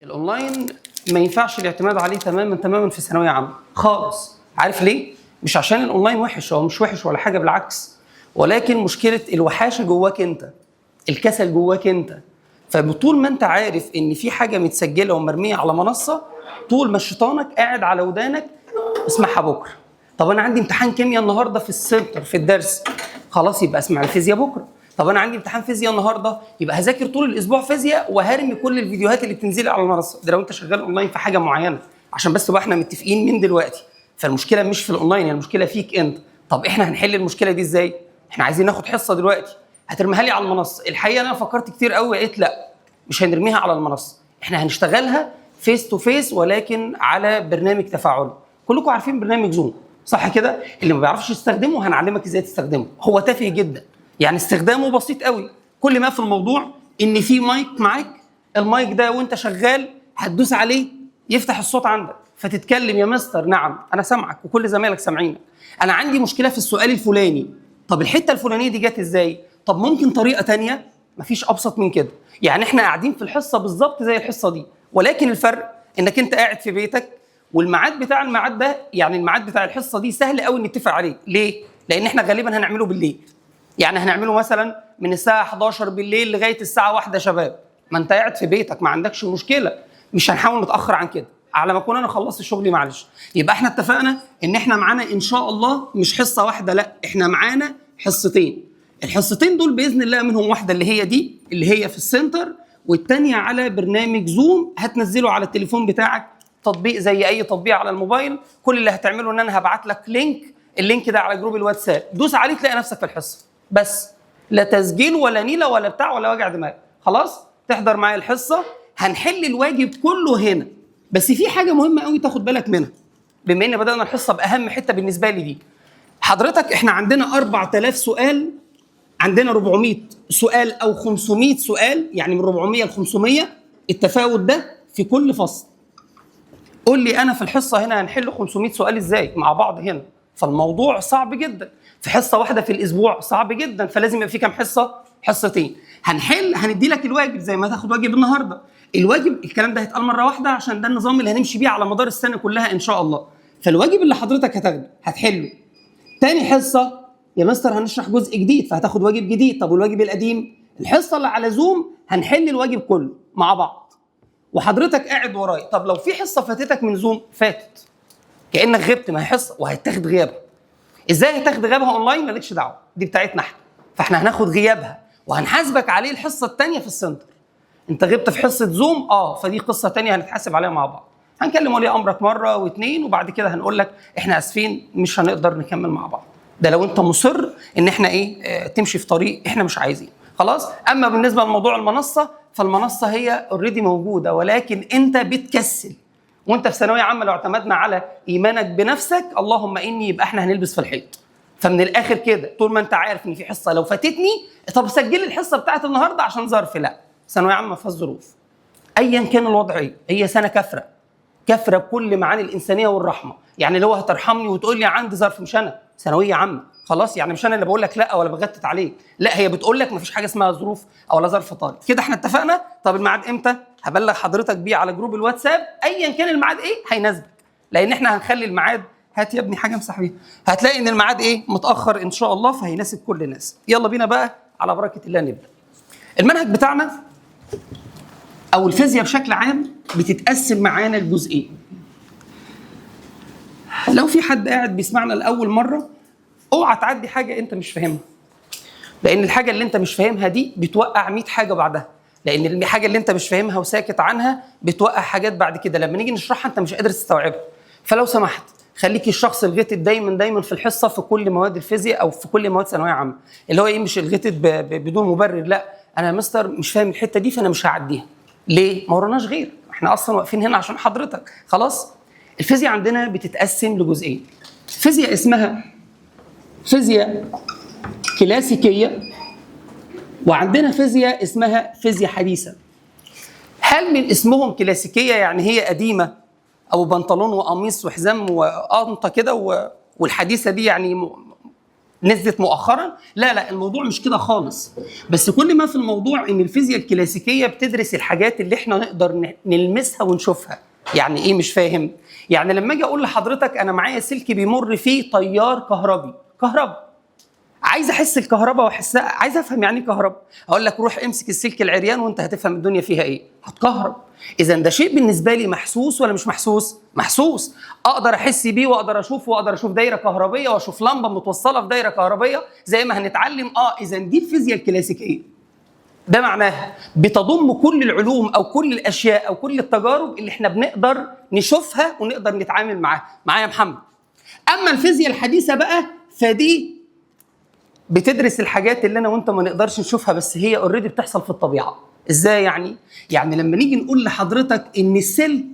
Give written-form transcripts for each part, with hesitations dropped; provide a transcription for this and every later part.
الاونلاين ما ينفعش الاعتماد عليه تماما تماما في ثانوية عامة خالص. عارف ليه؟ مش عشان الاونلاين وحش، هو مش وحش ولا حاجة، بالعكس، ولكن مشكلة الوحاشه جواك انت، الكسل جواك انت. فطول ما انت عارف ان في حاجة متسجله ومرميه على منصة، طول ما شيطانك قاعد على ودانك اسمعها بكره. طب انا عندي امتحان كيمياء النهارده في السنتر في الدرس، خلاص يبقى اسمع الفيزياء بكره. طب انا عندي امتحان فيزياء النهارده، يبقى هذاكر طول الاسبوع فيزياء وهرمي كل الفيديوهات اللي بتنزل على المنصة. ده لو انت شغال اونلاين في حاجة معينة، عشان بس تبقى احنا متفقين من دلوقتي. فالمشكلة مش في الاونلاين، يعني المشكلة فيك انت. طب احنا هنحل المشكلة دي ازاي؟ احنا عايزين ناخد حصة دلوقتي، هترميها لي على المنصة؟ الحقيقة انا فكرت كتير قوي، لقيت لا، مش هنرميها على المنصة، احنا هنشتغلها face to face ولكن على برنامج تفاعلي. كلكم عارفين برنامج زوم صح كده؟ اللي ما بيعرفش يستخدمه هنعلمك ازاي تستخدمه. هو تافه جدا، يعني استخدامه بسيط قوي. كل ما في الموضوع ان في مايك معاك، المايك ده وانت شغال هتدوس عليه يفتح الصوت عندك فتتكلم. يا مستر نعم انا سامعك وكل زمايلك سامعينك، انا عندي مشكلة في السؤال الفلاني. طب الحتة الفلانية دي جت ازاي؟ طب ممكن طريقه تانية؟ مفيش ابسط من كده. يعني احنا قاعدين في الحصة بالظبط زي الحصة دي، ولكن الفرق انك انت قاعد في بيتك، والميعاد بتاع الميعاد ده، يعني الميعاد بتاع الحصة دي سهل قوي نتفق عليه. ليه؟ لان احنا غالبا هنعمله بالليل، يعني هنعمله مثلا من الساعة 11 بالليل لغاية الساعة 1 يا شباب. ما انت قاعد في بيتك ما عندكش مشكلة، مش هنحاول نتاخر عن كده على ما اكون انا خلصت شغلي. معلش، يبقى احنا اتفقنا ان احنا معانا ان شاء الله مش حصة واحده، لا احنا معانا حصتين. الحصتين دول باذن الله منهم واحدة اللي هي دي اللي هي في السنتر، والتانية على برنامج زوم هتنزله على التليفون بتاعك، تطبيق زي اي تطبيق على الموبايل. كل اللي هتعمله ان انا هبعت لك link، ال link ده على جروب الواتساب، دوس عليه تلاقي نفسك في الحصة، بس لا تسجيل ولا نيله ولا بتاع ولا وجع دماغ. خلاص تحضر معايا الحصة، هنحل الواجب كله هنا. بس في حاجة مهمة قوي تاخد بالك منها، بما ان بدانا الحصة باهم حتة بالنسبة لي دي. حضرتك احنا عندنا 4000 سؤال، عندنا 400 سؤال او 500 سؤال، يعني من 400 ل 500 التفاوت ده في كل فصل. قول لي انا في الحصة هنا هنحل 500 سؤال ازاي مع بعض هنا؟ فالموضوع صعب جدا في حصة واحدة في الاسبوع، صعب جدا. فلازم يبقى في كام حصة؟ حصتين. هنحل، هندي لك الواجب زي ما تاخد واجب النهارده. الواجب الكلام ده هيتقال مرة واحدة عشان ده النظام اللي هنمشي بيه على مدار السنة كلها ان شاء الله. فالواجب اللي حضرتك هتاخده هتحله. تاني حصة يا مستر هنشرح جزء جديد، فهتاخد واجب جديد. طب والواجب القديم؟ الحصة اللي على زوم هنحل الواجب كله مع بعض وحضرتك قاعد ورايا. طب لو في حصة فاتتك من زوم، فاتت كانك غبت، ما هي حصة وهيتاخد غيابها. ازاي هتاخد غيابها اونلاين؟ مالكش دعوه، دي بتاعتنا احنا، فاحنا هناخد غيابها وهنحاسبك عليه الحصة الثانية في السنتر. انت غبت في حصة زوم، فدي قصة ثانية هنتحاسب عليها مع بعض. هنكلم ولي امرك مرة واثنين وبعد كده هنقول لك احنا اسفين مش هنقدر نكمل مع بعض. ده لو انت مصر ان احنا ايه تمشي في طريق احنا مش عايزينه. خلاص. اما بالنسبة لموضوع المنصة، فالمنصه هي already موجودة، ولكن انت بتكسل. وانت في ثانوية عامة لو اعتمدنا على ايمانك بنفسك اللهم اني يبقى احنا هنلبس في الحيط. فمن الاخر كده، طول ما انت عارف ان في حصة لو فاتتني، طب سجل الحصة بتاعت النهارده عشان ظرف، لا، ثانوية عامة فيها ظروف ايا كان الوضع ايه، هي سنة كافره، كافره بكل معاني الانسانية والرحمة. يعني لو هترحمني وتقول لي عندي ظرف، مش انا ثانوية عامة خلاص، يعني مش انا اللي بقول لك لا ولا بغتت عليك، لا هي بتقول لك مفيش حاجة اسمها ظروف او لا ظرف طارئ. كده احنا اتفقنا. طب الميعاد امتى؟ هبلغ حضرتك بيه على جروب الواتساب، ايا كان الميعاد ايه هيناسبك، لان احنا هنخلي الميعاد، هات يا ابني حاجة امسح بيها، هتلاقي ان الميعاد ايه متاخر ان شاء الله، فهيناسب كل الناس. يلا بينا بقى على بركة الله نبدا. المنهج بتاعنا او الفيزياء بشكل عام بتتقسم معانا لجزئين. لو في حد قاعد بيسمعنا لاول مرة، اوعى تعدي حاجة انت مش فاهمها، لان الحاجة اللي انت مش فاهمها دي بتوقع 100 حاجة بعدها، لان الحاجة اللي انت مش فاهمها وساكت عنها بتوقع حاجات بعد كده لما نيجي نشرحها انت مش قادر تستوعبها. فلو سمحت خليك الشخص الغتت دايما دايما في الحصة في كل مواد الفيزياء او في كل مواد ثانوية عامة، اللي هو ايه، مش الغتت بدون مبرر، لا انا يا مستر مش فاهم الحتة دي فانا مش هعديها. ليه؟ ما وراناش غير، احنا اصلا واقفين هنا عشان حضرتك. خلاص. الفيزياء عندنا بتتقسم لجزئين، فيزياء اسمها فيزياء كلاسيكية وعندنا فيزياء اسمها فيزياء حديثه. هل من اسمهم كلاسيكية يعني هي قديمة او بنطلون وقميص وحزام وقنطه كده، والحديثه دي يعني نزلت مؤخرا. لا لا، الموضوع مش كده خالص. بس كل ما في الموضوع ان الفيزياء الكلاسيكية بتدرس الحاجات اللي احنا نقدر نلمسها ونشوفها. يعني ايه مش فاهم؟ يعني لما اجي اقول لحضرتك انا معايا سلك بيمر فيه تيار كهربي، كهرباء، عايز احس الكهرباء واحسها، عايز افهم يعني ايه كهرباء، اقول لك روح امسك السلك العريان وانت هتفهم الدنيا فيها ايه، هتكهرب. اذا ده شيء بالنسبة لي محسوس ولا مش محسوس؟ محسوس، اقدر احس بيه واقدر اشوفه واقدر اشوف دايرة كهربيه واشوف لمبة متوصله في دايرة كهربيه زي ما هنتعلم. اذا دي الفيزياء الكلاسيكية. ده معناها بتضم كل العلوم او كل الاشياء او كل التجارب اللي احنا بنقدر نشوفها ونقدر نتعامل معاها. معايا يا محمد؟ اما الفيزياء الحديثة بقى فدي بتدرس الحاجات اللي انا وانت ما نقدرش نشوفها، بس هي already بتحصل في الطبيعة. ازاي يعني؟ يعني لما نيجي نقول لحضرتك ان السلك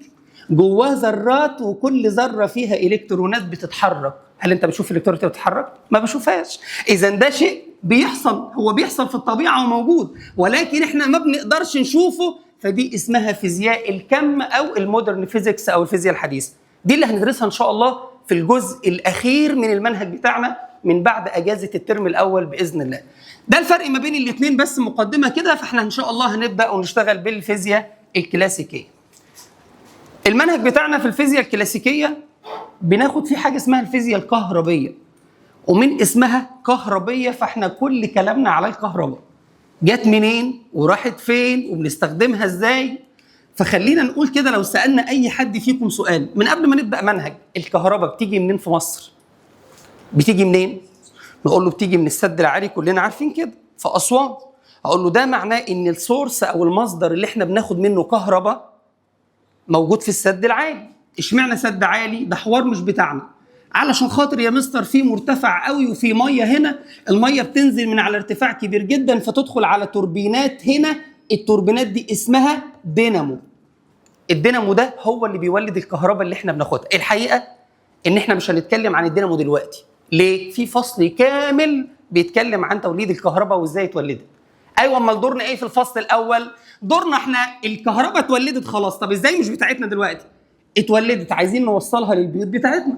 جواه ذرات وكل ذره فيها الكترونات بتتحرك، هل انت بتشوف الالكترونات بتتحرك؟ ما بشوفهاش. اذا ده شيء بيحصل، هو بيحصل في الطبيعة وموجود، ولكن احنا ما بنقدرش نشوفه. فدي اسمها فيزياء الكم او ال modern physics او الفيزياء الحديثة. دي اللي هندرسها ان شاء الله في الجزء الاخير من المنهج بتاعنا من بعد اجازه الترم الاول باذن الله. ده الفرق ما بين الاثنين، بس مقدمه كده. فاحنا ان شاء الله هنبدا ونشتغل بالفيزياء الكلاسيكية. المنهج بتاعنا في الفيزياء الكلاسيكية بناخد فيه حاجة اسمها الفيزياء الكهربيه، ومن اسمها كهربيه فاحنا كل كلامنا على الكهرباء، جت منين وراحت فين وبنستخدمها ازاي. فخلينا نقول كده، لو سالنا اي حد فيكم سؤال من قبل ما نبدا منهج، الكهرباء بتيجي منين في مصر؟ بتيجي منين؟ نقول له بتيجي من السد العالي، كلنا عارفين كده، في اسوان. اقول له ده معناه ان ال source او المصدر اللي احنا بناخد منه كهرباء موجود في السد العالي. اشمعنى سد عالي؟ ده حوار مش بتاعنا. علشان خاطر يا مستر في مرتفع قوي وفي مية هنا، المية بتنزل من على ارتفاع كبير جدا فتدخل على توربينات هنا، التوربينات دي اسمها دينامو. الدينامو ده هو اللي بيولد الكهرباء اللي احنا بناخدها. الحقيقة ان احنا مش هنتكلم عن الدينامو دلوقتي. ليه؟ في فصل كامل بيتكلم عن توليد الكهرباء وازاي اتولدت. ايوه، امال دورنا ايه في الفصل الاول؟ دورنا احنا الكهرباء اتولدت خلاص، طب ازاي مش بتاعتنا دلوقتي؟ اتولدت، عايزين نوصلها للبيوت بتاعتنا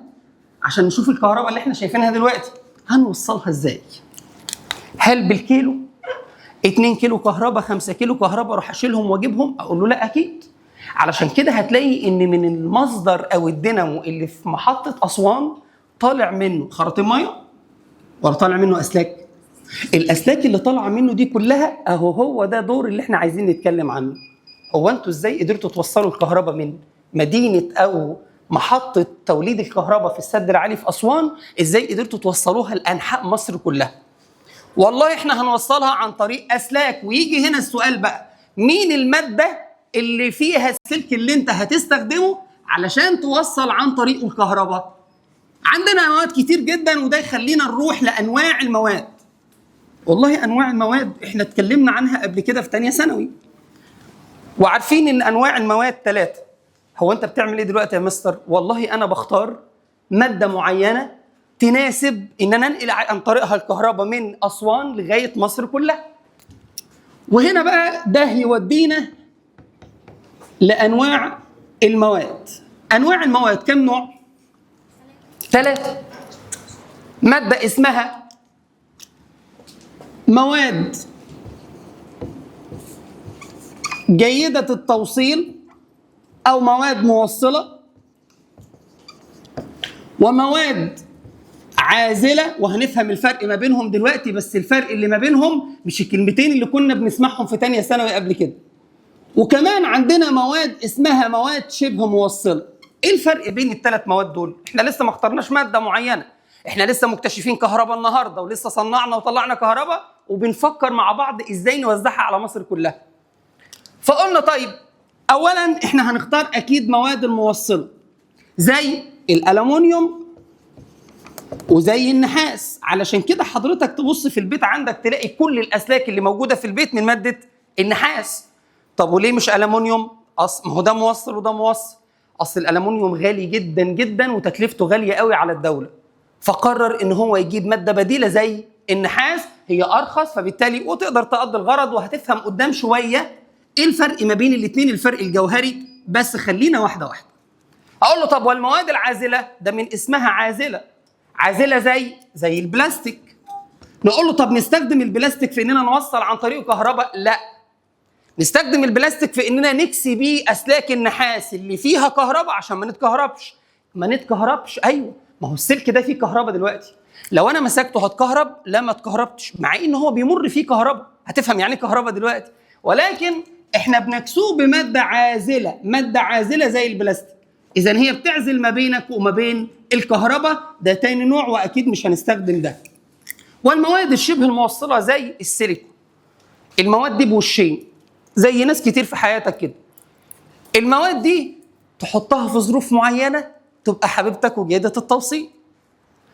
عشان نشوف الكهرباء اللي احنا شايفينها دلوقتي. هنوصلها ازاي؟ هل بالكيلو؟ 2 كيلو كهرباء، 5 كيلو كهرباء، اروح اشيلهم واجيبهم؟ اقول له لا اكيد. علشان كده هتلاقي ان من المصدر او الدينامو اللي في محطة اسوان طالع منه خراطيم مية ولا طالع منه اسلاك؟ الاسلاك اللي طالعه منه دي كلها اهو هو ده دور اللي احنا عايزين نتكلم عنه. هو انتوا ازاي قدرتوا توصلوا الكهرباء من مدينة او محطة توليد الكهرباء في السد العالي في اسوان، ازاي قدرتوا توصلوها لانحاء مصر كلها؟ والله احنا هنوصلها عن طريق اسلاك. ويجي هنا السؤال بقى، مين المادة اللي فيها السلك اللي انت هتستخدمه علشان توصل عن طريقه الكهرباء؟ عندنا مواد كتير جدا، وده يخلينا نروح لانواع المواد. والله انواع المواد احنا اتكلمنا عنها قبل كده في تانية ثانوي، وعارفين ان انواع المواد 3. هو انت بتعمل ايه دلوقتي يا مستر؟ والله انا بختار مادة معينة تناسب ان انا انقل عن طريقها الكهرباء من اسوان لغاية مصر كلها. وهنا بقى ده يودينا لانواع المواد. انواع المواد كم نوع؟ 3. مادة اسمها مواد جيدة التوصيل أو مواد موصلة، ومواد عازلة، وهنفهم الفرق ما بينهم دلوقتي، بس الفرق اللي ما بينهم مش الكلمتين اللي كنا بنسمعهم في تانية ثانوي قبل كده. وكمان عندنا مواد اسمها مواد شبه موصلة. ايه الفرق بين الثلاث مواد دول؟ احنا لسه ما اخترناش مادة معينة، احنا لسه مكتشفين كهرباء النهارده، ولسه صنعنا وطلعنا كهرباء، وبنفكر مع بعض ازاي نوزعها على مصر كلها. فقلنا طيب اولا احنا هنختار اكيد مواد الموصلة زي الالومنيوم وزي النحاس. علشان كده حضرتك تبص في البيت عندك تلاقي كل الاسلاك اللي موجودة في البيت من مادة النحاس. طب وليه مش الومنيوم؟ اصل ما هو ده موصل وده موصل. اصل الالومنيوم غالي جدا جدا وتكلفته غالية قوي على الدولة، فقرر ان هو يجيب مادة بديله زي النحاس، هي ارخص فبالتالي وتقدر تقضي الغرض. وهتفهم قدام شوية ايه الفرق ما بين الاثنين، الفرق الجوهري، بس خلينا واحدة واحدة. اقول له طب والمواد العازله؟ ده من اسمها عازله، عازله زي البلاستيك. نقول له طب نستخدم البلاستيك في اننا نوصل عن طريقه كهرباء؟ لا. نستخدم البلاستيك في اننا نكسي بيه اسلاك النحاس اللي فيها كهرباء عشان ما نتكهربش. ما نتكهربش، ايوه، ما هو السلك ده فيه كهرباء دلوقتي، لو انا مسكته هتكهرب؟ لا ما اتكهربتش، مع ان هو بيمر فيه كهرباء. هتفهم يعني كهرباء دلوقتي، ولكن احنا بنكسوه بمادة عازله، مادة عازله زي البلاستيك، اذا هي بتعزل ما بينك وما بين الكهرباء. ده تاني نوع واكيد مش هنستخدم ده. والمواد الشبه الموصلة زي السيليكون، المواد دي بوشين زي ناس كتير في حياتك كده. المواد دي تحطها في ظروف معينة تبقى حبيبتك وجيده التوصيل،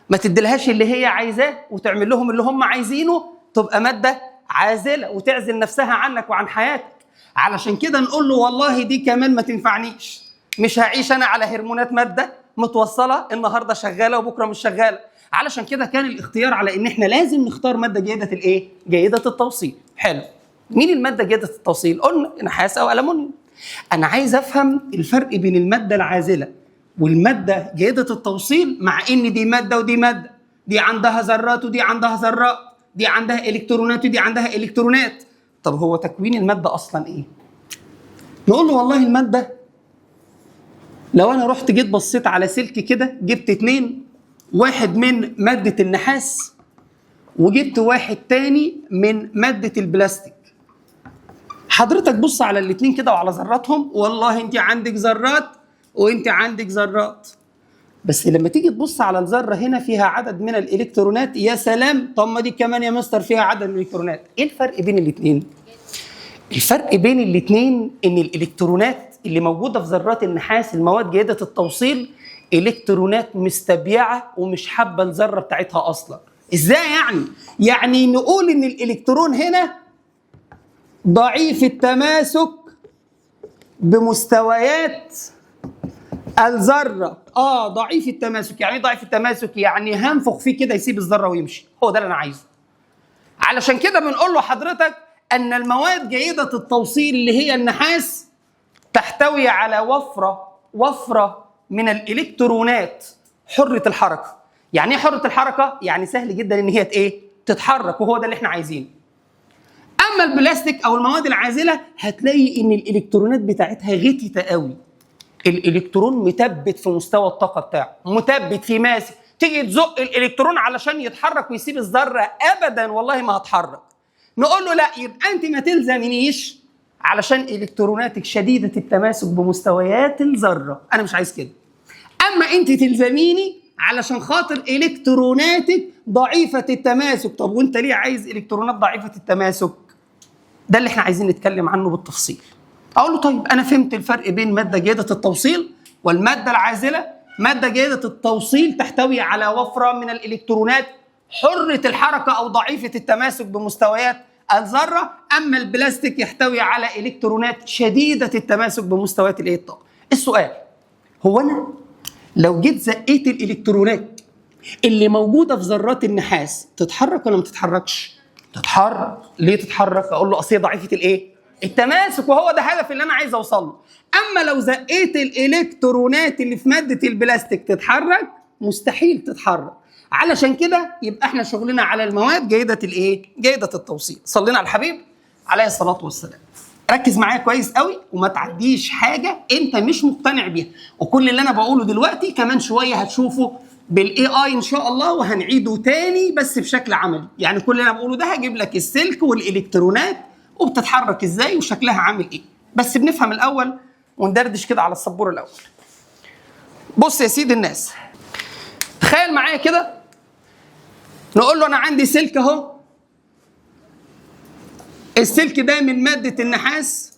ما تديلهاش اللي هي عايزاه وتعمل لهم اللي هم عايزينه، تبقى مادة عازله وتعزل نفسها عنك وعن حياتك. علشان كده نقول له والله دي كمان ما تنفعنيش، مش هعيش انا على هرمونات مادة متوصله النهارده شغالة وبكره مش شغالة. علشان كده كان الاختيار على ان احنا لازم نختار مادة جيدة الايه؟ جيدة التوصيل. حلو. مين المادة جيدة التوصيل؟ قلنا نحاس او الومنيوم. انا عايز افهم الفرق بين المادة العازله والمادة جيدة التوصيل، مع ان دي مادة ودي مادة، دي عندها ذرات ودي عندها ذرات، دي عندها الكترونات ودي عندها الكترونات. طب هو تكوين المادة اصلا ايه؟ نقول له والله المادة لو انا رحت جيت بصيت على سلك كده، جبت اتنين، واحد من مادة النحاس وجبت واحد تاني من مادة البلاستيك. حضرتك بص على الاتنين كده وعلى ذراتهم، والله انت عندك ذرات وانت عندك ذرات، بس لما تيجي تبص على الذرة هنا فيها عدد من الالكترونات. يا سلام، طب ما دي كمان يا مستر فيها عدد من الالكترونات. ايه الفرق بين الاتنين؟ الفرق بين الاتنين ان الالكترونات اللي موجودة في ذرات النحاس المواد جيدة التوصيل الكترونات مستبيعه ومش حابة الذرة بتاعتها اصلا. ازاي يعني؟ يعني نقول ان الالكترون هنا ضعيف التماسك بمستويات الذرة. ضعيف التماسك. يعني ايه ضعيف التماسك؟ يعني هنفخ فيه كده يسيب الذرة ويمشي. هو ده اللي انا عايزه. علشان كده بنقول له حضرتك ان المواد جيدة التوصيل اللي هي النحاس تحتوي على وفرة من الالكترونات حره الحركة. يعني ايه حره الحركة؟ يعني سهل جدا ان هي ايه؟ تتحرك، وهو ده اللي احنا عايزينه. اما البلاستيك او المواد العازله هتلاقي ان الالكترونات بتاعتها غتته قوي، الالكترون متبت في مستوى الطاقة بتاعه، متبت في ماسك. تيجي تزق الالكترون علشان يتحرك ويسيب الذرة، ابدا والله ما هتحرك. نقول له لا، يبقى انت ما تلزمنيش علشان الكتروناتك شديدة التماسك بمستويات الذرة، انا مش عايز كده. اما انت تلزميني علشان خاطر الكتروناتك ضعيفة التماسك. طب وانت ليه عايز الكترونات ضعيفة التماسك؟ ده اللي احنا عايزين نتكلم عنه بالتفصيل. اقول له طيب انا فهمت الفرق بين مادة جيدة التوصيل والمادة العازله. مادة جيدة التوصيل تحتوي على وفرة من الالكترونات حره الحركة او ضعيفة التماسك بمستويات الذرة، اما البلاستيك يحتوي على الكترونات شديدة التماسك بمستويات الايه؟ الطاقة. السؤال هو انا لو جيت زقيت الالكترونات اللي موجودة في ذرات النحاس تتحرك ولا ما تتحركش؟ تتحرك. ليه تتحرك؟ اقول له اصل هي ضعيفة الايه؟ التماسك، وهو ده هدف اللي انا عايز اوصل له. اما لو زقيت الالكترونات اللي في مادة البلاستيك تتحرك؟ مستحيل تتحرك. علشان كده يبقى احنا شغلنا على المواد جيدة الايه؟ جيدة التوصيل. صلينا على الحبيب عليه الصلاة والسلام. ركز معايا كويس قوي وما تعديش حاجة انت مش مقتنع بيها، وكل اللي انا بقوله دلوقتي كمان شوية هتشوفه بال AI ان شاء الله، وهنعيده تاني بس بشكل عملي. يعني كل اللي انا بقوله ده هجيب لك السلك والالكترونات وبتتحرك ازاي وشكلها عامل ايه، بس بنفهم الاول وندردش كده على السبوره الاول. بص يا سيد الناس، تخيل معايا كده، نقول له انا عندي سلك اهو، السلك ده من مادة النحاس،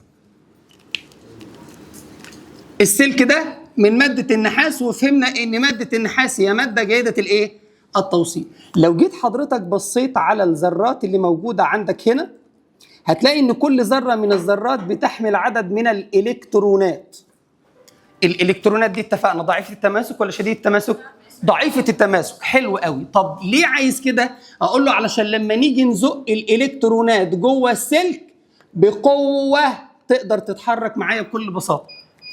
السلك ده من مادة النحاس، وفهمنا ان مادة النحاس هي مادة جيدة الايه؟ التوصيل. لو جيت حضرتك بصيت على الذرات اللي موجودة عندك هنا، هتلاقي ان كل ذرة من الذرات بتحمل عدد من الالكترونات. الالكترونات دي اتفقنا ضعيفة التماسك ولا شديد التماسك؟ ضعيفة التماسك. حلو قوي. طب ليه عايز كده؟ اقول له علشان لما نيجي نزق الالكترونات جوه السلك بقوة تقدر تتحرك معايا بكل بساطة.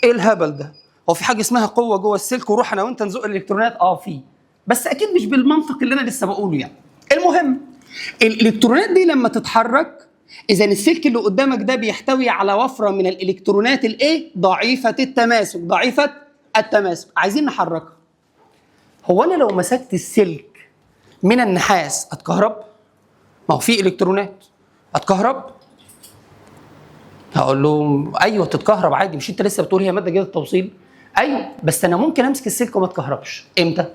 ايه الهبل ده؟ هو في حاجة اسمها قوة جوه السلك وروح انا وانت نزق الالكترونات؟ في، بس اكيد مش بالمنطق اللي انا لسه بقوله يعني. المهم الالكترونات دي لما تتحرك، اذا السلك اللي قدامك ده بيحتوي على وفرة من الالكترونات الايه؟ ضعيفة التماسك، ضعيفة التماسك، عايزين نحركها. هو انا لو مسكت السلك من النحاس اتكهرب؟ ما هو في الكترونات، اتكهرب؟ هقول له ايوه تتكهرب عادي، مش انت لسه بتقول هي مادة جيدة التوصيل؟ ايوه، بس انا ممكن امسك السلك وما اتكهربش. امتى؟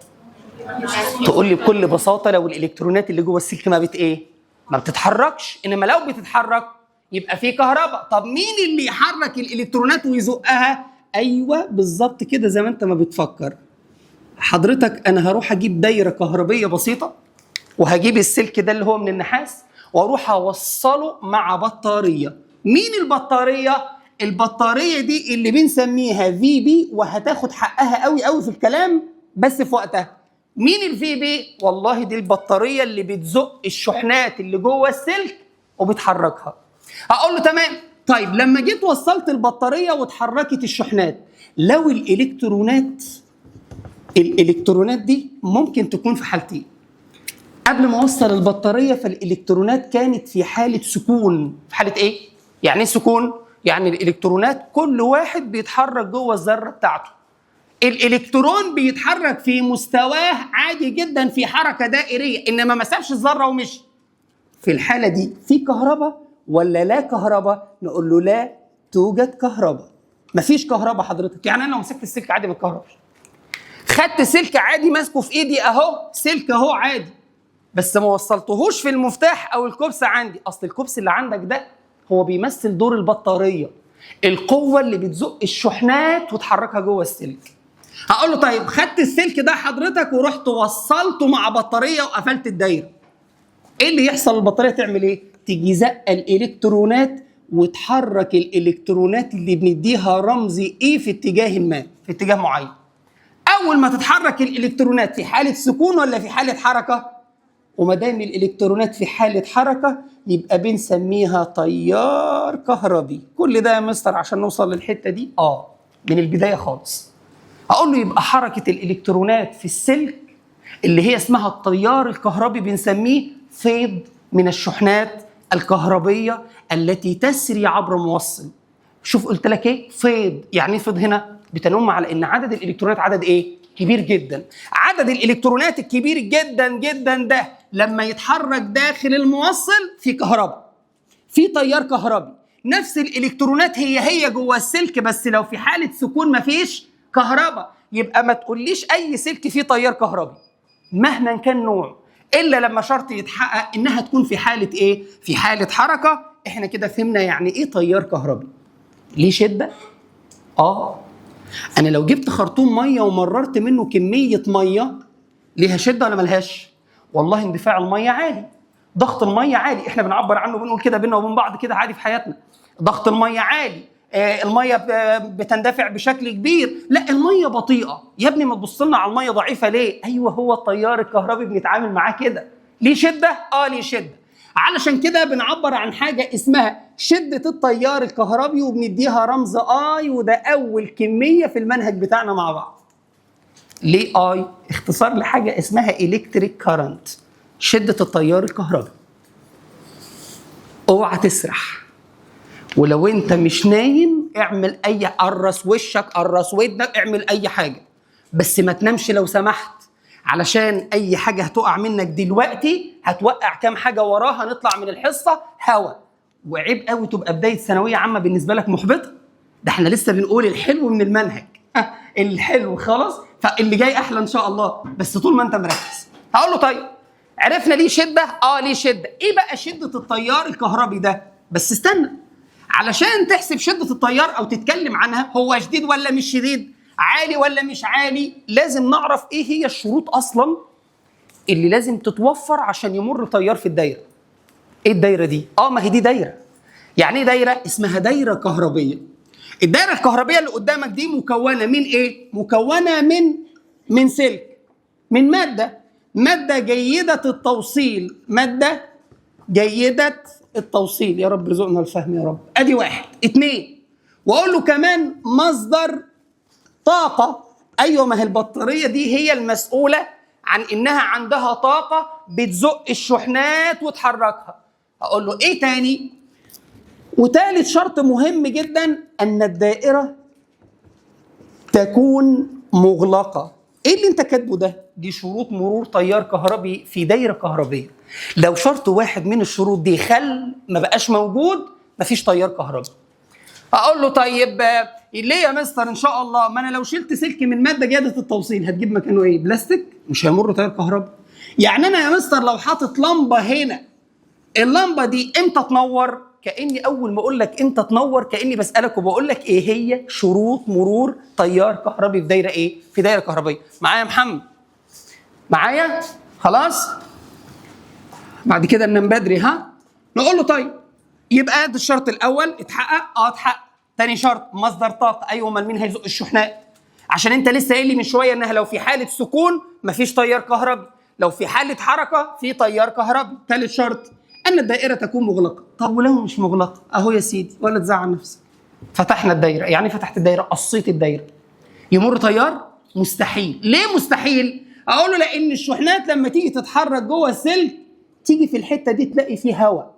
تقول لي بكل بساطة لو الالكترونات اللي جوه السلك ما بت ايه؟ ما بتتحركش، انما لو بتتحرك يبقى في كهرباء. طب مين اللي يحرك الالكترونات ويزقها؟ ايوه بالظبط كده زي ما انت ما بتفكر. حضرتك انا هروح اجيب دايرة كهربيه بسيطة، وهجيب السلك ده اللي هو من النحاس واروح اوصله مع بطارية. مين البطارية؟ البطارية دي اللي بنسميها VB، وهتاخد حقها قوي قوي في الكلام بس في وقتها. مين ال VB؟ والله دي البطارية اللي بتزق الشحنات اللي جوه السلك وبتحركها. هقول له تمام. طيب لما جيت وصلت البطارية واتحركت الشحنات، لو الالكترونات دي ممكن تكون في حالتين. قبل ما اوصل البطارية فالالكترونات كانت في حاله سكون. في حاله ايه؟ يعني ايه سكون؟ يعني الالكترونات كل واحد بيتحرك جوه الذرة بتاعته. الالكترون بيتحرك في مستواه عادي جدا في حركة دائريه، انما ما سابش الذرة ومشي. في الحالة دي في كهرباء ولا لا كهرباء؟ نقول له لا توجد كهرباء. مفيش كهرباء حضرتك. يعني انا لو مسكت السلك عادي ما اتكهربش. خدت سلك عادي ماسكه في ايدي اهو، سلك اهو عادي، بس ما وصلتهوش في المفتاح او الكوبس عندي. اصل الكوبس اللي عندك ده هو بيمثل دور البطارية، القوة اللي بتزق الشحنات وتحركها جوه السلك. هقول له طيب خدت السلك ده حضرتك ورحت وصلته مع بطارية وقفلت الدايرة، ايه اللي يحصل؟ البطارية تعمل ايه؟ تيجي زقه الالكترونات وتحرك الالكترونات اللي بنديها رمز ايه في اتجاه ما، في اتجاه معين. اول ما تتحرك الالكترونات في حاله سكون ولا في حاله حركة؟ وما دام الالكترونات في حاله حركة يبقى بنسميها تيار كهربي. كل ده يا مستر عشان نوصل للحتة دي؟ من البداية خالص. اقول له يبقى حركة الالكترونات في السلك اللي هي اسمها التيار الكهربي بنسميه فيض من الشحنات الكهربيه التي تسري عبر موصل. شوف قلت لك ايه؟ فيض. يعني ايه فيض هنا؟ بتنم على ان عدد الالكترونات عدد ايه؟ كبير جدا. عدد الالكترونات الكبير جدا جدا ده لما يتحرك داخل الموصل في كهرباء، في تيار كهربي. نفس الالكترونات هي هي جوه السلك، بس لو في حاله سكون مفيش كهرباء. يبقى ما تقوليش اي سلك فيه تيار كهربي مهما كان نوعه، الا لما شرط يتحقق انها تكون في حاله ايه؟ في حاله حركة. احنا كده فهمنا يعني ايه تيار كهربي. ليه شده؟ انا لو جبت خرطوم مية ومررت منه كمية مية، ليها شده ولا ملهاش؟ والله اندفاع المية عالي، ضغط المية عالي، احنا بنعبر عنه بنقول كده بينا وبين بعض كده عادي في حياتنا، ضغط المية عالي، المية بتندفع بشكل كبير. لا المية بطيئه يا ابني، ما تبص لنا على المية ضعيفة ليه؟ ايوه هو التيار الكهربي بنتعامل معاه كده. ليه شده؟ ليه شده. علشان كده بنعبر عن حاجة اسمها شده التيار الكهربي وبنديها رمز I، وده اول كمية في المنهج بتاعنا مع بعض. ليه I؟ اختصار لحاجة اسمها electric current، شده التيار الكهربي. اوعى تسرح، ولو انت مش نايم اعمل اي قرص وشك، قرص ودنك، اعمل اي حاجة، بس ما تنامش لو سمحت، علشان اي حاجة هتقع منك دلوقتي هتوقع كام حاجة وراها، نطلع من الحصة هوا. وعيب قوي تبقى بداية ثانوية عامة بالنسبة لك محبطة. ده احنا لسه بنقول الحلو من المنهج، الحلو خلاص، فاللي جاي احلى ان شاء الله، بس طول ما انت مركز. هقول له طيب عرفنا ليه شده؟ ليه شده. ايه بقى شده التيار الكهربي ده؟ بس استنى، علشان تحسب شدة التيار أو تتكلم عنها هو شديد ولا مش شديد، عالي ولا مش عالي، لازم نعرف إيه هي الشروط أصلاً اللي لازم تتوفر عشان يمر تيار في الدايرة. إيه الدايرة دي؟ ما هي دي دايرة. يعني إيه دايرة؟ اسمها دايرة كهربية. الدايرة الكهربية اللي قدامك دي مكونة من إيه؟ مكونة من سلك، من مادة، مادة جيدة التوصيل، مادة جيدة التوصيل. يا رب رزقنا الفهم يا رب. ادي واحد. اتنين، واقول له كمان مصدر طاقة. ايوه ما هي البطارية دي هي المسؤولة عن انها عندها طاقة بتزق الشحنات وتحركها. اقول له ايه تاني؟ وتالت شرط مهم جدا، ان الدائرة تكون مغلقة. ايه اللي انت كاتبه ده؟ دي شروط مرور تيار كهربي في دايرة كهربيه. لو شرط واحد من الشروط دي خل ما بقاش موجود، مفيش تيار كهربي. اقول له طيب ليه يا مستر ان شاء الله؟ ما انا لو شلت سلك من مادة جاده التوصيل هتجيب مكانه ايه؟ بلاستيك، مش هيمر تيار كهربي. يعني انا يا مستر لو حاطط لمبة هنا، اللمبة دي امتى تنور؟ كاني اول ما اقول لك امتى تنور كاني بسالك وبقول لك ايه هي شروط مرور تيار كهربي في دايرة ايه؟ في دايرة كهربيه. معايا يا محمد؟ معايا؟ خلاص؟ بعد كده ننام بدري. ها؟ نقول له طيب يبقى ده الشرط الاول اتحقق؟ اه اتحقق. تاني شرط مصدر طاقة، ايوه امال مين هيزق الشحنات؟ عشان انت لسه قايل لي من شوية انها لو في حاله سكون مفيش تيار كهربي، لو في حاله حركة في تيار كهربي. تالت شرط ان الدائرة تكون مغلقة. طب ولو مش مغلقة؟ اهو يا سيدي ولا تزعل نفسك. فتحنا الدايرة، يعني فتحت الدايرة، قصيت الدايرة. يمر تيار؟ مستحيل. ليه مستحيل؟ اقول له لان الشحنات لما تيجي تتحرك جوه السلك تيجي في الحتة دي تلاقي فيه هواء،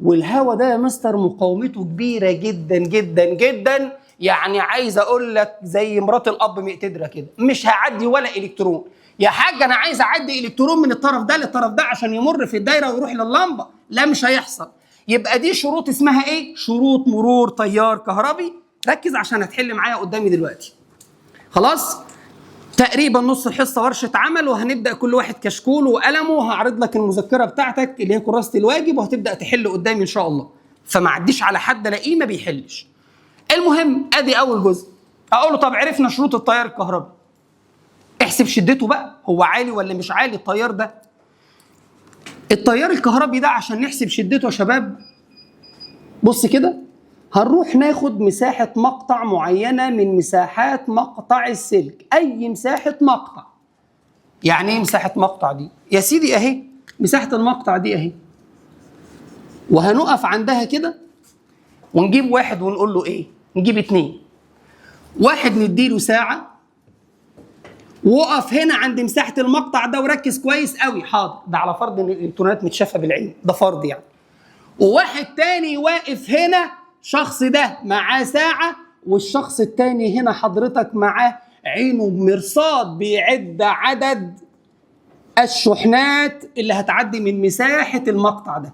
والهواء ده يا مستر مقاومته كبيرة جدا جدا جدا، يعني عايز اقول لك زي مرات الاب مقتدره كده، مش هعدي ولا الكترون. يا حاج انا عايز اعدي الكترون من الطرف ده للطرف ده عشان يمر في الدايرة ويروح لللمبه، لا مش هيحصل. يبقى دي شروط اسمها ايه؟ شروط مرور تيار كهربي. ركز عشان هتحل معايا قدامي دلوقتي. خلاص؟ تقريبا نص الحصة ورشه عمل، وهنبدا كل واحد كشكول وقلمه، وهعرض لك المذكرة بتاعتك اللي هي كراسة الواجب، وهتبدا تحل قدامي ان شاء الله. فما عديش على حد الاقيه ما بيحلش. المهم ادي اول جزء. اقول له طب عرفنا شروط التيار الكهربي، احسب شدته بقى، هو عالي ولا مش عالي التيار ده؟ التيار الكهربي ده عشان نحسب شدته يا شباب، بص كده، هنروح ناخد مساحة مقطع معينة من مساحات مقطع السلك، أي مساحة مقطع. يعني إيه مساحة مقطع دي؟ يا سيدي أهي مساحة المقطع دي أهي، وهنقف عندها كده ونجيب واحد ونقول له إيه؟ نجيب اتنين، واحد نديله ساعة وقف هنا عند مساحة المقطع ده وركز كويس قوي، حاضر، ده على فرض إن الإلكترونات متشافة بالعين، ده فرض يعني. وواحد تاني واقف هنا، شخص ده معاه ساعة، والشخص التاني هنا حضرتك معاه عينه بمرصاد بيعد عدد الشحنات اللي هتعدي من مساحة المقطع ده.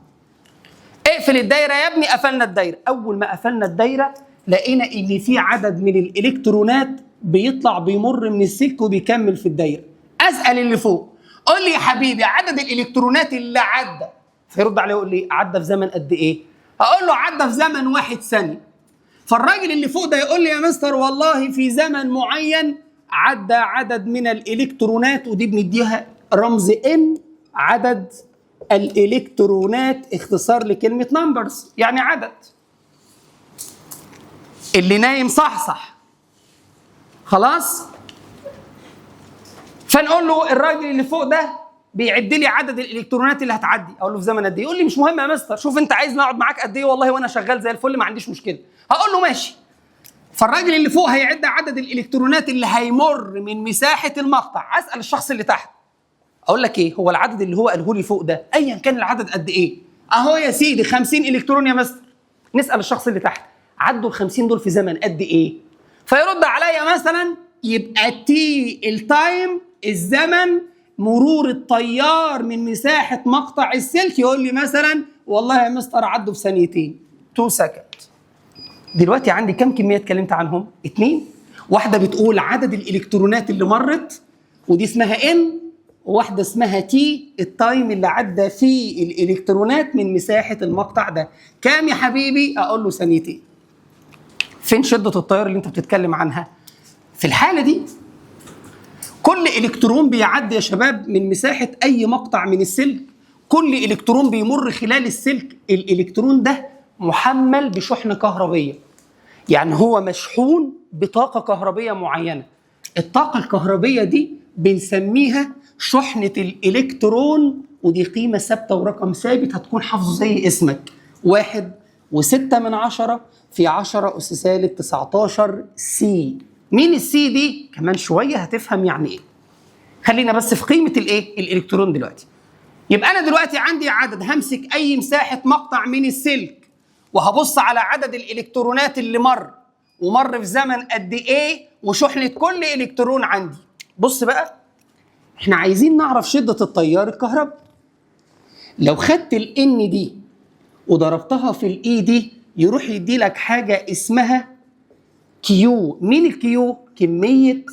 اقفل الدايرة يا ابني، قفلنا الدايرة. أول ما قفلنا الدايرة لقينا إن في عدد من الإلكترونات بيطلع بيمر من السلك وبيكمل في الدايرة. أسأل اللي فوق، قول لي يا حبيبي عدد الإلكترونات اللي عدى، فيرد عليه يقول لي عدى في زمن قد إيه؟ هقول له عدى في زمن 1 ثانية. فالراجل اللي فوق ده يقول لي يا مستر والله في زمن معين عدى عدد من الإلكترونات، ودي بنديها رمز N، عدد الإلكترونات اختصار لكلمة numbers يعني عدد. اللي نايم صح خلاص. فنقول له الراجل اللي فوق ده بيعد لي عدد الالكترونات اللي هتعدي، اقول له في زمن قد ايه؟ يقول لي مش مهم يا مستر، شوف انت عايز نقعد معاك قد ايه، والله وانا شغال زي الفل ما عنديش مشكلة. هقول له ماشي. فالراجل اللي فوق هيعد عدد الالكترونات اللي هيمر من مساحة المقطع. اسال الشخص اللي تحت، اقول لك ايه هو العدد اللي هو قاله لي فوق ده ايا كان العدد قد ايه؟ اهو يا سيدي 50 الكترون يا مستر. نسال الشخص اللي تحت عدوا ال 50 دول في زمن قد ايه؟ فيرد عليا مثلا يبقى T ال time الزمن مرور التيار من مساحة مقطع السلك، يقول لي مثلا والله يا مستر عدوا في ثانيتين 2 second. دلوقتي عندي كم كمية اتكلمت عنهم؟ 2. واحدة بتقول عدد الالكترونات اللي مرت ودي اسمها N، وواحدة اسمها T ال time اللي عدى فيه الالكترونات من مساحة المقطع ده. كام يا حبيبي؟ اقول له ثانيتين. فين شده التيار اللي انت بتتكلم عنها؟ في الحالة دي كل الكترون بيعدي يا شباب من مساحة اي مقطع من السلك، كل الكترون بيمر خلال السلك، الالكترون ده محمل بشحنه كهربيه، يعني هو مشحون بطاقة كهربيه معينة. الطاقة الكهربيه دي بنسميها شحنه الالكترون، ودي قيمة ثابتة ورقم ثابت هتكون حافظه زي اسمك، 1.6 في 10 أس سالب 19 C. مين ال C دي؟ كمان شوية هتفهم يعني ايه. خلينا بس في قيمة الايه؟ الالكترون دلوقتي. يبقى انا دلوقتي عندي عدد، همسك اي مساحة مقطع من السلك وهبص على عدد الالكترونات اللي مر ومر في زمن قد ايه وشحنه كل الكترون عندي. بص بقى، احنا عايزين نعرف شده التيار الكهربي. لو خدت ال N دي وضربتها في ال I دي يروح يدي لك حاجة اسمها Q. مين ال Q؟ كمية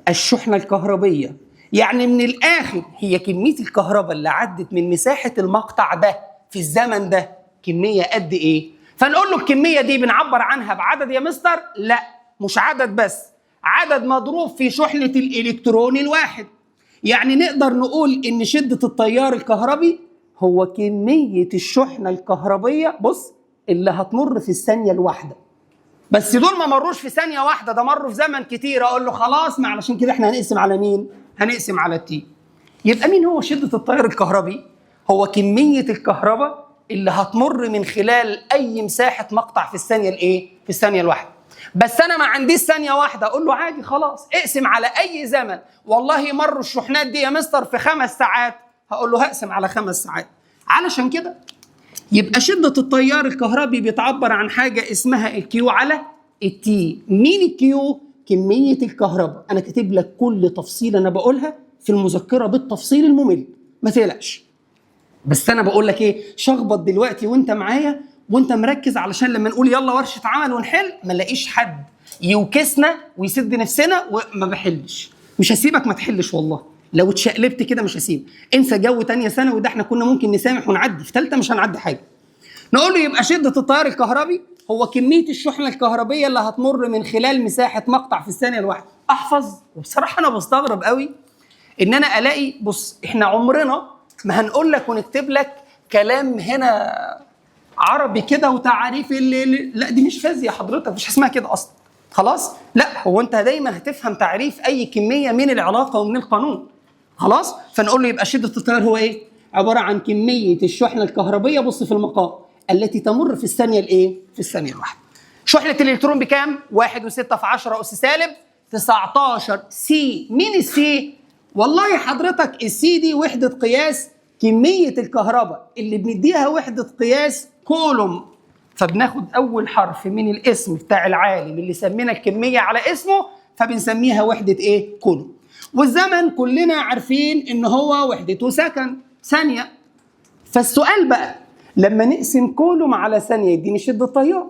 الشحنة الكهربيه. يعني من الاخر هي كمية الكهرباء اللي عدت من مساحة المقطع ده في الزمن ده كمية قد ايه. فنقول له الكمية دي بنعبر عنها بعدد يا مستر؟ لا، مش عدد بس، عدد مضروب في شحنه الالكترون الواحد. يعني نقدر نقول ان شده التيار الكهربي هو كمية الشحنة الكهربيه، بص، اللي هتمر في الثانية الواحدة. بس دول ما مروش في ثانية واحدة، ده مروا في زمن كتير. اقول له خلاص، ما علشان كده احنا هنقسم على مين؟ هنقسم على ال T. يبقى مين هو شده التيار الكهربي؟ هو كمية الكهرباء اللي هتمر من خلال اي مساحة مقطع في الثانية الايه؟ في الثانية الواحدة. بس انا ما عنديش ثانية واحدة، اقول له عادي خلاص اقسم على اي زمن. والله مروا الشحنات دي يا مستر في 5 ساعات، هقول له هقسم على 5 ساعات. علشان كده يبقى شدة التيار الكهربي بيتعبر عن حاجة اسمها ال Q على ال T. مين ال Q؟ كمية الكهرباء. أنا كاتب لك كل تفصيل أنا بقولها في المذكرة بالتفصيل الممل، ما تقلقش. بس أنا بقول لك إيه، شخبط دلوقتي وأنت معايا وأنت مركز، علشان لما نقول يلا ورشة عمل ونحل ما نلاقيش حد يوكسنا ويسد نفسنا وما بحلش. مش هسيبك ما تحلش والله، لو اتشقلبت كده مش هسيب. انسى جو تانية ثانوي ده، احنا كنا ممكن نسامح ونعدي، في ثالثة مش هنعدي حاجة. نقول له يبقى شدة التيار الكهربي هو كمية الشحنة الكهربية اللي هتمر من خلال مساحة مقطع في الثانية الواحدة. احفظ. وبصراحة انا بستغرب قوي ان انا الاقي، بص، احنا عمرنا ما هنقول لك ونكتب لك كلام هنا عربي كده وتعاريف اللي لا، دي مش فيزياء حضرتك، مش اسمها كده اصلا. خلاص؟ لا، هو انت دايما هتفهم تعريف اي كمية من العلاقة ومن القانون. خلاص؟ فنقول له يبقى شدة التيار هو ايه؟ عبارة عن كمية الشحنة الكهربية، بص في المقام، التي تمر في الثانية الايه؟ في الثانية الواحدة. شحنة الالكترون بكام؟ 1.6 × 10 -19 C. مين ال C؟ والله حضرتك ال C دي وحدة قياس كمية الكهرباء اللي بنديها وحدة قياس كولوم، فبناخد أول حرف من الاسم بتاع العالم اللي سمينا الكمية على اسمه، فبنسميها وحدة ايه؟ كولوم. والزمن كلنا عارفين ان هو وحدته second، ثانية. فالسؤال بقى، لما نقسم كولوم على ثانية يديني شدة تيار،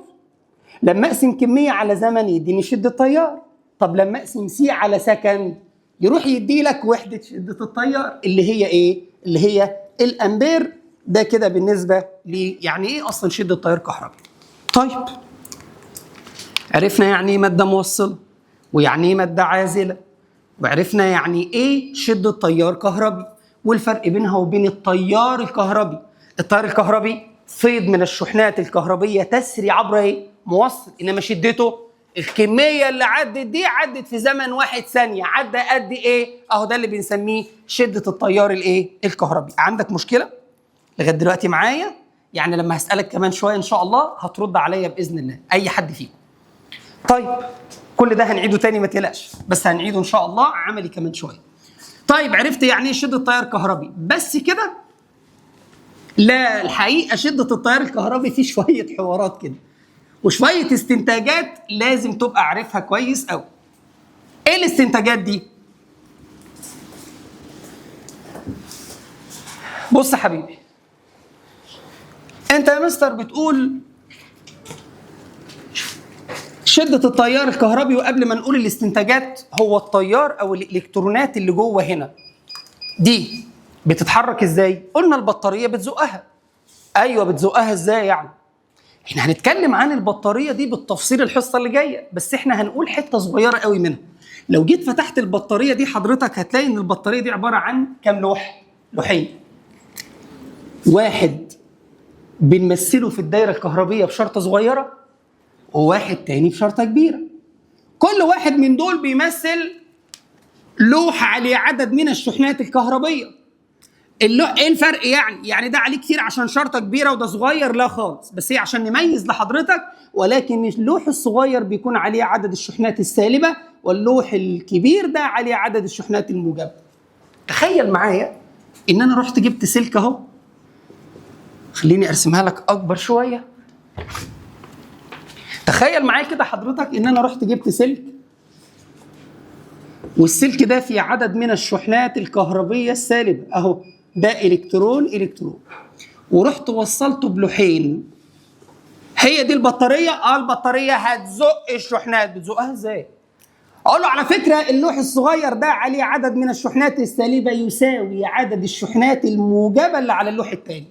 لما اقسم كمية على زمن يديني شدة تيار، طب لما اقسم C على second يروح يدي لك وحدة شدة التيار اللي هي ايه؟ اللي هي الامبير. ده كده بالنسبة لي يعني ايه اصلا شدة تيار كهربي. طيب عرفنا يعني ايه مادة موصلة، ويعني ايه مادة عازلة، وعرفنا يعني ايه شدة تيار كهربي والفرق بينها وبين التيار الكهربي. التيار الكهربي فيض من الشحنات الكهربية تسري عبر ايه؟ موصل. انما شدته الكمية اللي عدت دي عدت في زمن 1 ثانية، عدى قد ايه؟ اهو ده اللي بنسميه شدة التيار الايه؟ الكهربي. عندك مشكلة لغاية دلوقتي معايا؟ يعني لما هسألك كمان شوية ان شاء الله هترد عليا بإذن الله اي حد فيكم. طيب كل ده هنعيده تاني ما تقلقش، بس هنعيده ان شاء الله عملي كمان شوية. طيب عرفت يعني ايه شده تيار كهربي؟ بس كده؟ لا، الحقيقة شده التيار الكهربي فيه شوية حوارات كده وشوية استنتاجات لازم تبقى عارفها كويس قوي. ايه الاستنتاجات دي؟ بص يا حبيبي، انت يا مستر بتقول شدة التيار الكهربي، وقبل ما نقول الاستنتاجات، هو التيار او الالكترونات اللي جوه هنا دي بتتحرك ازاي؟ قلنا البطارية بتزقها. ايوه بتزقها ازاي يعني؟ احنا هنتكلم عن البطارية دي بالتفصيل الحصة اللي جاية، بس احنا هنقول حتة صغيرة قوي منها. لو جيت فتحت البطارية دي حضرتك هتلاقي ان البطارية دي عبارة عن كام لوح؟ لوحين. واحد بنمثله في الدايرة الكهربية بشرطة صغيرة، وواحد تاني بشرطة كبيرة. كل واحد من دول بيمثل لوح عليه عدد من الشحنات الكهربية. اللوح ايه الفرق يعني؟ يعني ده عليه كتير عشان شرطة كبيرة وده صغير؟ لا خالص، بس هي عشان نميز لحضرتك. ولكن اللوح الصغير بيكون عليه عدد الشحنات السالبة، واللوح الكبير ده عليه عدد الشحنات الموجبة. تخيل معايا ان انا رحت جبت سلك اهو، خليني ارسمها لك اكبر شوية. تخيل معايا كده حضرتك ان انا رحت جبت سلك، والسلك ده فيه عدد من الشحنات الكهربيه السالبه اهو، ده الكترون الكترون، ورحت وصلته بلوحين. هي دي البطارية. البطارية هتزق الشحنات. بتزقها ازاي؟ اقول له على فكرة اللوح الصغير ده عليه عدد من الشحنات السالبه يساوي عدد الشحنات الموجبة اللي على اللوح الثاني.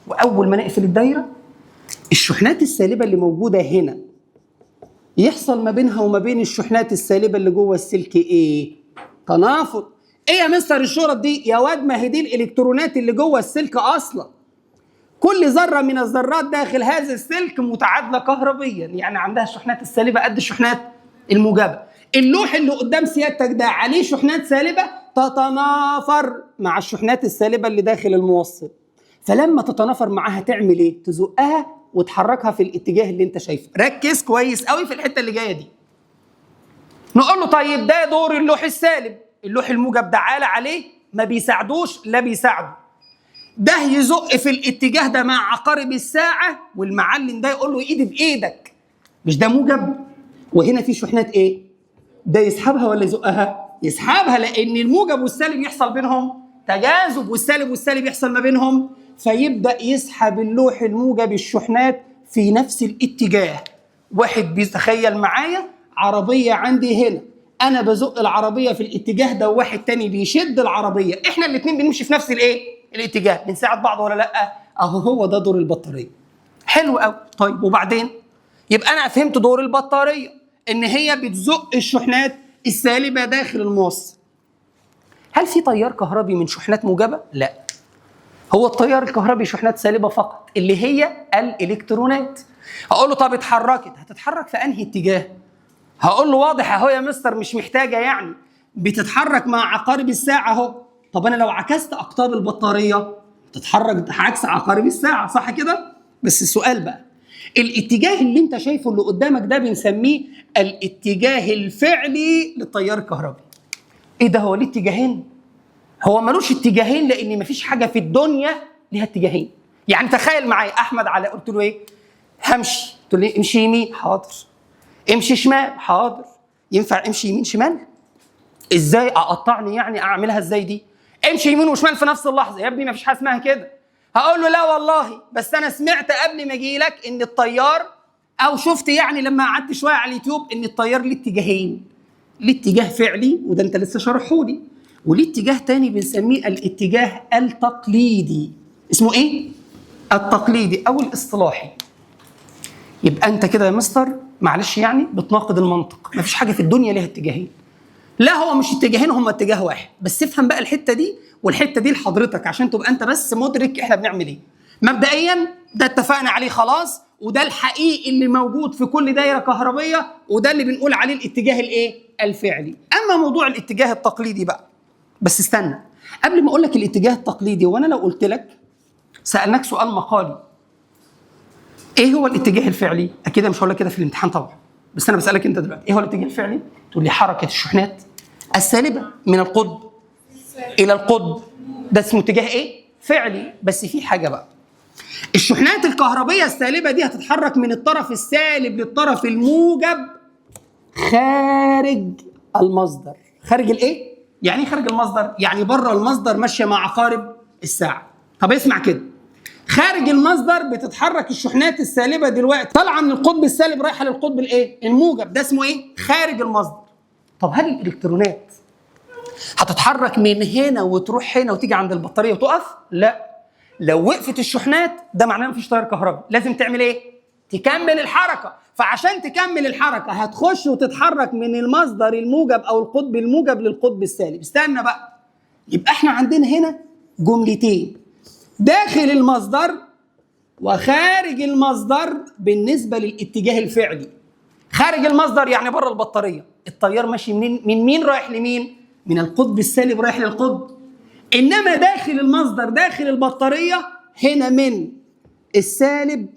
واول ما نقفل الدايرة، الشحنات السالبه اللي موجودة هنا يحصل ما بينها وما بين الشحنات السالبه اللي جوه السلك ايه؟ تنافر. ايه يا مستر الشرط دي؟ يا واد ما هي دي الالكترونات اللي جوه السلك اصلا. كل ذره من الذرات داخل هذا السلك متعادله كهربيا، يعني عندها الشحنات السالبه قد الشحنات الموجبة. اللوح اللي قدام سيادتك ده عليه شحنات سالبه تتنافر مع الشحنات السالبه اللي داخل الموصل، فلما تتنافر معاها تعمل ايه؟ تزقها وتحركها في الاتجاه اللي انت شايفه. ركز كويس قوي في الحتة اللي جاية دي. نقول له طيب ده دور اللوح السالب، اللوح الموجب ده عالي عليه ما بيساعدوش، لا بيساعده. ده يزق في الاتجاه ده مع عقارب الساعة، والمعلم ده يقول له ايدي بايدك، مش ده موجب؟ وهنا في شحنات ايه؟ ده يسحبها ولا يزقها؟ يسحبها، لان الموجب والسالب يحصل بينهم تجاذب، والسالب والسالب يحصل ما بينهم، فيبدا يسحب اللوح الموجب الشحنات في نفس الاتجاه. واحد بيتخيل معايا عربية عندي هنا، انا بزق العربية في الاتجاه ده، وواحد تاني بيشد العربية، احنا الاثنين بنمشي في نفس الايه؟ الاتجاه، بنساعد بعض ولا لا؟ اهو هو ده دور البطارية. حلو قوي. طيب وبعدين؟ يبقى انا فهمت دور البطارية ان هي بتزق الشحنات السالبه داخل الموصل. هل في تيار كهربي من شحنات موجبه؟ لا. هو التيار الكهربي شحنات سالبه فقط اللي هي الالكترونات. هقول له طب اتحركت، هتتحرك في انهي اتجاه؟ هقول له واضح اهو يا مستر، مش محتاجه يعني، بتتحرك مع عقارب الساعة اهو. طب انا لو عكست اقطاب البطارية تتحرك عكس عقارب الساعة، صح كده؟ بس السؤال بقى، الاتجاه اللي انت شايفه اللي قدامك ده بنسميه الاتجاه الفعلي للتيار الكهربي. ايه ده، هو ليه اتجاهين؟ هو ملوش اتجاهين، لان مفيش حاجة في الدنيا ليها اتجاهين. يعني تخيل معايا احمد علاء، قلت له ايه؟ همشي. قلت له امشي يمين، حاضر. امشي شمال، حاضر. ينفع امشي يمين شمال؟ ازاي اقطعني يعني، اعملها ازاي دي؟ امشي يمين وشمال في نفس اللحظة يا ابني، مفيش حاجة اسمها كده. هقول له لا والله، بس انا سمعت قبل ما اجي لك ان التيار، او شفت يعني لما قعدت شوية على اليوتيوب، ان التيار ليه اتجاهين، ليه اتجاه فعلي وده انت لسه شارحهولي، وليه اتجاه تاني بنسميه الاتجاه التقليدي. اسمه ايه؟ التقليدي او الاصطلاحي. يبقى انت كده يا مستر معلش يعني بتناقض المنطق، مفيش حاجة في الدنيا ليها اتجاهين. لا هو مش اتجاهين، هما اتجاه واحد. بس افهم بقى الحتة دي والحتة دي لحضرتك عشان تبقى انت بس مدرك احنا بنعمل ايه. مبدئيا ده اتفقنا عليه خلاص، وده الحقيقي اللي موجود في كل دايرة كهربيه، وده اللي بنقول عليه الاتجاه الايه؟ الفعلي. اما موضوع الاتجاه التقليدي بقى، بس استنى قبل ما اقول لك الاتجاه التقليدي، وانا لو قلت لك سالناك سؤال مقالي، ايه هو الاتجاه الفعلي؟ اكيد مش هقول لك كده في الامتحان طبعا، بس انا بسالك انت دلوقتي، ايه هو الاتجاه الفعلي؟ تقول لي حركة الشحنات السالبه من القطب الى القطب، ده اسمه اتجاه ايه؟ فعلي. بس في حاجة بقى، الشحنات الكهربيه السالبه دي هتتحرك من الطرف السالب للطرف الموجب خارج المصدر. خارج الايه؟ يعني ايه خارج المصدر؟ يعني بره المصدر، ماشية مع عقارب الساعة. طب اسمع كده، خارج المصدر بتتحرك الشحنات السالبه دلوقتي طالعه من القطب السالب رايحة للقطب الايه؟ الموجب، ده اسمه ايه؟ خارج المصدر. طب هل الالكترونات هتتحرك من هنا وتروح هنا وتيجي عند البطارية وتقف؟ لا. لو وقفت الشحنات ده معناه مفيش تيار كهربي، لازم تعمل ايه؟ تكمل الحركة. فعشان تكمل الحركة هتخش وتتحرك من المصدر الموجب او القطب الموجب للقطب السالب. استنى بقى، يبقى احنا عندنا هنا جملتين، داخل المصدر وخارج المصدر بالنسبة للاتجاه الفعلي. خارج المصدر يعني بره البطارية، التيار ماشي منين؟ من مين رايح لمين؟ من القطب السالب رايح للقطب. انما داخل المصدر داخل البطارية هنا من السالب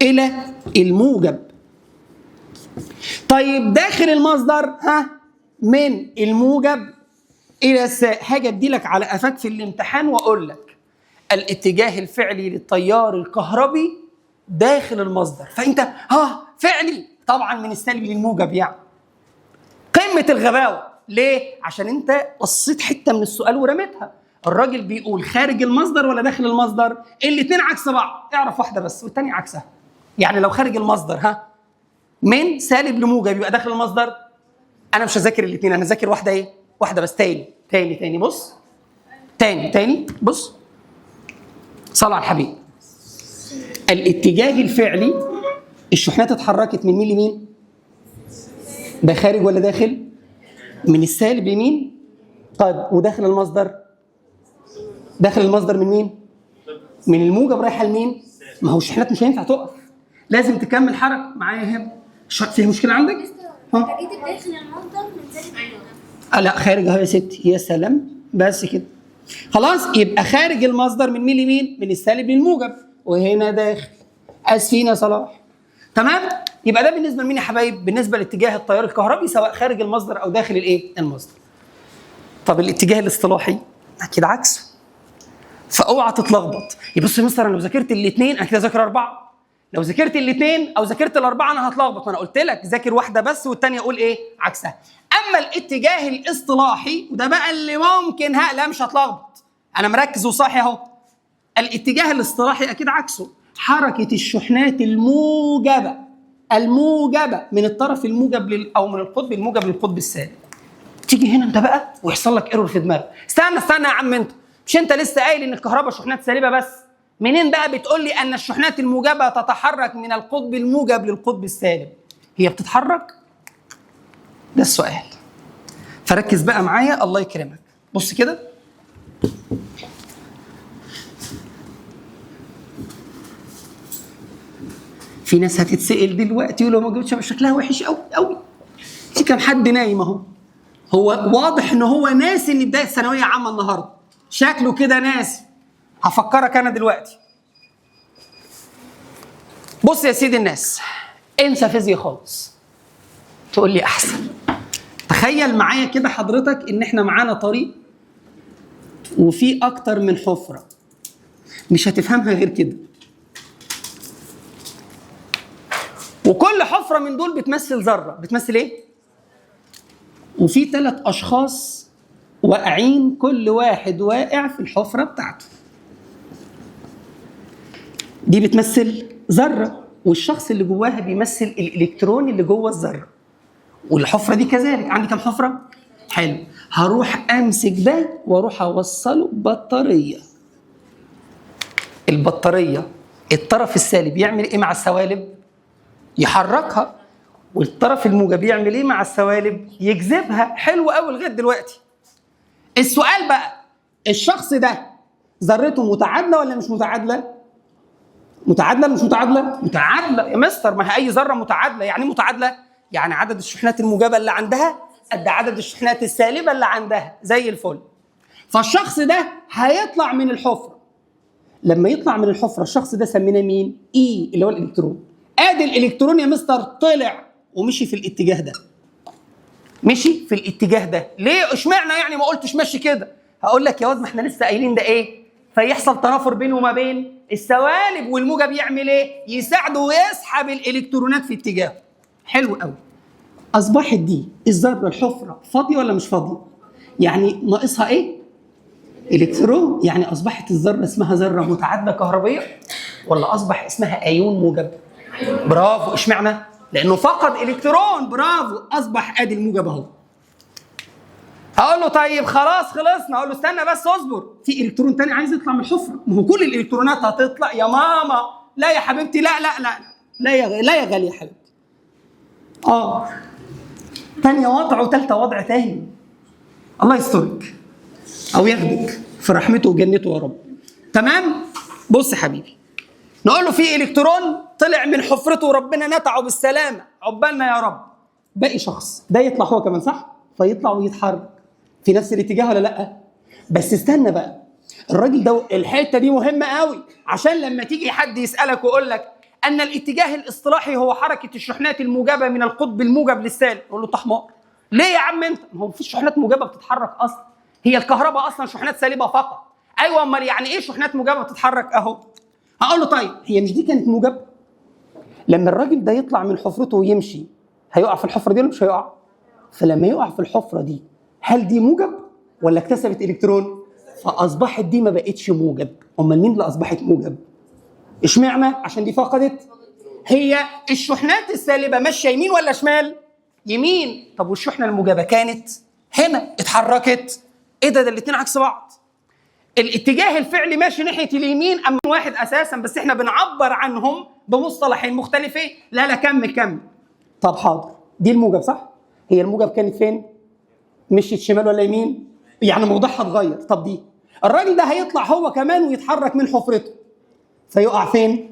الى الموجب. طيب داخل المصدر ها من الموجب الى السالب. هاجي ادي لك على قفاك في الامتحان واقول لك الاتجاه الفعلي للتيار الكهربي داخل المصدر، فانت فعلي طبعا من السالب للموجب، يعني قمة الغباوه. ليه؟ عشان انت قصيت حتة من السؤال ورميتها. الراجل بيقول خارج المصدر ولا داخل المصدر؟ الاثنين عكس بعض، اعرف واحدة بس والثانية عكسها. يعني لو خارج المصدر من سالب لموجب يبقى داخل المصدر. انا مش هذاكر الاثنين، انا هذاكر واحدة ايه؟ واحدة بس. تاني تاني تاني بص، تاني تاني بص، صلى على الحبيب. الاتجاه الفعلي الشحنات اتحركت من مين لمين؟ ده خارج ولا داخل؟ من السالب لمين؟ طيب وداخل المصدر؟ داخل المصدر من مين؟ من الموجب رايحة لمين؟ ما هو الشحنات مش هينفع تقف، لازم تكمل حركة. معايا يا هبه؟ فيها مشكلة عندك؟ ها؟ كاتب داخل المصدر من سالب لموجب. لا خارج اهو يا ستي، يا سلام، بس كده خلاص. يبقى خارج المصدر من مين لمين؟ من السالب للموجب، وهنا داخل. اسفين يا صلاح. تمام؟ يبقى ده بالنسبة لمين يا حبايب؟ بالنسبة لاتجاه التيار الكهربي سواء خارج المصدر او داخل الايه؟ المصدر. طب الاتجاه الاصطلاحي اكيد عكسه، فاوعى تتلخبط. يبص يا مستر انا لو ذاكرت الاثنين انا كده ذاكر اربعة، لو ذاكرت الاثنين او ذاكرت الاربعة انا هتلخبط. ما انا قلت لك ذاكر واحدة بس والثانية اقول ايه؟ عكسها. اما الاتجاه الاصطلاحي وده بقى اللي ممكن لا مش هتلخبط، انا مركز وصاحي اهو. الاتجاه الاصطلاحي اكيد عكسه، حركة الشحنات الموجبة الموجبة من الطرف الموجب او من القطب الموجب للقطب السالب. تيجي هنا انت بقى ويحصل لك error في دماغك. استنى استنى يا عم، انت مش انت لسه قايل ان الكهرباء شحنات سالبه بس؟ منين بقى بتقول لي ان الشحنات الموجبة تتحرك من القطب الموجب للقطب السالب؟ هي بتتحرك؟ ده السؤال. فركز بقى معايا الله يكرمك. بص كده، في ناس هتتسأل دلوقتي ولو ما جبتش شكلها وحش قوي قوي. في كام حد نايم اهو، هو واضح ان هو ناسي ان بداية ثانوية عامة النهارده، شكله كده ناسي. هفكرك انا دلوقتي. بص يا سيدي الناس، انسى فيزياء خالص، تقول لي احسن. تخيل معايا كده حضرتك ان احنا معانا طريق وفي اكتر من حفره، مش هتفهمها غير كده، وكل حفره من دول بتمثل ذره. بتمثل ايه؟ وفي 3 اشخاص واقعين، كل واحد واقع في الحفرة بتاعته. دي بتمثل ذره، والشخص اللي جواها بيمثل الالكترون اللي جوه الذرة، والحفره دي كذلك. عندي كام حفره؟ حلو. هروح امسك ده واروح اوصله ببطاريه. البطارية الطرف السالب يعمل ايه مع السوالب؟ يحركها، والطرف الموجب يعمل ايه مع السوالب؟ يجذبها. حلو قوي لغاية دلوقتي. السؤال بقى، الشخص ده ذرته متعادله ولا مش متعادله؟ متعادله ولا مش متعادله؟ متعادله يا مستر. ما هي اي ذره متعادله. يعني ايه متعادله؟ يعني عدد الشحنات الموجبة اللي عندها قد عدد الشحنات السالبه اللي عندها، زي الفل. فالشخص ده هيطلع من الحفرة. لما يطلع من الحفرة الشخص ده سميناه مين؟ اي اللي هو الالكترون. ادي الالكترون يا مستر طلع ومشي في الاتجاه ده. مشي في الاتجاه ده ليه؟ اشمعنى يعني ما قلتش مشي كده؟ هقول لك يا واد ما احنا لسه قايلين ده ايه؟ فيحصل تنافر بينه وما بين السوالب، والموجب يعمل ايه؟ يساعده ويسحب الالكترونات في اتجاهه. حلو قوي. اصبحت دي الذرة الحفرة فاضية ولا مش فاضية؟ يعني ناقصها ايه؟ الكترون. يعني اصبحت الذرة اسمها ذره متعادله كهربيه ولا اصبح اسمها ايون موجب؟ برافو. اشمعنى؟ لانه فقد الكترون. برافو. اصبح ادي الموجب اهو. هقول له طيب خلاص خلصنا، اقول له استنى بس اصبر، في الكترون تاني عايز يطلع من الحفرة. ما هو كل الالكترونات هتطلع يا ماما. لا يا حبيبتي، لا لا لا لا يا لا يا غالية يا حبيبتي. تانية وضع وتالتة وضع تاني. الله يسترك او ياخدك في رحمته وجنته يا رب. تمام؟ بص يا حبيبي، نقول له في الكترون طلع من حفرته وربنا نتعه بالسلامة، عقبالنا يا رب. باقي شخص ده يطلع هو كمان صح؟ فيطلع ويتحرك في نفس الاتجاه ولا لا؟ بس استنى بقى، الراجل ده الحتة دي مهمة قوي، عشان لما تيجي حد يسالك ويقول لك ان الاتجاه الاصطلاحي هو حركة الشحنات الموجبة من القطب الموجب للسالب، نقول له انت حمار. ليه يا عم انت؟ ما هو مفيش شحنات موجبه بتتحرك اصلا. هي الكهرباء اصلا شحنات سالبه فقط. ايوه امال يعني ايه شحنات موجبه بتتحرك؟ اهو هقول له طيب هي مش دي كانت موجب؟ لما الراجل ده يطلع من حفرته ويمشي هيقع في الحفرة دي ولا مش هيقع؟ فلما يقع في الحفرة دي هل دي موجب ولا اكتسبت الكترون؟ فاصبحت دي ما بقتش موجب. امال مين اللي اصبحت موجب؟ اشمعنى؟ عشان دي فقدت. هي الشحنات السالبه ماشية يمين ولا شمال؟ يمين. طب والشحنه الموجبة كانت هنا اتحركت، ايه ده؟ ده الاثنين عكس بعض. الاتجاه الفعلي ماشي ناحية اليمين اما واحد اساسا، بس احنا بنعبر عنهم بمصطلحين مختلفين. لا لا كمل كمل. طب حاضر، دي الموجب صح؟ هي الموجب كانت فين؟ مشيت شمال ولا يمين؟ يعني موضوعها اتغير. طب دي الراجل ده هيطلع هو كمان ويتحرك من حفرته فيقع فين؟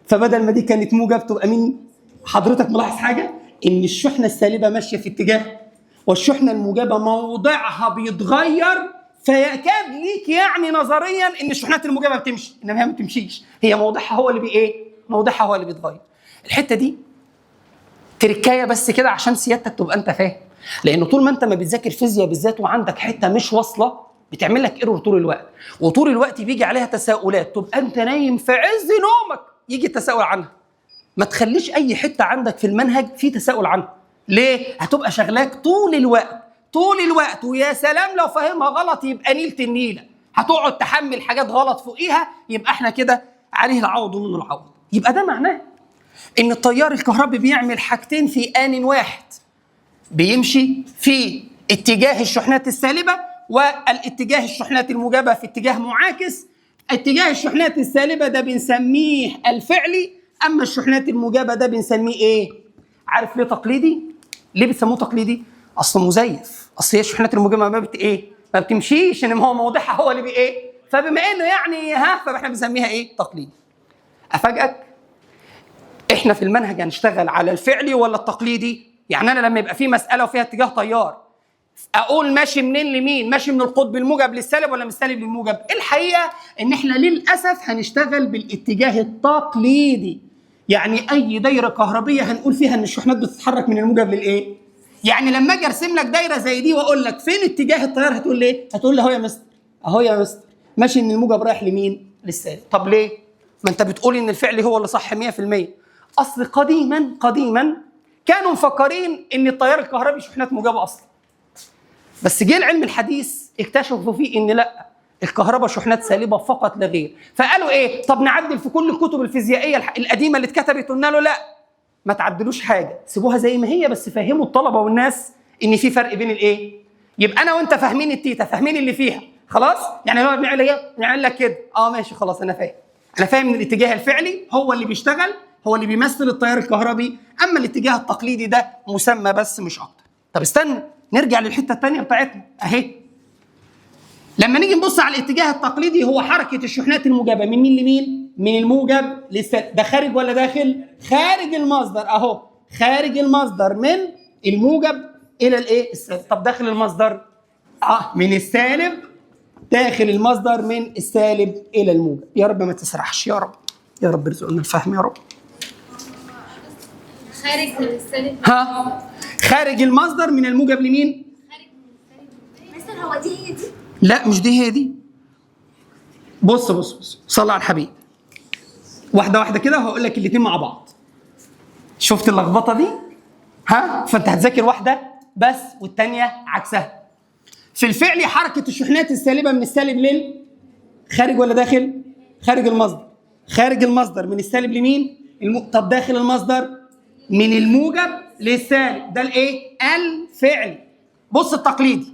فبدل ما دي كانت موجب تبقى مين؟ حضرتك ملاحظ حاجة؟ ان الشحنة السالبه ماشية في اتجاه والشحنه الموجبة موضعها بيتغير، فيكاد ليك يعني نظريا ان الشحنات الموجبة بتمشي، انما هي ما بتمشيش، هي موضعها هو اللي بي ايه؟ موضعها هو اللي بيتغير. الحتة دي تركايه بس كده عشان سيادتك تبقى انت فاهم، لانه طول ما انت ما بتذاكر فيزياء بالذات وعندك حتة مش واصله بتعمل لك error طول الوقت، وطول الوقت بيجي عليها تساؤلات، تبقى انت نايم في عز نومك يجي التساؤل عنها. ما تخليش اي حتة عندك في المنهج في تساؤل عنها. ليه؟ هتبقى شغلاك طول الوقت طول الوقت، ويا سلام لو فاهمها غلط يبقى نيله النيله، هتقعد تحمل حاجات غلط فوقيها، يبقى احنا كده عليه العوض ومنه العوض. يبقى ده معناه ان التيار الكهربي بيعمل حاجتين في آن واحد، بيمشي في اتجاه الشحنات السالبه والاتجاه الشحنات الموجبة في اتجاه معاكس. اتجاه الشحنات السالبه ده بنسميه الفعلي، اما الشحنات الموجبة ده بنسميه ايه؟ عارف ليه تقليدي؟ ليه بتسموه تقليدي؟ اصله مزيف، اصل هي الشحنات الموجبة ما بت ايه؟ ما بتمشيش، انما هو موضعها هو اللي بي ايه؟ فبما انه يعني ها، فاحنا بنسميها ايه؟ تقليدي. افاجئك احنا في المنهج هنشتغل على الفعلي ولا التقليدي؟ يعني انا لما يبقى في مسالة وفيها اتجاه تيار اقول ماشي منين لمين؟ ماشي من القطب الموجب للسالب ولا من السالب للموجب؟ الحقيقة ان احنا للاسف هنشتغل بالاتجاه التقليدي. يعني اي دايرة كهربيه هنقول فيها ان الشحنات بتتحرك من الموجب للايه؟ يعني لما اجي ارسم لك دايرة زي دي واقول لك فين اتجاه التيار هتقول لي ايه؟ هتقول لي اهو يا مستر، اهو يا مستر، ماشي من الموجب رايح لمين؟ للسالب. طب ليه؟ ما انت بتقول ان الفعل هو اللي صح 100%. اصل قديما قديما كانوا مفكرين ان التيار الكهربي شحنات موجبه اصلا. بس جه العلم الحديث اكتشفوا فيه ان لا، الكهرباء شحنات سالبه فقط لا غير. فقالوا ايه؟ طب نعدل في كل الكتب الفيزيائية القديمة اللي اتكتبت. قلنا له لا، ما تعدلوش حاجة، سيبوها زي ما هي، بس فهموا الطلبة والناس ان في فرق بين الايه؟ يبقى انا وانت فاهمين التيتا، فاهمين اللي فيها، خلاص؟ يعني لو بنعمل ايه؟ نعمل لك كده، ماشي خلاص انا فاهم. انا فاهم ان الاتجاه الفعلي هو اللي بيشتغل، هو اللي بيمثل التيار الكهربي، اما الاتجاه التقليدي ده مسمى بس مش اكتر. طب استنى نرجع للحتة الثانية بتاعتنا اهي. لما نيجي نبص على الاتجاه التقليدي هو حركة الشحنات الموجبة من مين لمين؟ من الموجب للسالب. ده خارج ولا داخل؟ خارج المصدر اهو، خارج المصدر من الموجب الى الايه؟ السالب. طب داخل المصدر؟ من السالب داخل المصدر من السالب الى الموجب. يا رب ما تسرحش يا رب، يا رب ارزقنا الفهم يا رب. خارج من السالب، ها، خارج المصدر من الموجب لمين؟ خارج من السالب. مستر هو دي هي دي؟ لا مش دي هي دي. بص بص بص، صلى على الحبيب. واحدة واحدة كده وهقول لك الاثنين مع بعض. شفت اللخبطة دي؟ ها، فانت هتذاكر واحدة بس والثانية عكسها. في الفعل حركة الشحنات السالبه من السالب لل خارج ولا داخل؟ خارج المصدر. خارج المصدر من السالب لمين؟ طب داخل المصدر من الموجب للسالب، ده الايه؟ الفعل. بص التقليدي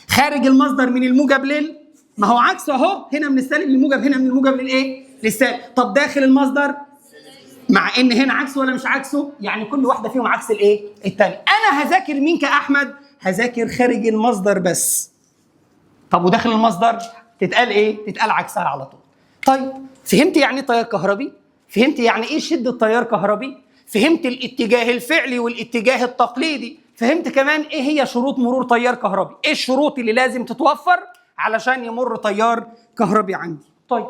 خارج المصدر من الموجب لل، ما هو عكسه اهو، هنا من السالب للموجب، هنا من الموجب للايه؟ للسالب. طب داخل المصدر مع ان هنا عكسه ولا مش عكسه؟ يعني كل واحدة فيهم عكس الايه؟ الثانية. انا هذاكر مين كاحمد؟ هذاكر خارج المصدر بس. طب وداخل المصدر تتقال ايه؟ تتقال عكسها على طول. طيب فهمت يعني ايه تيار كهربي؟ فهمت يعني ايه شده تيار كهربي؟ فهمت الاتجاه الفعلي والاتجاه التقليدي؟ فهمت كمان ايه هي شروط مرور تيار كهربي؟ ايه الشروط اللي لازم تتوفر علشان يمر تيار كهربي عندي؟ طيب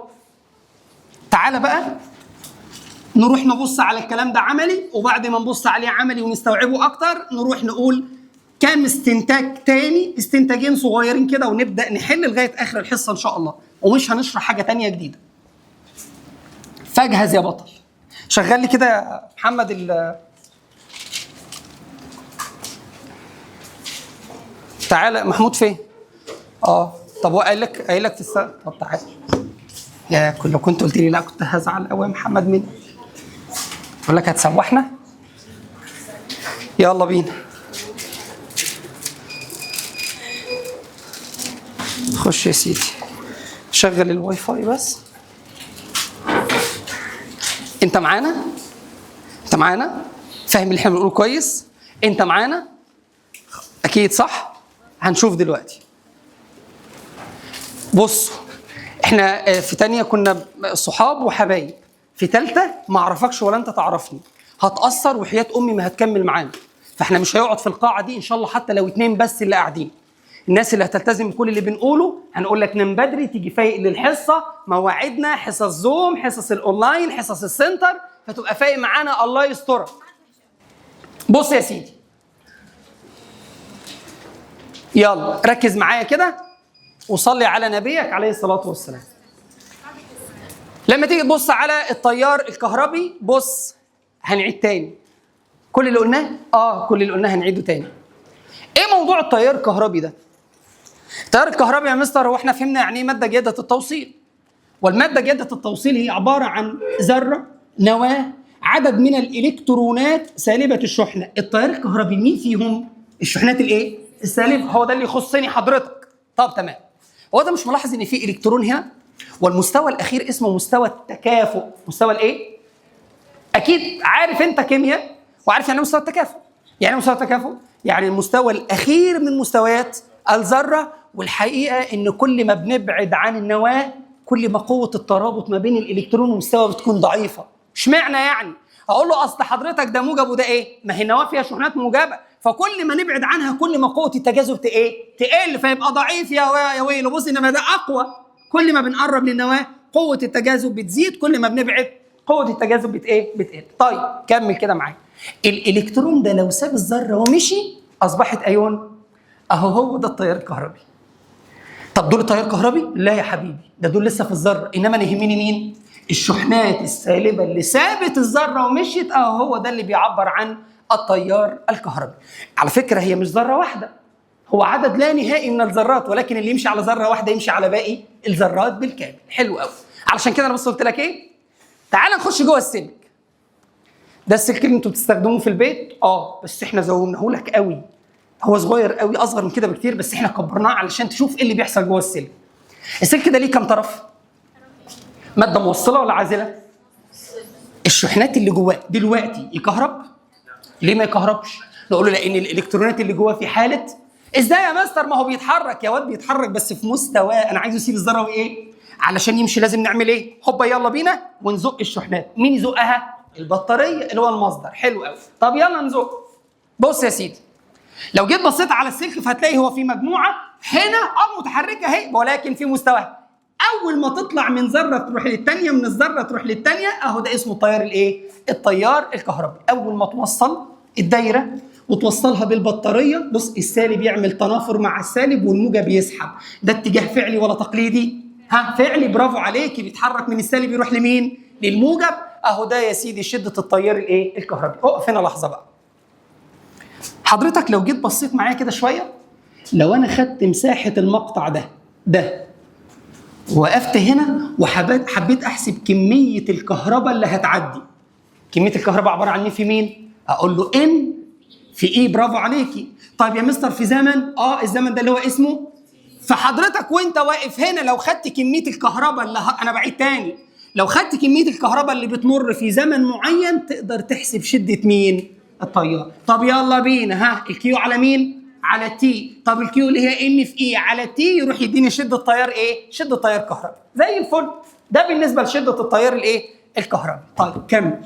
تعالى بقى نروح نبص على الكلام ده عملي، وبعد ما نبص عليه عملي ونستوعبه اكتر نروح نقول كام استنتاج تاني، استنتاجين صغيرين كده، ونبدا نحل لغاية اخر الحصة ان شاء الله، ومش هنشرح حاجة تانية جديدة. فاجهز يا بطل. شغل لي كده يا محمد تعالى محمود فين؟ طب هو قايل لك طب تعالى. يا لو كنت قلت لي لا كنت هزعل قوي يا محمد منك. اقول لك هتسوحنا؟ يلا بينا. خش يا سيدي. شغل الواي فاي بس. انت معانا؟ انت معانا؟ فاهم اللي احنا بنقوله كويس؟ انت معانا؟ اكيد صح؟ هنشوف دلوقتي. بصوا، احنا في تانية كنا صحاب وحبايب، في تالتة ما اعرفكش ولا انت تعرفني، هتأثر وحياة امي ما هتكمل معانا، فاحنا مش هيقعد في القاعة دي ان شاء الله حتى لو 2 بس اللي قاعدين. الناس اللي هتلتزم بكل اللي بنقوله هنقول لك نام بدري، تيجي فايق للحصة، مواعيدنا حصص زوم، حصص الاونلاين، حصص السنتر، فتبقى فايق معانا الله يسترك. بص يا سيدي، يلا ركز معايا كده وصلي على نبيك عليه الصلاة والسلام. لما تيجي تبص على التيار الكهربي، بص هنعيد تاني كل اللي قلناه. كل اللي قلناه هنعيده تاني. ايه موضوع التيار الكهربي ده؟ التيار الكهربي يا مستر هو احنا فهمنا يعني ايه مادة جيدة التوصيل. والمادة جيدة التوصيل هي عبارة عن ذرة، نواة، عدد من الالكترونات سالبة الشحنة. التيار الكهربي مين فيهم؟ الشحنات الايه؟ السالبة. هو ده اللي يخصني حضرتك. طب تمام. هو ده مش ملاحظ ان في الكترون هنا؟ والمستوى الاخير اسمه مستوى التكافؤ. مستوى الايه؟ اكيد عارف انت كيمياء وعارف يعني مستوى التكافؤ. يعني مستوى التكافؤ يعني المستوى الاخير من مستويات الذرة. والحقيقة ان كل ما بنبعد عن النواة كل ما قوة الترابط ما بين الالكترون والمستوى بتكون ضعيفة. اشمعنى يعني؟ اقول له اصل حضرتك ده موجب وده ايه؟ ما هي النواة فيها شحنات موجبه، فكل ما نبعد عنها كل ما قوة التجاذب ايه؟ تقل، فيبقى ضعيف يا ويله. بص انما ده اقوى، كل ما بنقرب للنواه قوة التجاذب بتزيد، كل ما بنبعد قوة التجاذب بتقل. طيب كمل كده معايا. الالكترون ده لو ساب الذرة ومشي اصبحت ايون. اهو هو ده التيار الكهربي. طب دول تيار كهربي؟ لا يا حبيبي، ده دول لسه في الذرة، انما انا يهمني مين؟ الشحنات السالبه اللي سابت الذرة ومشيت، اهو هو ده اللي بيعبر عن التيار الكهربي. على فكرة هي مش ذره واحدة، هو عدد لا نهائي من الذرات، ولكن اللي يمشي على ذره واحدة يمشي على باقي الذرات بالكامل. حلو قوي. علشان كده انا بس قلت لك ايه؟ تعال نخش جوه السلك. ده السلك اللي انتوا بتستخدموه في البيت، بس احنا زومناه لك قوي، هو صغير قوي، اصغر من كده بكتير، بس احنا كبرناه علشان تشوف ايه اللي بيحصل جوه السلك. السلك ده ليه كام طرف؟ مادة موصله ولا عازله؟ الشحنات اللي جواه دلوقتي يكهرب؟ ليه ما يكهربش؟ نقول له لان الالكترونات اللي جواه في حاله. ازاي يا مستر؟ ما هو بيتحرك يا واد، بيتحرك بس في مستواه. انا عايزه يسيب الذرة وايه؟ علشان يمشي لازم نعمل ايه؟ هوبا يلا بينا ونزق الشحنات. مين يزقها؟ البطارية اللي هو المصدر. حلو قوي. طب يلا نزق. بص يا سيدي، لو جيت بصيت على السلك فهتلاقي هو في مجموعة هنا متحركة اهي، ولكن في مستواها. اول ما تطلع من ذره تروح للثانيه، من الذرة تروح للثانيه، اهو ده اسمه التيار الايه؟ التيار الكهربي. اول ما توصل الدايرة وتوصلها بالبطاريه، بص السالب يعمل تنافر مع السالب والموجب يسحب. ده اتجاه فعلي ولا تقليدي؟ ها فعلي، برافو عليكي. بيتحرك من السالب يروح لمين؟ للموجب. اهو ده يا سيدي شده التيار الايه؟ الكهربي. اقف هنا لحظة بقى. حضرتك لو جيت بصيت معايا كده شوية، لو انا خدت مساحة المقطع ده وقفت هنا وحبيت احسب كمية الكهرباء اللي هتعدي، كمية الكهرباء عبارة عن مين في مين؟ اقول له N في E. برافو عليكي. طيب يا مستر في زمن، الزمن ده اللي هو اسمه. فحضرتك وانت واقف هنا لو خدت كمية الكهرباء اللي انا بعيد تاني، لو خدت كمية الكهرباء اللي بتمر في زمن معين تقدر تحسب شده مين؟ التيار. طب يلا بينا، ها ال Q على مين؟ على T. طب ال Q اللي هي N في E على T يروح يديني شده تيار ايه؟ شده تيار كهربي. زي الفل. ده بالنسبة لشدة التيار الايه؟ الكهربي. طيب كمل.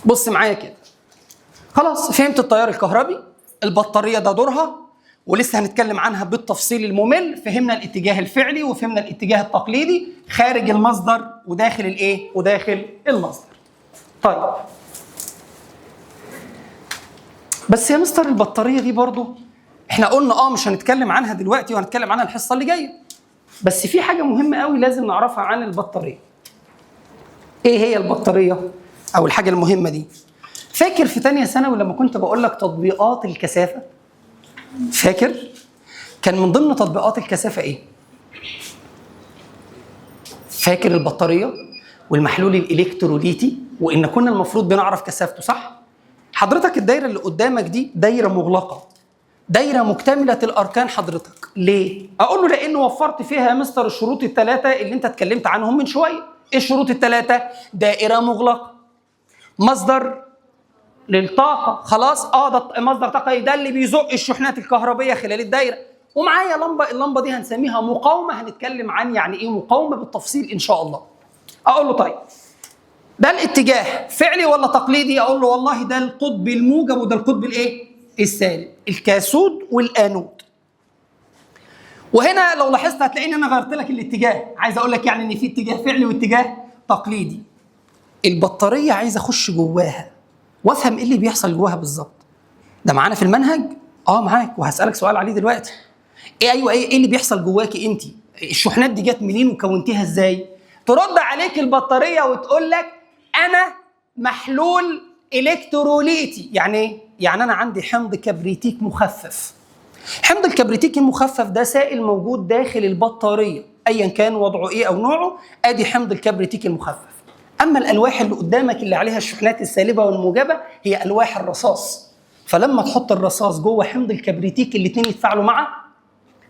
بص معايا كده. خلاص فهمت التيار الكهربي، البطارية ده دورها ولسه هنتكلم عنها بالتفصيل الممل. فهمنا الاتجاه الفعلي وفهمنا الاتجاه التقليدي خارج المصدر وداخل الايه؟ وداخل المصدر. طيب بس يا مستر البطارية دي برضو احنا قلنا مش هنتكلم عنها دلوقتي وهنتكلم عنها الحصة اللي جاية. بس في حاجة مهمة قوي لازم نعرفها عن البطارية. ايه هي البطارية او الحاجة المهمة دي؟ فاكر في تانية ثانوي لما كنت بقول لك تطبيقات الكثافة؟ فاكر؟ كان من ضمن تطبيقات الكثافة ايه؟ فاكر البطارية والمحلول الالكتروليتي، وان كنا المفروض بنعرف كثافته، صح؟ حضرتك الدايرة اللي قدامك دي دايرة مغلقة، دايرة مكتملة الاركان حضرتك. ليه؟ اقول له لان وفرت فيها يا مستر الشروط الثلاثة اللي انت اتكلمت عنهم من شوية. ايه الشروط الثلاثة؟ دائرة مغلقة، مصدر للطاقة، خلاص ده مصدر طاقة، ده اللي بيزق الشحنات الكهربيه خلال الدايرة، ومعايا لمبة، اللمبة دي هنسميها مقاومة، هنتكلم عن يعني ايه مقاومة بالتفصيل ان شاء الله. اقول له طيب ده الاتجاه فعلي ولا تقليدي؟ اقول له والله ده القطب الموجب وده القطب الايه؟ السالب، الكاثود والانود. وهنا لو لاحظت هتلاقيني انا غيرت لك الاتجاه، عايز اقول لك يعني ان في اتجاه فعلي واتجاه تقليدي. البطارية عايز اخش جواها وافهم ايه اللي بيحصل جواها بالظبط. ده معانا في المنهج؟ معاك، وهسالك سؤال عليه دلوقتي. ايه ايوه ايه اللي بيحصل جواكي انت؟ الشحنات دي جت منين وكونتيها ازاي؟ ترد عليك البطارية وتقول لك انا محلول الكتروليتي. يعني ايه؟ يعني انا عندي حمض كبريتيك مخفف. حمض الكبريتيك المخفف ده سائل موجود داخل البطارية، ايا كان وضعه ايه او نوعه، ادي حمض الكبريتيك المخفف. اما الالواح اللي قدامك اللي عليها الشحنات السالبه والموجبه هي الواح الرصاص. فلما تحط الرصاص جوه حمض الكبريتيك الاثنين يتفاعلوا مع،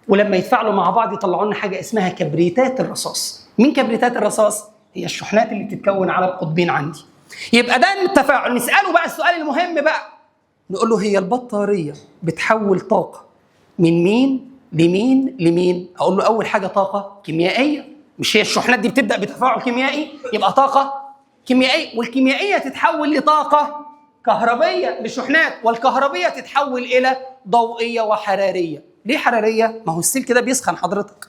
ولما يتفاعلوا مع بعض يطلعوا لنا حاجة اسمها كبريتات الرصاص. مين كبريتات الرصاص؟ هي الشحنات اللي بتتكون على القطبين عندي. يبقى ده التفاعل. نساله بقى السؤال المهم بقى، نقول له هي البطارية بتحول طاقة من مين لمين لمين؟ اقول له اول حاجة طاقة كيميائية، مش هي الشحنات دي بتبدا بتفاعل كيميائي، يبقى طاقة كيميائية، والكيميائيه تتحول لطاقة كهربيه لشحنات، والكهربيه تتحول الى ضوئية وحراريه. ليه حرارية؟ ما هو السلك ده بيسخن حضرتك.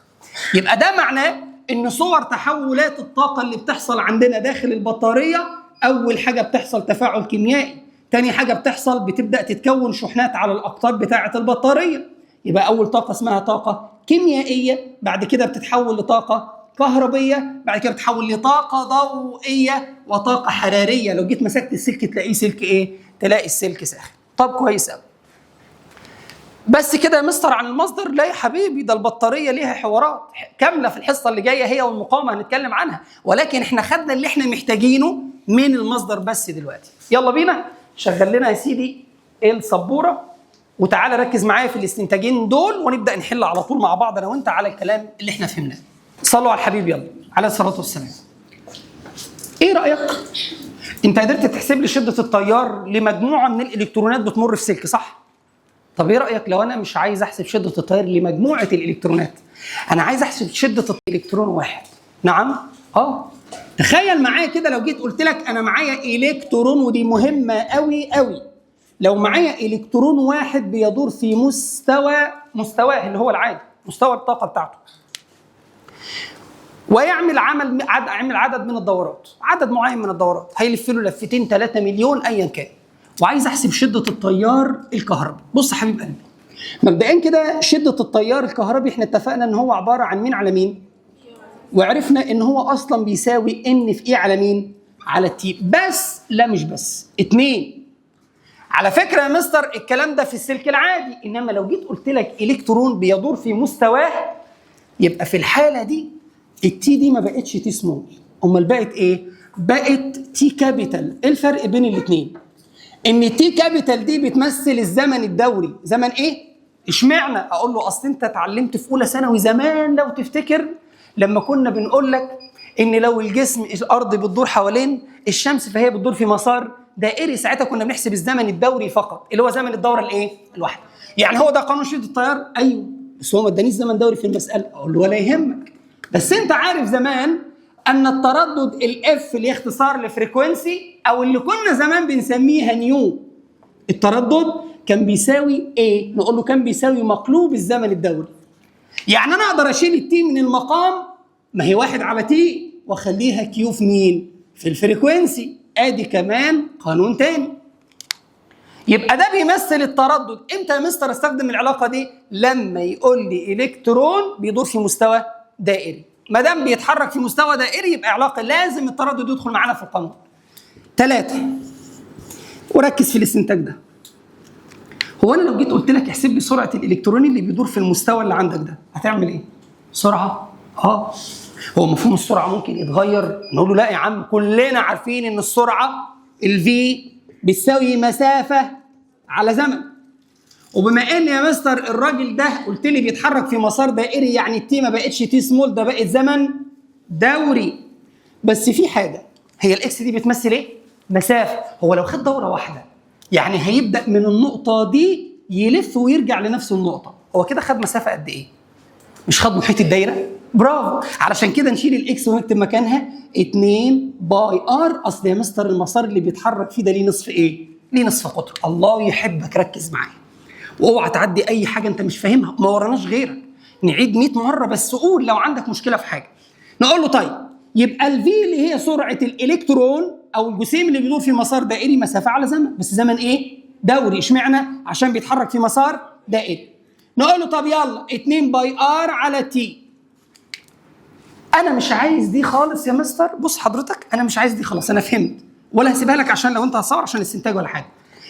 يبقى ده معناه ان صور تحولات الطاقة اللي بتحصل عندنا داخل البطارية، اول حاجة بتحصل تفاعل كيميائي، تاني حاجة بتحصل بتبدا تتكون شحنات على الاقطاب بتاعه البطارية، يبقى اول طاقة اسمها طاقة كيميائية، بعد كده بتتحول لطاقة كهربيه، بعد كده بتتحول لطاقة ضوئية وطاقة حرارية. لو جيت مسكت السلك تلاقيه سلك ايه؟ تلاقي السلك ساخن. طب كويس قوي. بس كده يا مستر عن المصدر؟ لا يا حبيبي، ده البطارية ليها حوارات كاملة في الحصة اللي جاية هي والمقاومة هنتكلم عنها، ولكن احنا خدنا اللي احنا محتاجينه من المصدر بس دلوقتي. يلا بينا، شغل لنا يا سيدي السبوره وتعالى ركز معايا في الاستنتاجين دول ونبدا نحل على طول مع بعض انا وانت على الكلام اللي احنا فهمناه. صلوا على الحبيب، يلا عليه الصلاة والسلام. ايه رايك؟ انت قدرت تحسب لي شده التيار لمجموعة من الالكترونات بتمر في سلك، صح؟ طب ايه رايك لو انا مش عايز احسب شده التيار لمجموعة الالكترونات، انا عايز احسب شده الالكترون واحد. نعم؟ تخيل معايا كده لو جيت قلت لك انا معايا الكترون، ودي مهمة قوي قوي، لو معايا الكترون واحد بيدور في مستواه اللي هو العادي، مستوى الطاقة بتاعته، ويعمل عمل عدد من الدورات، عدد معين من الدورات، هيلف له لفتين 3 مليون ايا كان، وعايز احسب شده التيار الكهربي. بص يا حبيب قلبي، مبدئيا كده شده التيار الكهربي احنا اتفقنا ان هو عبارة عن مين على مين؟ وعرفنا ان هو اصلا بيساوي N في e على مين؟ على ال t. بس لا مش بس، اتنين. على فكرة يا مستر الكلام ده في السلك العادي، انما لو جيت قلت لك الكترون بيدور في مستواه، يبقى في الحالة دي ال t دي ما بقتش t small، امال بقت ايه؟ بقت T capital. ايه الفرق بين الاثنين؟ ان T capital دي بتمثل الزمن الدوري. زمن ايه؟ اشمعنى؟ اقول له اصل انت اتعلمت في اولى ثانوي زمان لو تفتكر لما كنا بنقول لك ان لو الجسم الارض بتدور حوالين الشمس فهي بتدور في مسار دائري، ساعتها كنا بنحسب الزمن الدوري فقط اللي هو زمن الدورة الايه؟ الواحدة. يعني هو ده قانون شده التيار؟ ايوه، بس هو ما ادانيش زمن دوري في المسالة. اقول له ولا يهمك، بس انت عارف زمان ان التردد ال F اللي هي اختصار ل frequency او اللي كنا زمان بنسميها nu، التردد كان بيساوي ايه؟ نقول له كان بيساوي مقلوب الزمن الدوري. يعني انا اقدر اشيل ال T من المقام، ما هي 1 على T، واخليها Q في مين؟ في ال frequency. ادي كمان قانون تاني. يبقى ده بيمثل التردد. امتى يا مستر استخدم العلاقة دي؟ لما يقول لي الكترون بيدور في مستوى دائري. ما دام بيتحرك في مستوى دائري يبقى علاقة لازم التردد يدخل معانا في القانون. 3، وركز في الاستنتاج ده. هو انا لو جيت قلت لك احسب لي سرعة الالكترون اللي بيدور في المستوى اللي عندك ده، هتعمل ايه؟ سرعة؟ هو مفهوم السرعة ممكن يتغير؟ نقول له لا يا عم، كلنا عارفين ان السرعة ال V بتساوي مسافة على زمن. وبما ان يا مستر الراجل ده قلت لي بيتحرك في مسار دائري، يعني ال t ما بقتش t small، ده بقت زمن دوري. بس في حاجة، هي ال x دي بتمثل ايه؟ مسافة. هو لو خد دوره واحدة يعني هيبدا من النقطة دي يلف ويرجع لنفس النقطة، هو كده خد مسافة قد ايه؟ مش خد محيط الدايرة؟ برافو. علشان كده نشيل ال x ونكتب مكانها 2 pi r. اصل يا مستر المسار اللي بيتحرك فيه ده ليه نصف ايه؟ ليه نصف قطر. الله يحبك ركز معايا، واوعى تعدي اي حاجة انت مش فاهمها، ما وراناش غيرك. نعيد 100 مرة بس قول لو عندك مشكلة في حاجة. نقول له طيب يبقى ال V اللي هي سرعة الالكترون او الجسيم اللي بيدور في مسار دائري مسافة على زمن، بس زمن ايه؟ دوري. اشمعنى؟ عشان بيتحرك في مسار دائري. نقول له طب يلا 2 pi r على t. انا مش عايز دي خالص يا مستر. بص حضرتك انا مش عايز دي خلاص، انا فهمت، ولا هسيبها لك عشان لو انت هتصور عشان الاستنتاج ولا حاجة.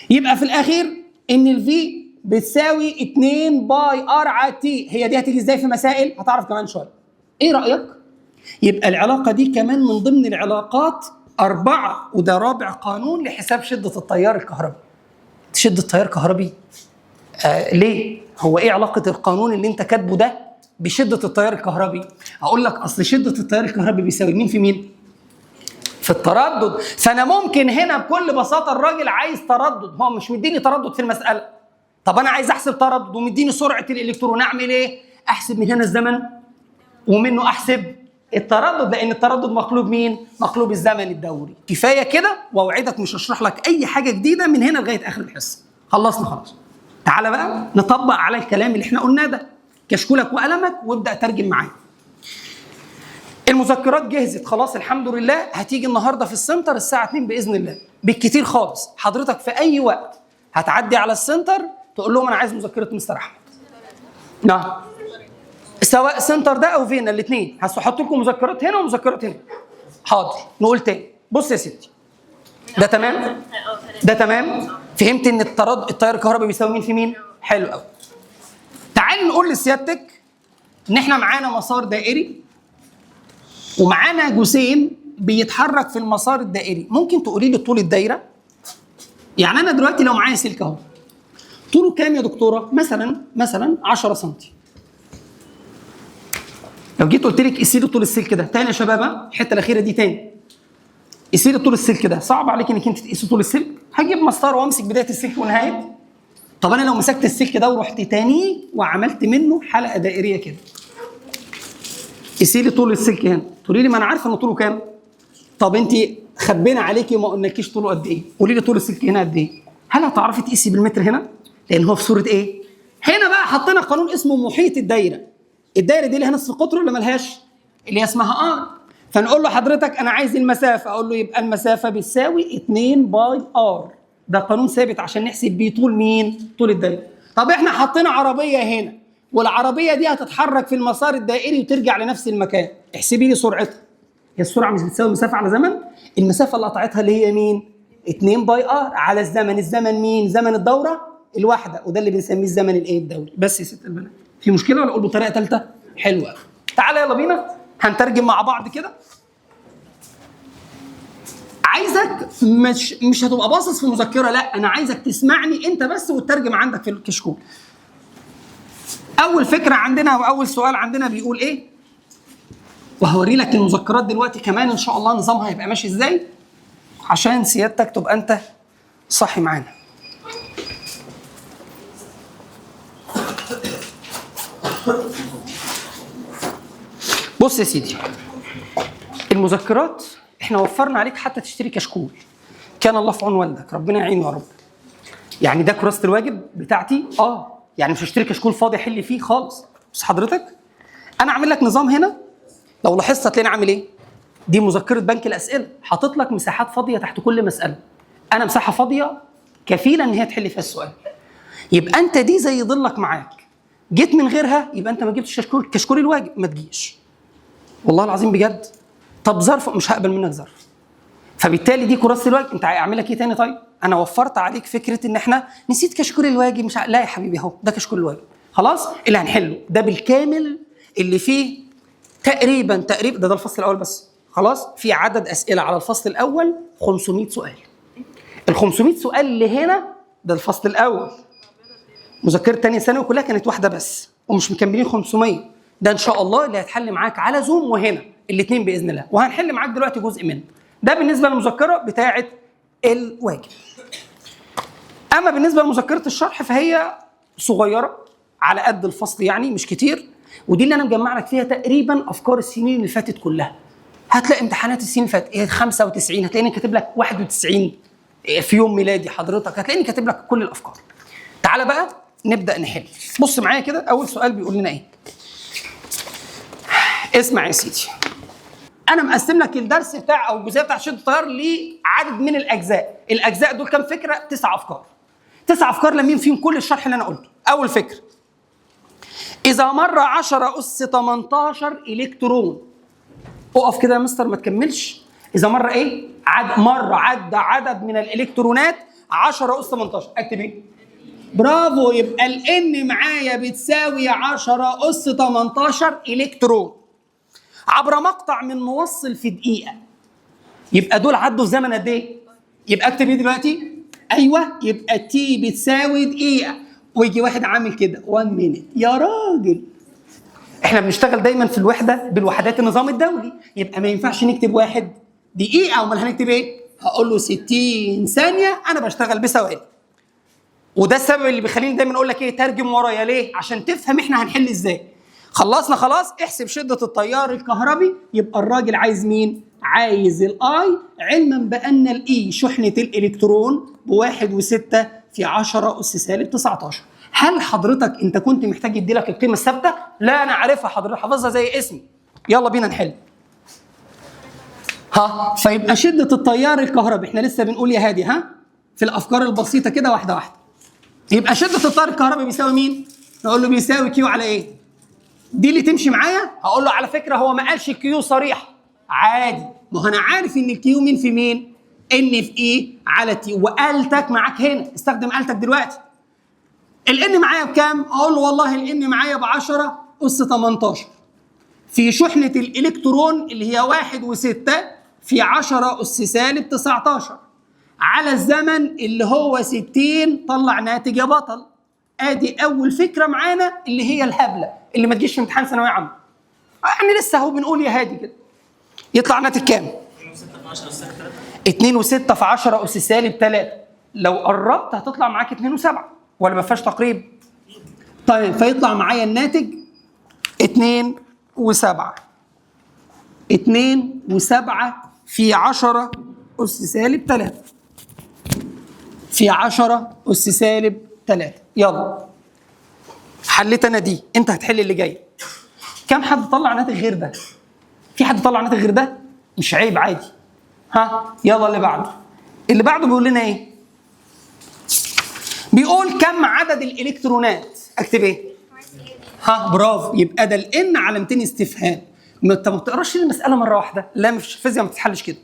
يبقى في الاخير ان ال V بتساوي 2 pi r على t. هي دي هتيجي ازاي في مسائل؟ هتعرف كمان شوية. ايه رايك؟ يبقى العلاقة دي كمان من ضمن العلاقات 4، وده رابع قانون لحساب شده التيار الكهربي. شده التيار الكهربي ليه؟ هو ايه علاقة القانون اللي انت كاتبه ده بشده التيار الكهربي؟ اقول لك اصل شده التيار الكهربي بيساوي مين في مين؟ في التردد. فانا ممكن هنا بكل بساطة الراجل عايز تردد، هو مش مديني تردد في المسالة. طب انا عايز احسب تردد ومديني سرعة الالكترون، اعمل ايه؟ احسب من هنا الزمن ومنه احسب التردد، لان التردد مقلوب مين؟ مقلوب الزمن الدوري. كفاية كده، واوعدك مش هشرح لك اي حاجة جديدة من هنا لغاية اخر الحصة. خلصنا خلاص. تعالى بقى نطبق على الكلام اللي احنا قلناه ده. كشكولك وقلمك وابدا ترجم معايا. المذكرات جهزت خلاص الحمد لله، هتيجي النهارده في السنتر الساعة 2 باذن الله بالكتير خالص. حضرتك في اي وقت هتعدي على السنتر تقول لهم انا عايز مذكره مستر احمد. نعم، سواء سنتر ده او فينا الاثنين، هحط لكم مذكرات هنا ومذكرات هنا. حاضر. نقول تاني. بص يا ستي، ده تمام؟ ده تمام؟ فهمت ان التيار الكهربي بيساوي مين في مين؟ حلو قوي. تعالي نقول لسيادتك ان احنا معانا مسار دائري ومعانا جسيم بيتحرك في المسار الدائري. ممكن تقولي لي طول الدايرة؟ يعني انا دلوقتي لو معايا سلك اهو، طوله كام يا دكتورة؟ مثلا 10 سم. لو جيت قلت لك قيسي لي طول السلك ده، تاني يا شباب الحتة الاخيرة دي تاني، قيسي لي طول السلك ده، صعب عليك انك انت تقيسي طول السلك؟ هجيب مسطرة وامسك بداية السلك ونهاية. طب انا لو مسكت السلك ده ورحت تاني وعملت منه حلقة دائريه كده، قيسي لي طول السلك هنا، تقولي لي ما انا عارفه ان طوله كام. طب انت خبينا عليكي وما قلنالكيش طوله قد ايه، قولي لي طول السلك هنا قد ايه. هل هتعرفي تقيسي بالمتر هنا؟ لان هو في صوره ايه؟ هنا بقى حطينا قانون اسمه محيط الدايرة. الدايرة دي ليها نصف قطر ولا ملهاش؟ اللي هي اسمها r. فنقول له حضرتك انا عايز المسافة، اقول له يبقى المسافة بتساوي 2 pi r. ده قانون ثابت عشان نحسب بيه طول مين؟ طول الدايرة. طب احنا حطينا عربية هنا، والعربية دي هتتحرك في المسار الدائري وترجع لنفس المكان، احسبي لي سرعتها. هي السرعة مش بتساوي المسافة على زمن؟ المسافة اللي قطعتها اللي هي مين؟ 2 pi r على الزمن. الزمن مين؟ زمن الدورة الواحدة، وده اللي بنسميه الزمن الايه؟ الدوري. بس يا ست البنات، في مشكلة ولا اقول بطريقة ثالثة؟ حلوة. تعالى يلا بينا هنترجم مع بعض كده. عايزك مش هتبقى باصص في مذكره، لا انا عايزك تسمعني انت بس وتترجم عندك في الكشكول. اول فكرة عندنا واول سؤال عندنا بيقول ايه؟ وهوري لك المذكرات دلوقتي كمان ان شاء الله نظامها هيبقى ماشي ازاي عشان سيادتك تبقى انت صاحي معانا. بص يا سيدي، المذكرات احنا وفرنا عليك حتى تشتري كشكول. كان الله في عون والدك، ربنا يعينه يا رب. يعني ده كراسة الواجب بتاعتي، يعني مش هشتري كشكول فاضي احل فيه خالص. بس حضرتك انا عامل لك نظام هنا، لو لاحظت هتلاقيني عامل ايه؟ دي مذكره بنك الاسئلة، حاطط لك مساحات فاضية تحت كل مسالة. انا مساحة فاضية كفيله ان هي تحل فيها السؤال. يبقى انت دي زي ظلك معاك، جيت من غيرها يبقى انت ما جبتش كشكول الواجب، ما تجيش والله العظيم بجد. طب ظرف، مش هقبل منك ظرف. فبالتالي دي كراسة الواجب، انت اعمل لك ايه تاني؟ طيب انا وفرت عليك فكرة ان احنا نسيت كشكول الواجب مش لا يا حبيبي اهو ده كشكول الواجب خلاص اللي هنحله ده بالكامل، اللي فيه تقريبا ده الفصل الاول بس خلاص. في عدد اسئلة على الفصل الاول 500 سؤال. ال 500 سؤال اللي هنا ده الفصل الاول. مذكره ثانية ثانوي كلها كانت واحدة بس ومش مكملين 500. ده ان شاء الله اللي هيتحل معاك على زوم وهنا الاثنين باذن الله، وهنحل معاك دلوقتي جزء منه. ده بالنسبة للمذكره بتاعه الواجب. اما بالنسبة لمذكره الشرح فهي صغيرة على قد الفصل يعني مش كتير، ودي اللي انا مجمع لك فيها تقريبا افكار السنين اللي فاتت كلها. هتلاقي امتحانات السنين اللي فاتت 95، هتلاقيني كاتب لك 91 في يوم ميلادي حضرتك، هتلاقيني كاتب لك كل الافكار. تعالى بقى نبدا نحل. بص معايا كده، اول سؤال بيقول لنا ايه؟ اسمع يا سيدي، انا مقسم لك الدرس بتاع او الجزئية بتاع شده التيار لعدد من الاجزاء. الاجزاء دول كام فكرة؟ 9 افكار. 9 افكار لمين فيهم كل الشرح اللي انا قلته. اول فكرة، اذا مر 10 اس 18 الكترون. اقف كده يا مستر ما تكملش. اذا مر ايه؟ مر عدى عدد من الالكترونات 10 اس 18، اكتب ايه؟ برافو، يبقى ال n معايا بتساوي 10 اس 18 الكترون عبر مقطع من موصل في دقيقة. يبقى دول عدوا في زمن قد ايه؟ يبقى اكتب ايه دلوقتي؟ ايوه، يبقى t بتساوي دقيقة. ويجي واحد عامل كده 1 minute. يا راجل، احنا بنشتغل دايما في الوحدة بالوحدات النظام الدولي، يبقى ما ينفعش نكتب 1 دقيقة، امال هنكتب ايه؟ هقول له 60 ثانية، انا بشتغل بثواني. وده السبب اللي بيخليني دايما اقول لك ايه؟ ترجم ورايا. ليه؟ عشان تفهم احنا هنحل ازاي. خلصنا خلاص، احسب شدة التيار الكهربي. يبقى الراجل عايز مين؟ عايز ال I، علما بان ال e شحنة الالكترون ب1.6 في 10 اس سالب 19. هل حضرتك انت كنت محتاج يدي لك القيمة الثابتة؟ لا انا عارفها حضرتك، حافظها زي اسمي. يلا بينا نحل. ها، فيبقى شدة التيار الكهربي، احنا لسه بنقول يا هادي ها في الافكار البسيطة كده واحدة واحدة. يبقى شدة التيار الكهربي بيساوي مين؟ نقول له بيساوي Q على ايه؟ دي اللي تمشي معايا. هقول له على فكرة هو ما قالش Q صريح، عادي، ما هو انا عارف ان ال Q مين في مين؟ n في e على t، وآلتك معاك هنا، استخدم آلتك دلوقتي. ال n معايا بكام؟ اقول له والله ال n معايا ب 10 اس 18 في شحنه الالكترون اللي هي 1.6 في 10 اس سالب 19 على الزمن اللي هو 60. طلع ناتج يا بطل. ادي اول فكرة معانا اللي هي الهبلة اللي ما تجيش في امتحان ثانوية عامة. يعني لسه اهو بنقول يا هادي كده. يطلع ناتج كام؟ 2.6 في 10 اس سالب 3. لو قربت هتطلع معاك 2.7، ولا ما فيهاش تقريب؟ طيب فيطلع معايا الناتج 2.7، 2.7 في 10 اس سالب 3 في 10 اس سالب 3. يلا حليت انا دي، انت هتحل اللي جاي. كم حد طلع ناتج غير ده؟ في حد طلع ناتج غير ده؟ مش عيب، عادي. ها يلا اللي بعده. اللي بعده بيقول لنا ايه؟ بيقول كم عدد الالكترونات؟ اكتب ايه؟ ها برافو، يبقى ده ال n علامتين استفهام. ما انت ما بتقراش المسالة مرة واحدة، لا مش الفيزياء ما بتتحلش كده.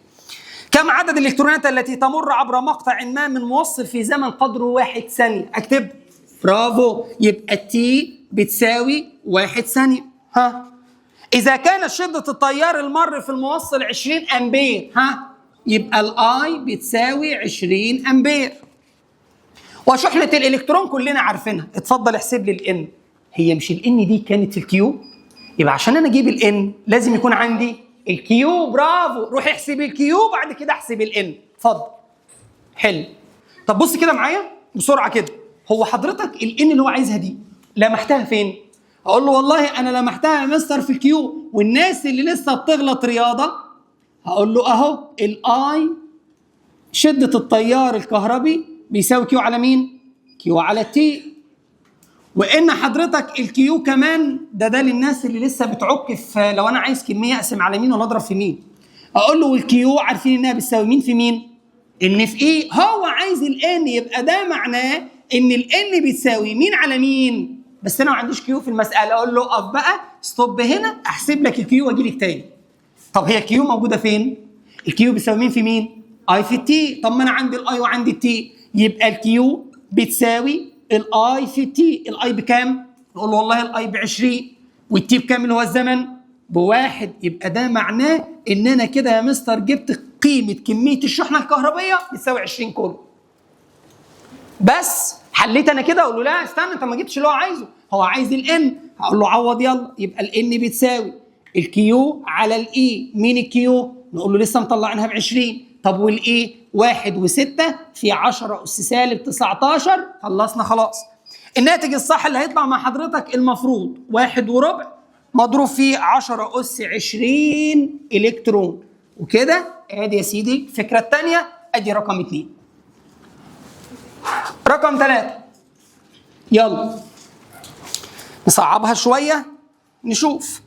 كم عدد الالكترونات التي تمر عبر مقطع ما من موصل في زمن قدره 1 ثانية؟ اكتب برافو، يبقى t بتساوي 1 ثانية. ها اذا كانت شده التيار المر في الموصل 20 امبير، ها يبقى ال I بتساوي 20 امبير. وشحنه الالكترون كلنا عارفينها، اتفضل احسب لي ال n. هي مش ال n دي كانت ال Q؟ يبقى عشان انا اجيب ال n لازم يكون عندي ال Q. برافو، روح احسب ال Q بعد كده احسب ال n. اتفضل حلو. طب بص كده معايا بسرعة كده، هو حضرتك ال n اللي هو عايزها دي لمحتها فين؟ اقول له والله انا لمحتها يا مستر في ال Q. والناس اللي لسه بتغلط رياضة هقول له اهو ال I شده التيار الكهربي بيساوي Q على مين؟ Q على t. وان حضرتك ال Q كمان ده للناس اللي لسه بتعك في لو انا عايز كمية اقسم على مين ولا اضرب في مين. اقول له وال Q عارفين انها بتساوي مين في مين؟ N في E. هو عايز ال N، يبقى ده معناه ان ال N بتساوي مين على مين؟ بس انا ما عنديش Q في المسالة. اقول له اقف بقى، stop هنا، احسب لك ال Q واجي لك تاني. طب هي ال Q موجودة فين؟ ال Q بيساوي مين في مين؟ I في T. طب ما انا عندي ال I وعندي ال T، يبقى ال Q بتساوي ال I في T. ال I بكام؟ نقول له والله ال I ب 20، وال T بكام اللي هو الزمن؟ بواحد. يبقى ده معناه ان انا كده يا مستر جبت قيمة كمية الشحنة الكهربيه بتساوي 20 كولوم. بس حليت انا كده؟ اقول له لا استنى، انت ما جبتش اللي هو عايزه، هو عايز ال N. هقول له عوض يلا، يبقى ال N بتساوي ال Q على ال E. مين ال Q؟ نقول له لسه مطلعينها ب 20. طب وال E؟ 1.6 في 10 اس سالب 19. خلصنا خلاص. الناتج الصح اللي هيطلع مع حضرتك المفروض 1.25 مضروب في 10 اس 20 الكترون. وكده ادي يا سيدي الفكرة الثانية، ادي رقم 2. رقم 3 يلا نصعبها شوية نشوف.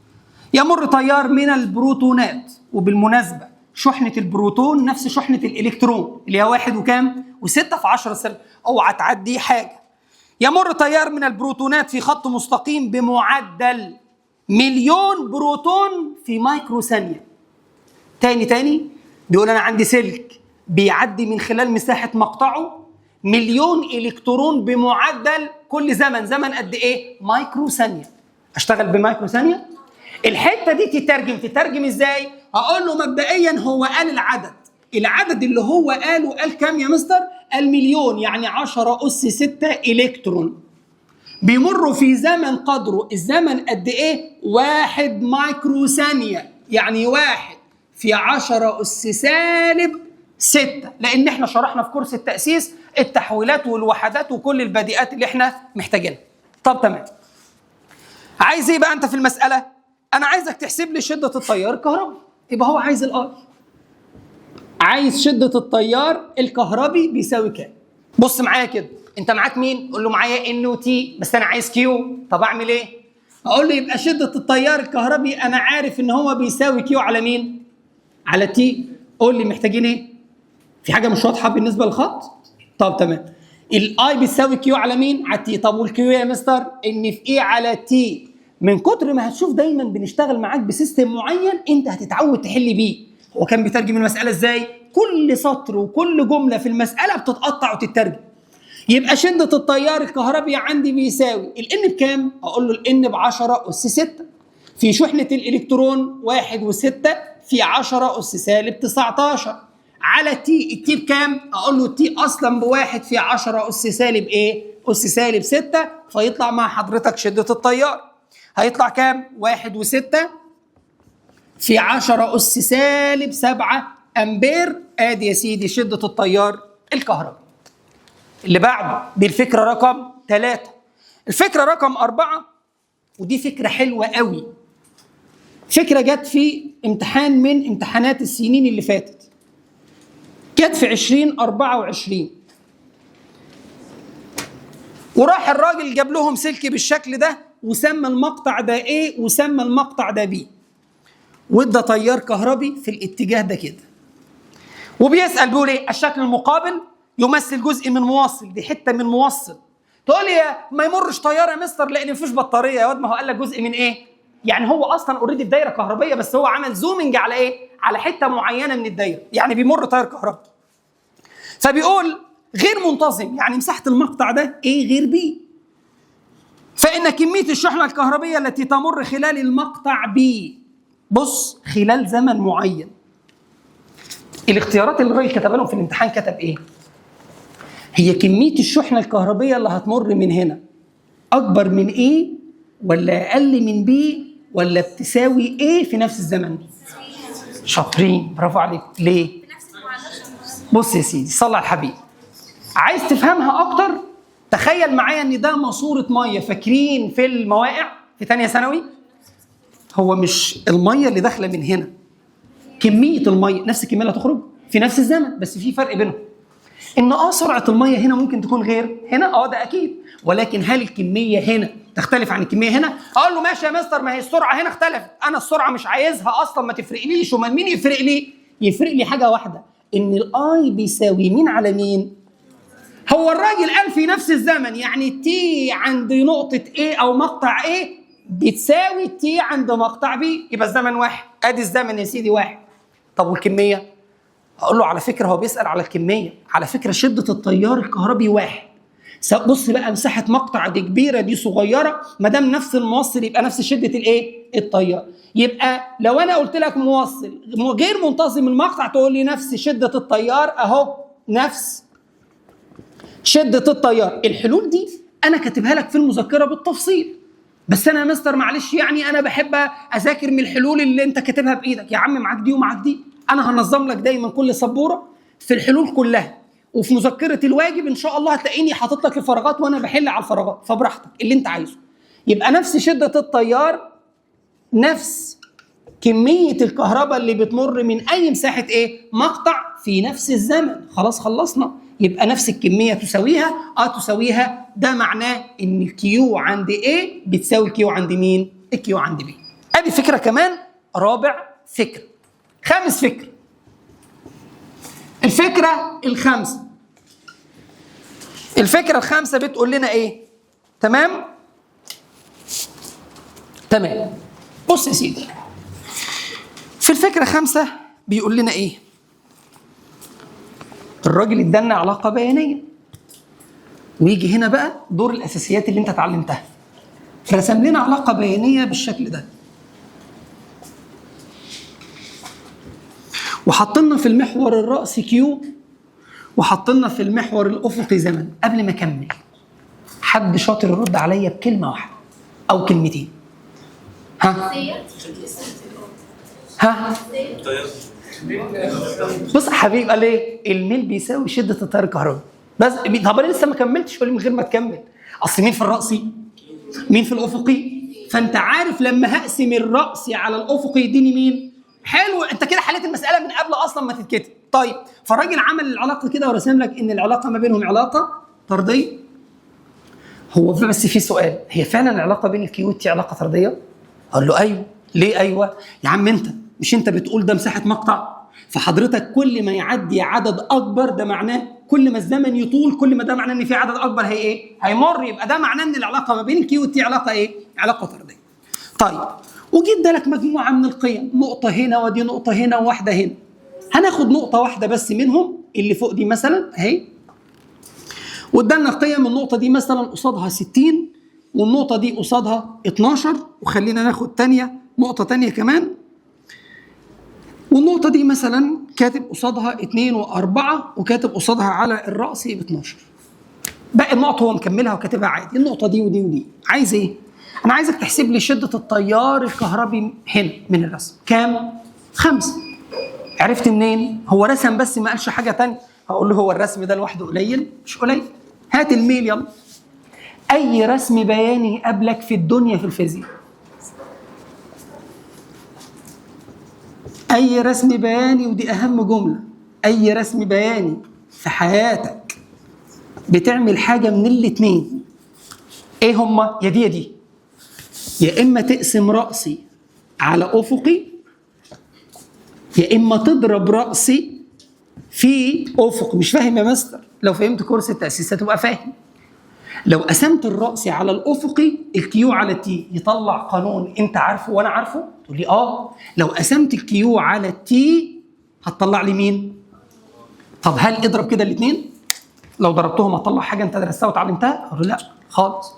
يمر تيار من البروتونات، وبالمناسبة شحنه البروتون نفس شحنه الالكترون اللي هي 1 وكام؟ و6 في 10 سالب، اوعى تعدي حاجة. يمر تيار من البروتونات في خط مستقيم بمعدل 1,000,000 بروتون في مايكرو ثانية. تاني بيقول انا عندي سلك بيعدي من خلال مساحة مقطعه 1,000,000 الكترون بمعدل كل زمن، زمن قد ايه؟ مايكرو ثانية. اشتغل بمايكرو ثانية؟ الحتة دي تترجم ازاي؟ هقول له مبدئيا هو قال العدد، العدد اللي هو قاله قال كام يا مستر؟ قال 1,000,000، يعني 10 أس 6 الكترون بيمروا في زمن قدره، الزمن قد ايه؟ 1 مايكرو ثانية، يعني 1 في 10 أس سالب 6، لأن احنا شرحنا في كورس التأسيس التحويلات والوحدات وكل البادئات اللي احنا محتاجينها. طب تمام. عايز ايه بقى انت في المسألة؟ أنا عايزك تحسب لي شدة التيار الكهربي، يبقى هو عايز ال I. عايز شدة التيار الكهربي بيساوي كام؟ بص معايا كده، انت معاك مين؟ قول له معايا N و T، بس انا عايز Q. طب اعمل ايه؟ اقول له يبقى شدة التيار الكهربي انا عارف ان هو بيساوي Q على مين؟ على T. قول لي محتاجين ايه؟ في حاجة مش واضحة بالنسبة للخط؟ طب تمام. ال I بيساوي Q على مين؟ على T. طب وال Q يا مستر؟ N في E على T. من كتر ما هتشوف دايما بنشتغل معاك ب system معين انت هتتعود تحل بيه. هو كان بيترجم المسألة ازاي؟ كل سطر وكل جملة في المسألة بتتقطع وتترجم. يبقى شدة التيار الكهربي عندي بيساوي ال N بكام؟ اقول له ال N ب 10 أس 6 في شحنة الالكترون 1.6 في 10 أس سالب 19 على T. ال T بكام؟ اقول له ال T اصلا ب1 في 10 أس سالب ايه؟ أس سالب 6. فيطلع مع حضرتك شدة التيار هيطلع كام؟ 1.6 في 10 أس سالب 7 أمبير. ادي يا سيدي شدة التيار الكهربي. اللي بعده دي الفكرة رقم 3. الفكرة رقم 4، ودي فكرة حلوة قوي، فكرة جت في امتحان من امتحانات السنين اللي فاتت، جت في 2024، وراح الراجل جاب لهم سلك بالشكل ده وسمى المقطع ده A وسمى المقطع ده B، وادى تيار كهربي في الاتجاه ده كده، وبيسأل بيقول ايه؟ الشكل المقابل يمثل جزء من موصل، دي حتة من موصل. تقول لي ما يمرش تيار يا مستر لان مفيش بطارية. يا واد ما هو قال لك جزء من ايه؟ يعني هو اصلا already في دايرة كهربيه، بس هو عمل zooming على ايه؟ على حتة معينة من الدايرة، يعني بيمر تيار كهربي. فبيقول غير منتظم، يعني مساحة المقطع ده A غير B، فان كمية الشحنة الكهربيه التي تمر خلال المقطع B، بص خلال زمن معين. الاختيارات اللي الراجل كتبها لهم في الامتحان كتب ايه؟ هي كمية الشحنة الكهربية اللي هتمر من هنا أكبر من A ولا أقل من B ولا بتساوي A في نفس الزمن؟ شاطرين، برافو عليك. ليه؟ بص يا سيدي، صلى على الحبيب. عايز تفهمها أكتر؟ تخيل معايا إن ده ماسورة مية، فاكرين في المواقع في تانية ثانوي؟ هو مش المية اللي داخلة من هنا كمية المية نفس الكمية اللي هتخرج في نفس الزمن، بس في فرق بينهم. ان سرعة المية هنا ممكن تكون غير هنا، ده اكيد، ولكن هل الكمية هنا تختلف عن الكمية هنا؟ اقول له ماشي يا مستر، ما هي السرعة هنا اختلفت، انا السرعة مش عايزها اصلا، ما تفرقليش. وما مين يفرق لي؟ يفرق لي حاجة واحدة، ان ال I بيساوي مين على مين؟ هو الراجل قال في نفس الزمن، يعني T عند نقطة A او مقطع A بتساوي T عند مقطع B، يبقى الزمن واحد. ادي الزمن يا سيدي واحد. طب والكمية؟ هقول له على فكرة هو بيسأل على الكمية، على فكرة شدة التيار الكهربي واحد. بص بقى، مساحة مقطع دي كبيرة دي صغيرة، ما دام نفس الموصل يبقى نفس شدة الايه؟ التيار. يبقى لو انا قلت لك موصل غير منتظم المقطع تقول لي نفس شدة التيار، اهو نفس شدة التيار. الحلول دي انا كاتبها لك في المذكرة بالتفصيل، بس انا يا مستر معلش يعني انا بحب اذاكر من الحلول اللي انت كاتبها بايدك. يا عم معاك دي ومعاك دي، انا هنظم لك دايما كل سبورة في الحلول كلها، وفي مذكره الواجب ان شاء الله هتلاقيني حاطط لك الفراغات وانا بحل على الفراغات، فبراحتك اللي انت عايزه. يبقى نفس شده التيار، نفس كمية الكهرباء اللي بتمر من اي مساحة ايه؟ مقطع في نفس الزمن. خلاص خلصنا، يبقى نفس الكمية تساويها، تساويها. ده معناه ان ال Q عند A بتساوي ال Q عند مين؟ ال Q عند B. ادي فكرة كمان، رابع فكرة. خامس فكرة، الفكرة الخامسة. الفكرة الخامسة بتقول لنا ايه؟ تمام؟ تمام. بص يا سيدي، في الفكرة خمسة بيقول لنا ايه؟ الراجل ادالنا علاقة بيانية، ويجي هنا بقى دور الأساسيات اللي انت اتعلمتها. رسم لنا علاقة بيانية بالشكل ده، وحط لنا في المحور الرأسي Q، وحط لنا في المحور الأفقي زمن. قبل ما أكمل، حد شاطر يرد عليا بكلمة واحدة أو كلمتين. ها؟ ها؟ بص يا حبيبي، قال ايه؟ الميل بيساوي شدة التيار الكهربي. بس طب انا لسه ما كملتش، ولا من غير ما تكمل؟ اصل مين في الرأسي؟ مين في الأفقي؟ فأنت عارف لما هقسم الرأسي على الأفقي يديني مين؟ حلو، انت كده حليت المسألة من قبل أصلا ما تتكتب. طيب فالراجل عمل العلاقة كده ورسم لك إن العلاقة ما بينهم علاقة طردية. هو بس في سؤال، هي فعلا العلاقة بين ال Q وال T علاقة طردية؟ أقول له أيوه. ليه أيوه؟ يا عم أنت مش أنت بتقول ده مساحة مقطع؟ فحضرتك كل ما يعدي عدد أكبر ده معناه كل ما الزمن يطول كل ما ده معناه إن في عدد أكبر هي إيه؟ هيمر. يبقى ده معناه إن العلاقة ما بين ال Q وال T علاقة إيه؟ علاقة طردية. طيب وجيت لك مجموعة من القيم، نقطة هنا ودي نقطة هنا وواحدة هنا. هناخد نقطة واحدة بس منهم اللي فوق دي مثلا أهي، وادالنا قيم النقطة دي مثلا قصادها 60، والنقطة دي قصادها 12، وخلينا ناخد تانية نقطة تانية كمان، والنقطة دي مثلا كاتب قصادها 2 و4، وكاتب قصادها على الرأس ب 12. باقي النقط هو مكملها وكاتبها عادي، النقطة دي ودي ودي. عايز ايه؟ أنا عايزك تحسب لي شدة التيار الكهربي هنا من الرسم، كام؟ 5. عرفت منين؟ هو رسم بس ما قالش حاجة تانية. هقول له هو الرسم ده لوحده قليل؟ مش قليل. هات الميل يلا. أي رسم بياني قبلك في الدنيا في الفيزياء، أي رسم بياني، ودي أهم جملة، أي رسم بياني في حياتك بتعمل حاجة من الاتنين. إيه هما؟ يا دي يا دي. يا إما تقسم رأسي على أفقي، يا إما تضرب رأسي في أفق. مش فاهم يا مستر؟ لو فهمت كورس التأسيس هتبقى فاهم. لو قسمت الرأس على الأفقي ال Q على T يطلع قانون أنت عارفه وأنا عارفه، تقول لي آه. لو قسمت ال Q على T هتطلع لي مين؟ طب هل اضرب كده الاثنين؟ لو ضربتهم هتطلع حاجة أنت درستها وتعلمتها؟ أقول له لا خالص.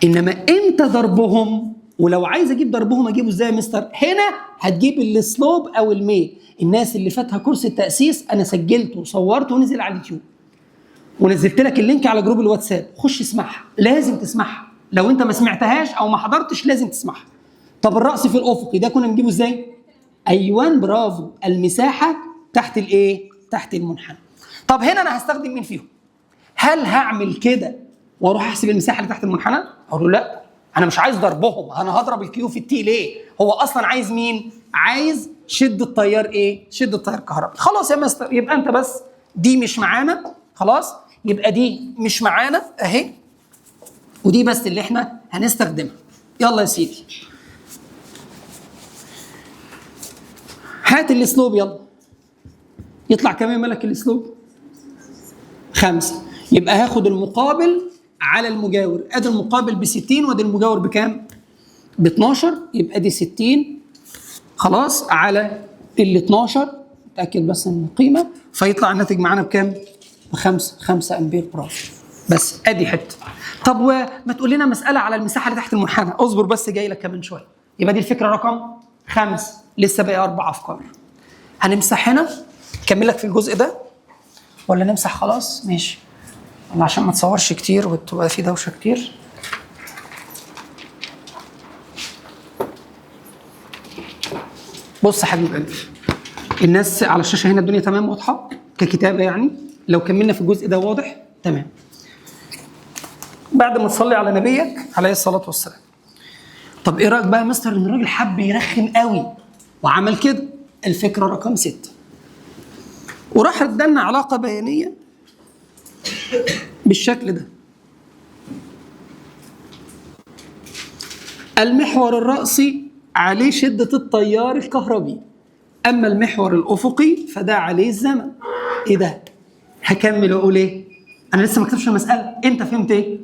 إنما إمتى ضربهم؟ ولو عايز أجيب ضربهم أجيبه إزاي يا مستر؟ هنا هتجيب ال slope أو الميل. الناس اللي فاتها كورس التأسيس أنا سجلته وصورته ونزل على اليوتيوب، ونزلت لك ال link على جروب الواتساب، خش اسمعها، لازم تسمعها. لو انت ما سمعتهاش او ما حضرتش لازم تسمعها. طب الرأس في الافقي ده كنا بنجيبه ازاي؟ ايوان، برافو، المساحة تحت الايه؟ تحت المنحنى. طب هنا انا هستخدم مين فيهم؟ هل هعمل كده واروح احسب المساحة اللي تحت المنحنى؟ اقول له لا، انا مش عايز ضربهم، انا هضرب ال Q في ال T ليه؟ هو اصلا عايز مين؟ عايز شده التيار ايه؟ شده التيار الكهربي. خلاص يا مستر، يبقى انت بس دي مش معانا، خلاص يبقى دي مش معانا اهي، ودي بس اللي احنا هنستخدمها. يلا يا سيدي هات ال slope يلا. يطلع كام يا ملك ال slope؟ 5. يبقى هاخد المقابل على المجاور، ادي المقابل ب 60 وادي المجاور بكام؟ ب 12، يبقى دي 60 خلاص على ال 12، اتاكد بس من القيمة، فيطلع الناتج معانا بكام؟ ب 5 امبير. برافو. بس ادي حتة. طب وما تقول لنا مسالة على المساحة اللي تحت المنحنى؟ اصبر بس جاي لك كمان شوية. يبقى دي الفكرة رقم 5، لسه باقي 4 افكار. هنمسح هنا، كمل لك في الجزء ده ولا نمسح خلاص؟ ماشي، والله عشان ما تصورش كتير وتبقى في دوشه كتير. بص يا حبيب قلبي، الناس على الشاشة هنا الدنيا تمام واضحة ككتابه يعني؟ لو كملنا في الجزء ده واضح؟ تمام. بعد ما تصلي على نبيك عليه الصلاة والسلام. طب ايه رايك بقى يا مستر ان الراجل حب يرخم قوي وعمل كده؟ الفكرة رقم 6، وراح ادالنا علاقة بيانيه بالشكل ده. المحور الرأسي عليه شدة التيار الكهربي، أما المحور الأفقي فده عليه الزمن. إيه ده؟ هكمل وأقول إيه؟ أنا لسه ما كتبتش المسألة، أنت فهمت إيه؟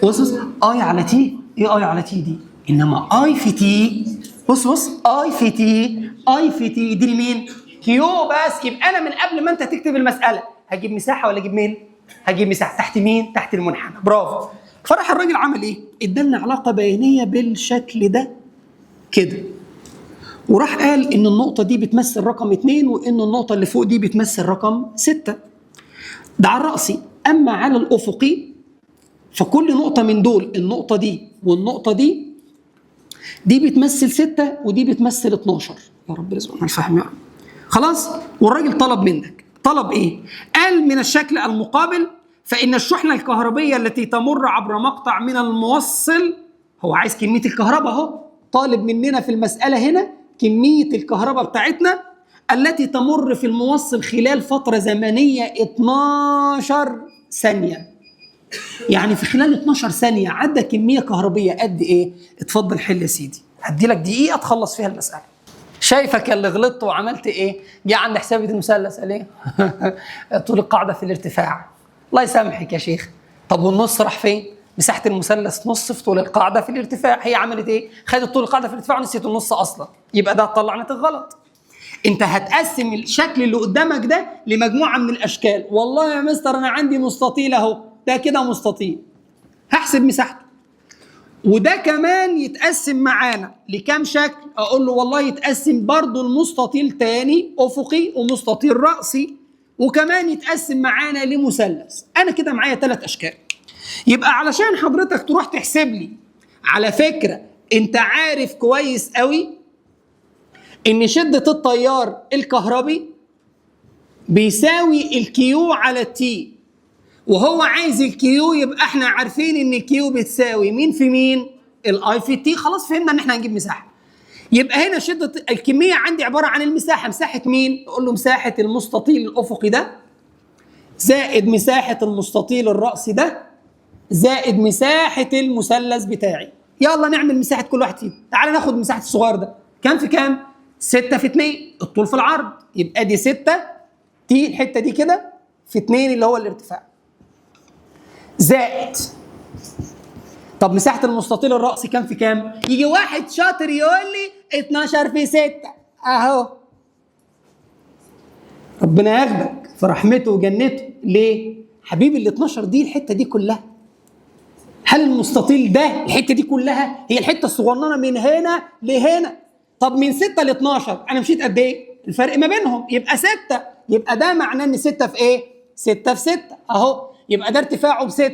بص بص، I على t، إيه I على t دي؟ إنما I في t، بص بص، I في t، I في t دي لمين؟ Q بس. يبقى أنا من قبل ما أنت تكتب المسألة هجيب مساحة ولا أجيب مين؟ هجيب مساحة تحت مين؟ تحت المنحنى. برافو. فراح الراجل عمل إيه؟ إدالنا علاقة بيانية بالشكل ده كده، وراح قال ان النقطة دي بتمثل رقم 2 وان النقطة اللي فوق دي بتمثل رقم 6. ده على الرأسي. اما على الافقي فكل نقطة من دول، النقطة دي والنقطة دي، دي بتمثل 6 ودي بتمثل 12. يا رب رزقنا الفهم يا رب. خلاص. والراجل طلب منك، طلب ايه؟ قال من الشكل المقابل فإن الشحنة الكهربية التي تمر عبر مقطع من الموصل، هو عايز كمية الكهرباء اهو، طالب مننا في المسألة هنا كمية الكهرباء بتاعتنا التي تمر في الموصل خلال فترة زمنية 12 ثانية. يعني في خلال 12 ثانية عدى كمية كهربية قد إيه؟ اتفضل حل يا سيدي، هدي لك دقيقة تخلص فيها المسألة. شايفك اللي غلطت وعملت إيه؟ جه عند حسابة المثلث قال إيه؟ طول القاعدة في الارتفاع. الله يسامحك يا شيخ. طب والنص راح فين؟ مساحة المثلث نص في طول القاعدة في الارتفاع، هي عملت ايه؟ خدت طول القاعدة في الارتفاع ونسيت النص أصلا، يبقى ده طلع ناتج غلط. أنت هتقسم الشكل اللي قدامك ده لمجموعة من الأشكال، والله يا مستر أنا عندي مستطيل أهو، ده كده مستطيل، هحسب مساحته. وده كمان يتقسم معانا لكام شكل؟ أقول له والله يتقسم برضه المستطيل تاني أفقي ومستطيل رأسي، وكمان يتقسم معانا لمثلث. أنا كده معايا 3 أشكال. يبقى علشان حضرتك تروح تحسب لي، على فكرة انت عارف كويس قوي ان شدة التيار الكهربي بيساوي ال Q على ال t، وهو عايز ال Q، يبقى احنا عارفين ان ال Q بتساوي مين في مين؟ ال I في t. خلاص فهمنا ان احنا هنجيب مساحة. يبقى هنا شدة الكمية عندي عبارة عن المساحة، مساحة مين؟ اقول له مساحة المستطيل الافقي ده زائد مساحة المستطيل الرأسي ده زائد مساحة المثلث بتاعي. يلا نعمل مساحة كل واحد فيهم. تعال ناخد مساحة الصغير ده، كام في كام؟ 6 في 2، الطول في العرض، يبقى دي 6 t الحتة دي كده في 2 اللي هو الارتفاع، زائد طب مساحة المستطيل الرأسي كام في كام؟ يجي واحد شاطر يقول لي 12 في 6 اهو. ربنا ياخدك في رحمته وجنته. ليه؟ حبيبي ال 12 دي الحتة دي كلها. هل المستطيل ده الحتة دي كلها؟ هي الحتة الصغننه من هنا لهنا. طب من 6 ل 12 انا مشيت قد ايه؟ الفرق ما بينهم يبقى 6، يبقى ده معناه ان 6 في ايه؟ 6 في 6 اهو، يبقى ده ارتفاعه ب6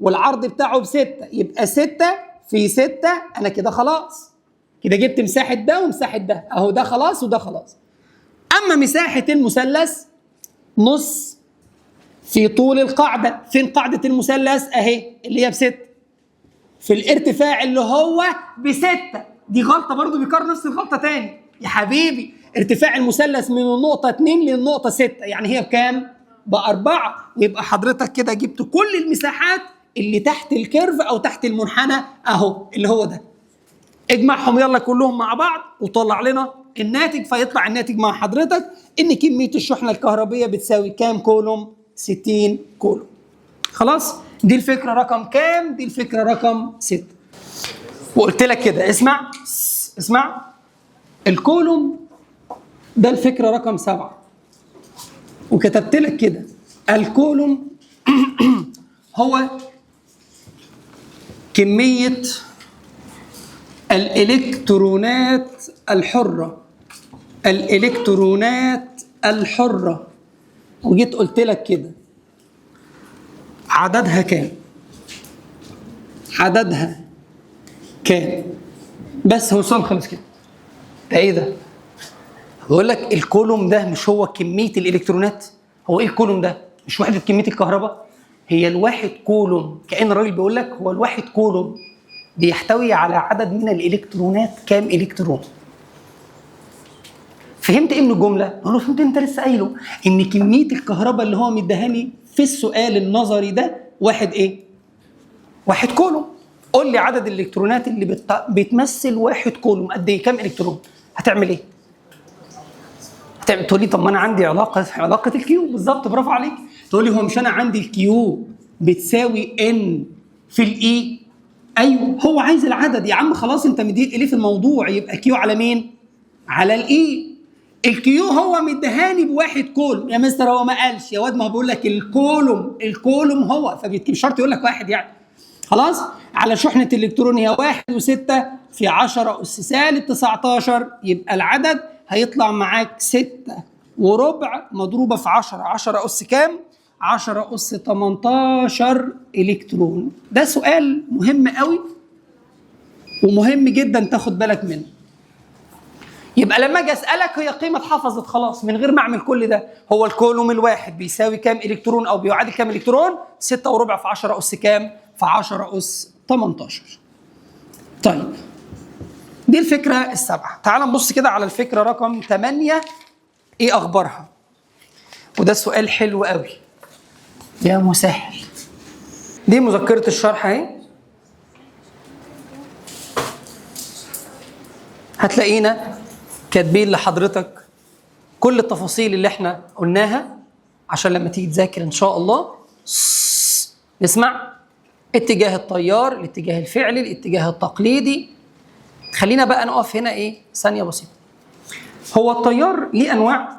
والعرض بتاعه ب6، يبقى 6 في 6. انا كده خلاص كده جبت مساحة ده ومساحة ده اهو، ده خلاص وده خلاص. اما مساحة المثلث نص في طول القاعدة، فين قاعدة المثلث؟ اهي اللي هي ب6 في الارتفاع اللي هو ب6. دي غلطة برضو، بيكرر نفس الغلطة تاني يا حبيبي. ارتفاع المثلث من النقطة 2 للنقطة 6، يعني هي بكام؟ ب4. ويبقى حضرتك كده جبت كل المساحات اللي تحت ال curve او تحت المنحنى اهو اللي هو ده. اجمعهم يلا كلهم مع بعض وطلع لنا الناتج، فيطلع الناتج مع حضرتك ان كمية الشحنة الكهربيه بتساوي كام كولوم؟ 60 كولوم. خلاص؟ دي الفكرة رقم كام؟ دي الفكرة رقم 6. وقلت لك كده اسمع اسمع، الكولوم ده الفكرة رقم 7، وكتبت لك كده الكولوم هو كمية الإلكترونات الحرة، الإلكترونات الحرة، وجيت قلت لك كده عددها كام؟ عددها كام؟ بس هو السؤال خلص كده. ده ايه ده؟ بيقول لك الكولوم ده مش هو كمية الإلكترونات؟ هو ايه الكولوم ده؟ مش وحدة كمية الكهرباء؟ هي الواحد كولوم، كأن الراجل بيقول لك هو الواحد كولوم بيحتوي على عدد من الإلكترونات كام إلكترون؟ فهمت ايه من الجملة؟ اقول له فهمت، انت لسه قايله ان كمية الكهرباء اللي هو مديهاني في السؤال النظري ده واحد ايه؟ واحد كولوم. قول لي عدد الالكترونات اللي بتمثل واحد كولوم قد ايه؟ كام الكترون؟ هتعمل ايه؟ هتعمل تقول لي طب ما انا عندي علاقة ال Q بالظبط، برافو عليك. تقول لي هو مش انا عندي ال Q بتساوي N في ال E؟ ايوه، هو عايز العدد يا عم، خلاص انت مدير ليه في الموضوع، يبقى Q على مين؟ على ال E. ال Q هو مديهاني بواحد كولوم يا مستر، هو ما قالش يا واد، ما هو بيقول لك الكولوم، الكولوم هو، فمش شرط يقول لك واحد يعني. خلاص، على شحنة الإلكترون هي 1.6 في 10 أس سالب 19، يبقى العدد هيطلع معاك 6.25 مضروبة في 10، 10 أس كام؟ 10 أس 18 إلكترون. ده سؤال مهم قوي ومهم جدا تاخد بالك منه. يبقى لما اجي اسالك هي قيمة اتحفظت خلاص من غير ما اعمل كل ده. هو الكولوم الواحد بيساوي كام الكترون او بيعادل كام الكترون؟ 6.25 في 10 اس كام؟ في 10 اس 18. طيب دي الفكرة السابعة. تعال نبص كده على الفكرة رقم 8 ايه اخبارها؟ وده سؤال حلو قوي يا مسهل. دي مذكره الشرح اهي، هتلاقينا كاتبين لحضرتك كل التفاصيل اللي احنا قلناها عشان لما تيجي تذاكر ان شاء الله. نسمع اتجاه التيار، الاتجاه الفعلي، الاتجاه التقليدي. خلينا بقى نقف هنا ايه ثانية بسيطة. هو التيار ليه انواع؟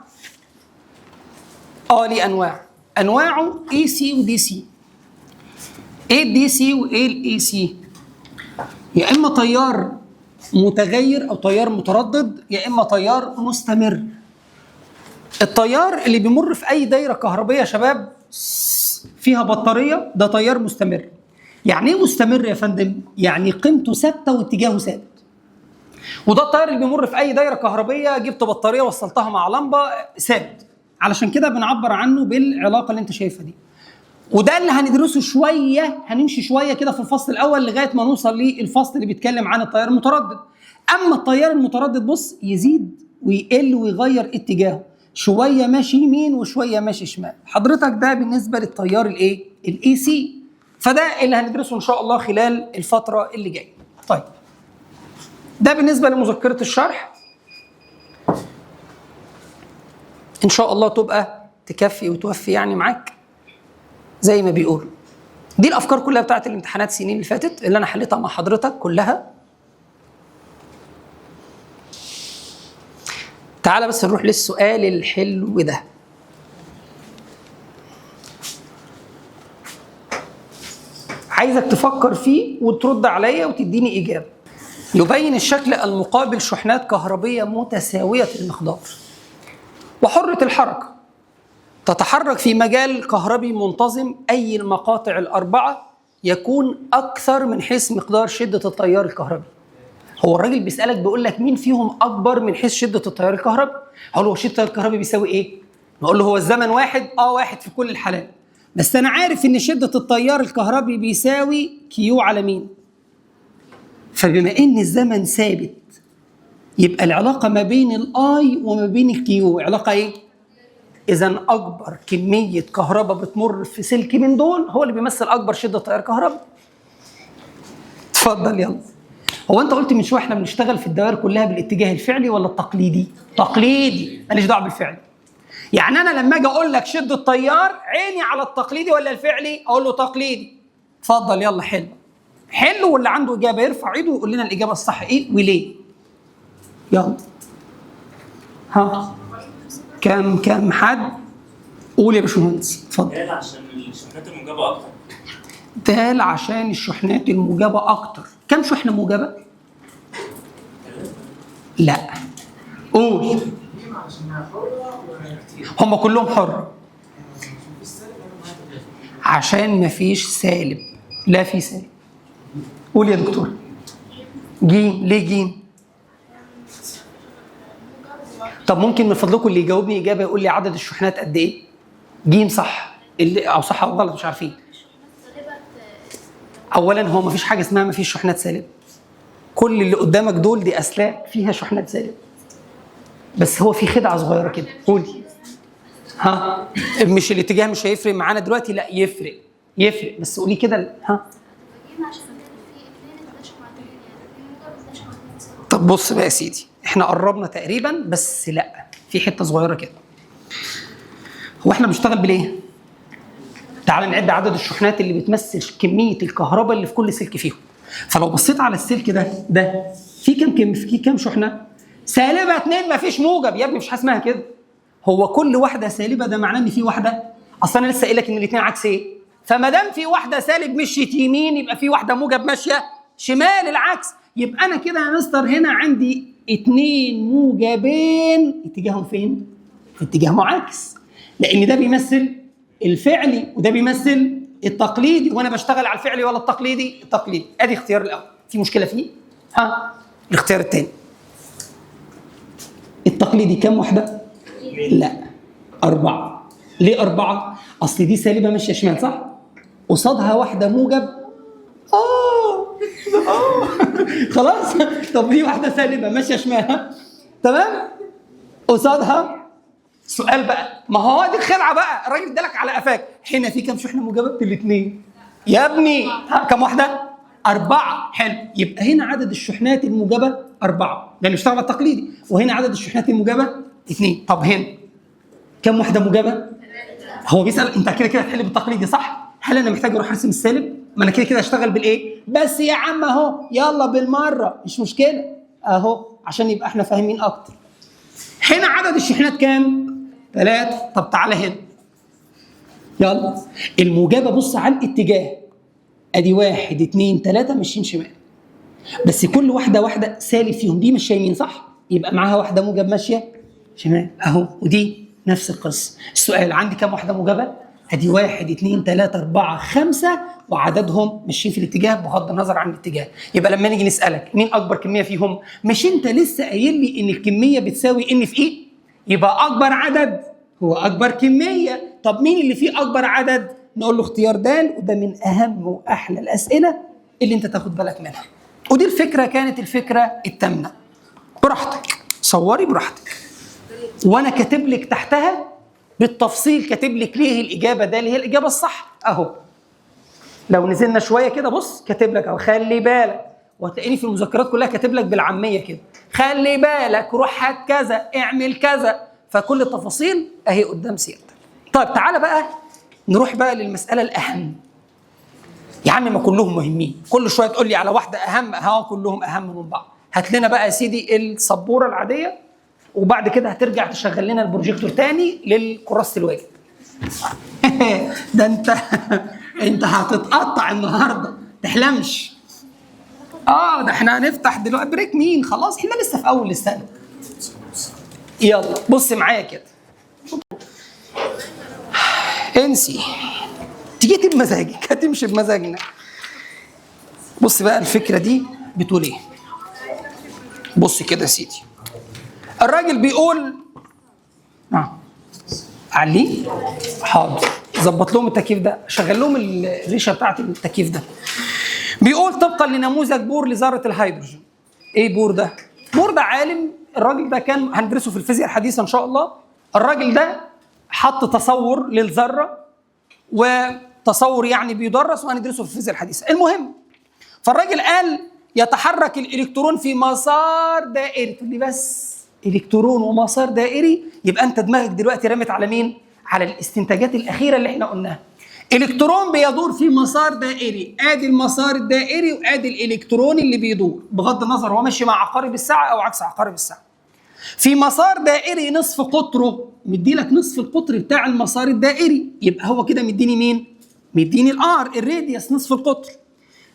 ليه انواع. انواعه AC و DC. ايه ال DC وايه ال AC؟ يا اما تيار متغير او تيار متردد، يا اما تيار مستمر. التيار اللي بيمر في اي دايرة كهربيه يا شباب فيها بطارية ده تيار مستمر. يعني ايه مستمر يا فندم؟ يعني قيمته ثابتة واتجاهه ثابت. وده التيار اللي بيمر في اي دايرة كهربيه، جبت بطارية وصلتها مع لمبة ثابت. علشان كده بنعبر عنه بالعلاقة اللي انت شايفها دي. وده اللي هندرسه شوية، هنمشي شوية كده في الفصل الاول لغاية ما نوصل للفصل اللي بيتكلم عن التيار المتردد. اما التيار المتردد بص يزيد ويقل ويغير اتجاهه، شوية ماشي يمين وشوية ماشي شمال. حضرتك ده بالنسبة للتيار الايه؟ ال AC. فده اللي هندرسه ان شاء الله خلال الفترة اللي جاية. طيب ده بالنسبة لمذكره الشرح، ان شاء الله تبقى تكفي وتوفي يعني معاك زي ما بيقولوا. دي الافكار كلها بتاعت الامتحانات السنين اللي فاتت اللي انا حليتها مع حضرتك كلها. تعال بس نروح للسؤال الحلو ده. عايزك تفكر فيه وترد عليا وتديني اجابه. يبين الشكل المقابل شحنات كهربيه متساوية المقدار وحره الحركة تتحرك في مجال كهربي منتظم، أي المقاطع الأربعة يكون أكثر من حيث مقدار شدة التيار الكهربي. هو الراجل بيسألك بيقول لك مين فيهم أكبر من حيث شدة التيار الكهربي؟ هقول له شدة التيار الكهربي بيساوي إيه؟ نقول له هو الزمن واحد؟ واحد في كل الحالات. بس أنا عارف إن شدة التيار الكهربي بيساوي Q على مين؟ فبما إن الزمن ثابت يبقى العلاقة ما بين ال I وما بين ال Q علاقة إيه؟ إذا أكبر كمية كهرباء بتمر في سلك من دول هو اللي بيمثل أكبر شدة تيار كهرباء. اتفضل يلا. هو انت قلت من شوية احنا بنشتغل في الدوائر كلها بالاتجاه الفعلي ولا التقليدي؟ تقليدي، ماليش دعوه بالفعلي. يعني انا لما اجي اقول لك شد التيار، عيني على التقليدي ولا الفعلي؟ اقول له تقليدي. اتفضل يلا حل. حل، واللي عنده اجابه يرفع ايده ويقول لنا الاجابة الصح ايه وليه. يلا. ها كم حد؟ قول يا باشمهندس، اتفضل. دال عشان الشحنات الموجبة أكتر. دال عشان الشحنات الموجبة اكتر. كم شحنه موجبه؟ لا قول. هم كلهم حر عشان مفيش سالب. لا في سالب. قول يا دكتور. جيم. ليه جيم؟ طب ممكن من فضلكم اللي يجاوبني اجابه يقول لي عدد الشحنات قد ايه؟ جيم صح اللي او صح او غلط مش عارفين. اولا هو مفيش حاجة اسمها مفيش شحنات سالب. كل اللي قدامك دول دي اسلاك فيها شحنات سالب. بس هو في خدعه صغيرة كده. قولي. ها مش الاتجاه مش هيفرق معانا دلوقتي؟ لا يفرق، يفرق، بس قولي كده. ها طب بص بقى يا سيدي، احنا قربنا تقريبا، بس لا في حتة صغيرة كده. هو احنا بنشتغل بالايه؟ تعال نعد عدد الشحنات اللي بتمثل كمية الكهرباء اللي في كل سلك فيهم. فلو بصيت على السلك ده في كم في كم شحنه؟ سالبه 2، مفيش موجب يا ابني، مش حاجة اسمها كده. هو كل واحدة سالبه ده معناه ان في واحدة، اصل انا لسه قايل لك ان الاثنين عكس ايه؟ فما دام في واحدة سالب مشيت يمين يبقى في واحدة موجب ماشية شمال، العكس. يبقى انا كده يا مستر هنا عندي 2 موجبين اتجاههم فين؟ في اتجاه معاكس، لان ده بيمثل الفعلي وده بيمثل التقليدي، وانا بشتغل على الفعلي ولا التقليدي؟ التقليدي. ادي اختيار الاول، في مشكلة فيه؟ ها الاختيار الثاني التقليدي كام واحدة؟ لا 4. ليه 4؟ اصل دي سالبه ماشية شمال صح؟ قصادها واحدة موجب. خلاص. طب دي واحدة سالبه ماشية شمال، تمام؟ قصادها سؤال بقى، ما هو دي الخدعه بقى، الراجل ادالك على قفاك. هنا في كام شحنه موجبه؟ الاثنين يا ابني. ها كام واحدة؟ 4. حلو، يبقى هنا عدد الشحنات الموجبة 4 لانه اشتغل على التقليدي، وهنا عدد الشحنات الموجبة 2. طب هنا كام واحدة موجبه؟ هو بيسال انت كده كده هتحل بالتقليدي صح؟ هل انا محتاج اروح ارسم السالب؟ ما انا كده كده هشتغل بالايه؟ بس يا عم اهو، يلا بالمرة مش مشكلة اهو، عشان يبقى احنا فاهمين اكتر. هنا عدد الشحنات كام؟ 3. طب تعالى هنا يلا، الموجبة بص على الاتجاه، ادي 1 2 3 ماشيين شمال، بس كل واحدة واحدة سالب فيهم، دي مش يمين صح؟ يبقى معاها واحدة موجب ماشية شمال اهو، ودي نفس القصة. السؤال عندي كام واحدة موجبه؟ ادي 1 2 3 4 5، وعددهم ماشيين في الاتجاه بغض النظر عن الاتجاه. يبقى لما نيجي نسالك مين اكبر كمية فيهم، مش انت لسه قايل لي ان الكمية بتساوي ان في ايه؟ يبقى اكبر عدد هو اكبر كمية. طب مين اللي فيه اكبر عدد؟ نقول له اختيار د، وده من اهم واحلى الاسئلة اللي انت تاخد بالك منها. ودي الفكرة، كانت الفكرة الثامنة. براحتك صوري براحتك، وانا كاتب لك تحتها بالتفصيل، كاتب لك ليه الاجابة ده اللي هي الاجابة الصح اهو. لو نزلنا شوية كده بص كاتب لك اهو، خلي بالك، وهتلاقيني في المذكرات كلها كاتب لك بالعامية كده، خلي بالك، روح هات كذا، اعمل كذا، فكل التفاصيل اهي قدام سيادتك. طيب تعالى بقى نروح بقى للمسالة الاهم. يا عم ما كلهم مهمين، كل شوية تقول لي على واحدة اهم، ها كلهم اهم من بعض. هات لنا بقى يا سيدي السبوره العادية، وبعد كده هترجع تشغل لنا البروجيكتور تاني للكراسه الواجب. ده انت هتتقطع النهارده، تحلمش. ده احنا هنفتح دلوقتي break مين؟ خلاص احنا لسه في اول السنة. يلا بص معايا كده، انسي تيجي بمزاجك، هتمشي بمزاجنا. بص بقى الفكرة دي بتقول ايه. بص كده يا سيدي، الراجل بيقول نعم علي حاضر، ظبط لهم التكييف ده، شغل لهم الريشة بتاعت التكييف ده. بيقول طبقا لنموذج بور لذره الهيدروجين. ايه بور ده؟ بور ده عالم، الراجل ده كان هندرسه في الفيزياء الحديثة ان شاء الله. الراجل ده حط تصور للذره، وتصور يعني بيدرس وهندرسه في الفيزياء الحديثة. المهم فالراجل قال يتحرك الالكترون في مسار دائري. تقول لي بس الكترون ومسار دائري، يبقى انت دماغك دلوقتي رمت على مين؟ على الاستنتاجات الاخيرة اللي احنا قلناها. الكترون بيدور في مسار دائري، ادي المسار الدائري وادي الالكترون اللي بيدور، بغض النظر هو ماشي مع عقارب الساعة او عكس عقارب الساعة. في مسار دائري نصف قطرة، مديلك نصف القطر بتاع المسار الدائري، يبقى هو كده مديني مين؟ مديني ال R، ال radius نصف القطر.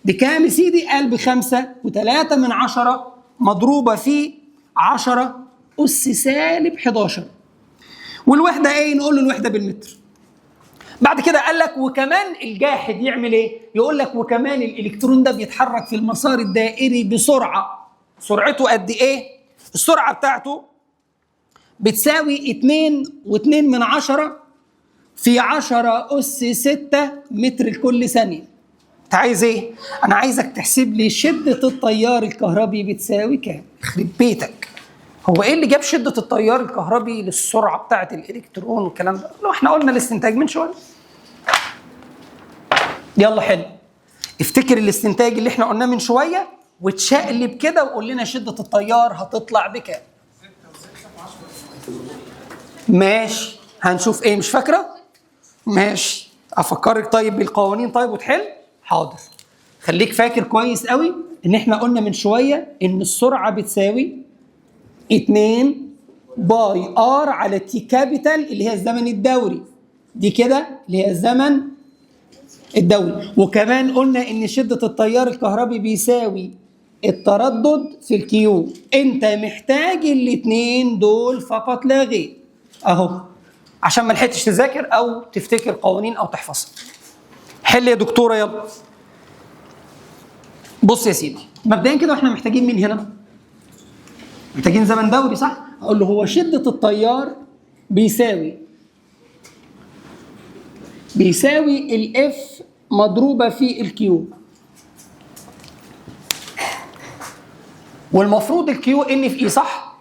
بكام يا سيدي؟ قال ب5.3 مضروبة في 10 أس سالب 11. والوحدة ايه؟ نقول له الوحدة بالمتر. بعد كده قال لك وكمان الجاحد يعمل ايه؟ يقول لك وكمان الالكترون ده بيتحرك في المسار الدائري بسرعة، سرعته قد ايه؟ السرعة بتاعته بتساوي 2.2 في 10 أس 6 متر لكل ثانية. انت عايز ايه؟ انا عايزك تحسب لي شدة التيار الكهربي بتساوي كام؟ يخرب بيتك. هو ايه اللي جاب شدة التيار الكهربي للسرعة بتاعة الالكترون والكلام ده؟ لو احنا قلنا الاستنتاج من شوية. يلا حلو. افتكر الاستنتاج اللي احنا قلناه من شوية وتشقلب كده وقول لنا شدة التيار هتطلع بكام؟ ماشي، هنشوف ايه، مش فاكرة؟ ماشي، افكرك طيب بالقوانين طيب وتحل؟ حاضر. خليك فاكر كويس قوي ان احنا قلنا من شوية ان السرعة بتساوي 2 pi R على T capital اللي هي الزمن الدوري، دي كده اللي هي الزمن الدوري. وكمان قلنا ان شدة التيار الكهربي بيساوي التردد في ال Q. انت محتاج الاتنين دول فقط لا غير اهو، عشان ما لحقتش تذاكر او تفتكر قوانين او تحفظها. حل يا دكتورة يلا. بص يا سيدي، مبدئيا كده احنا محتاجين مين هنا؟ محتاجين زمن دوري صح؟ اقول له هو شدة التيار بيساوي ال F مضروبة في ال Q، والمفروض ال Q N في E صح؟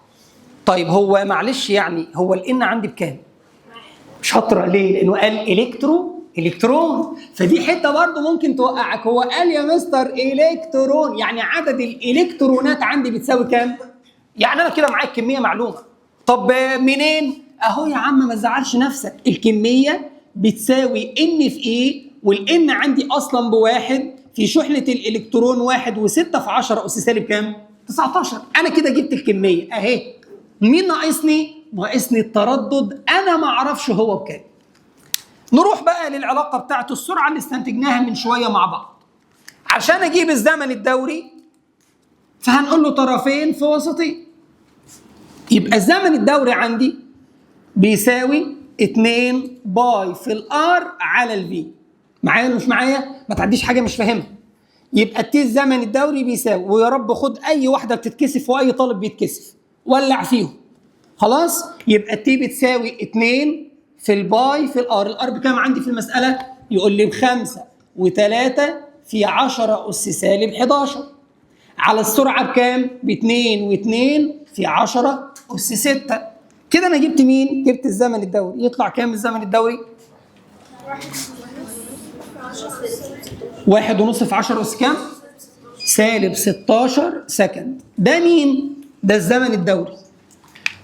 طيب هو معلش يعني هو ال N عندي بكام؟ شاطرة. ليه؟ لأنه قال الكترون، فدي حتة برضه ممكن توقعك. هو قال يا مستر الكترون، يعني عدد الالكترونات عندي بتساوي كام؟ يعني انا كده معايا الكمية معلومة. طب منين؟ اهو يا عم ما تزعلش نفسك، الكمية بتساوي N في E، وال N عندي اصلا بواحد في شحنه الالكترون 1.6 في 10 اس سالب كام؟ 19. انا كده جبت الكمية اهي. مين ناقصني؟ ناقصني التردد، انا ما اعرفش هو بكام. نروح بقى للعلاقة بتاعت السرعة اللي استنتجناها من شوية مع بعض. عشان اجيب الزمن الدوري فهنقول له طرفين في وسطين. يبقى الزمن الدوري عندي بيساوي 2 pi في ال R على ال V. معايا ولا مش معايا؟ ما تعديش حاجة مش فاهمها. يبقى ال T الزمن الدوري بيساوي، ويا رب خد اي واحدة بتتكسف واي طالب بيتكسف ولع فيهم. خلاص؟ يبقى ال T بتساوي 2 في ال pi في ال R. ال R بكام عندي في المسالة؟ يقول لي ب5.3 في 10 اس سالب 11 على السرعة بكام؟ ب2.2 في 10 اس 6. كده انا جبت مين؟ جبت الزمن الدوري. يطلع كام الزمن الدوري؟ 1.5 في 10 اس كام؟ سالب 16 second. ده مين؟ ده الزمن الدوري.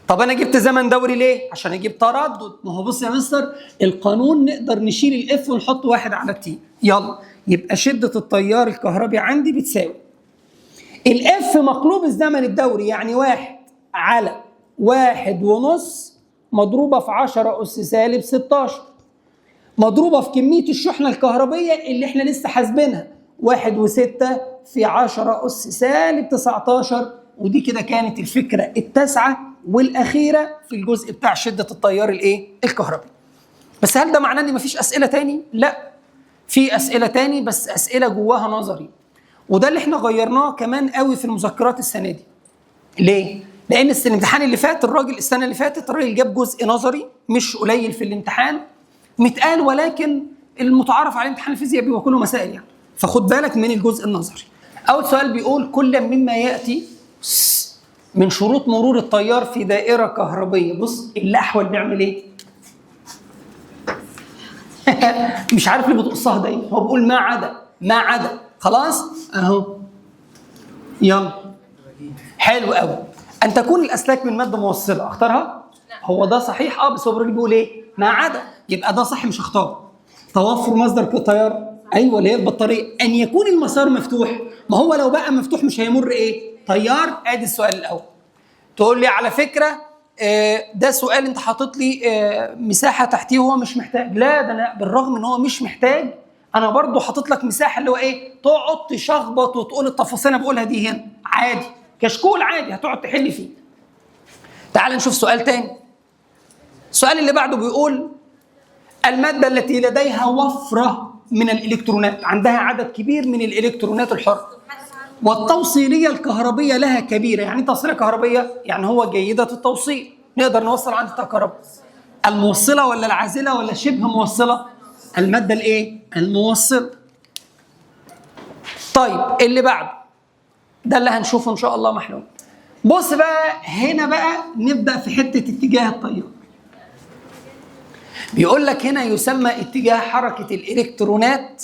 طب انا جبت زمن دوري ليه؟ عشان اجيب تردد. ما هو بص يا مستر، القانون نقدر نشيل ال F ونحط 1 على T. يلا، يبقى شدة التيار الكهربي عندي بتساوي ال F مقلوب الزمن الدوري، يعني 1 على 1.5 مضروبة في 10 أس سالب 16 مضروبة في كمية الشحنة الكهربية اللي احنا لسه حاسبينها 1.6 في 10 أس سالب 19. ودي كده كانت الفكرة التاسعة والأخيرة في الجزء بتاع شدة التيار الايه؟ الكهربي. بس هل ده معناه ان مفيش أسئلة تاني؟ لا، في أسئلة تاني، بس أسئلة جواها نظري. وده اللي احنا غيرناه كمان قوي في المذكرات السنة دي. ليه؟ لأن الامتحان اللي فات الراجل، السنة اللي فاتت الراجل جاب جزء نظري مش قليل في الامتحان متقال، ولكن المتعارف عليه امتحان الفيزياء بيبقى كله مسائل يعني. فخد بالك من الجزء النظري. أول سؤال بيقول كل مما يأتي من شروط مرور التيار في دائرة كهربية. بص الأحول بيعمل إيه؟ مش عارف ليه بتقصها دايما، هو بيقول ما عدا، ما عدا، خلاص؟ أهو. يلا. حلو قوي. ان تكون الاسلاك من مادة موصله، اختارها؟ هو ده صحيح بس هو الراجل بيقول ايه؟ ما عدا، يبقى ده صح مش اختار. توفر مصدر تيار، ايوه اللي هي البطارية. ان يكون المسار مفتوح، ما هو لو بقى مفتوح مش هيمر ايه؟ تيار. ادي السؤال الاول. تقول لي على فكرة ده سؤال انت حاطط لي مساحة تحتيه وهو مش محتاج. لا ده انا بالرغم ان هو مش محتاج انا برضو حاطط لك مساحة اللي هو ايه؟ تقعد تشخبط وتقول التفاصيل انا بقولها دي هنا عادي، كشكول عادي هتقعد تحل فيه. تعال نشوف سؤال تاني. السؤال اللي بعده بيقول المادة التي لديها وفرة من الالكترونات، عندها عدد كبير من الالكترونات الحرة والتوصيليه الكهربيه لها كبيرة. يعني توصيله كهربيه يعني هو جيدة التوصيل، نقدر نوصل عند الكهرباء. الموصلة ولا العازله ولا شبه موصله؟ المادة الايه؟ الموصلة. طيب اللي بعده ده اللي هنشوفه ان شاء الله محلول. بص بقى هنا بقى نبدا في حتة اتجاه التيار. بيقول لك هنا يسمى اتجاه حركة الالكترونات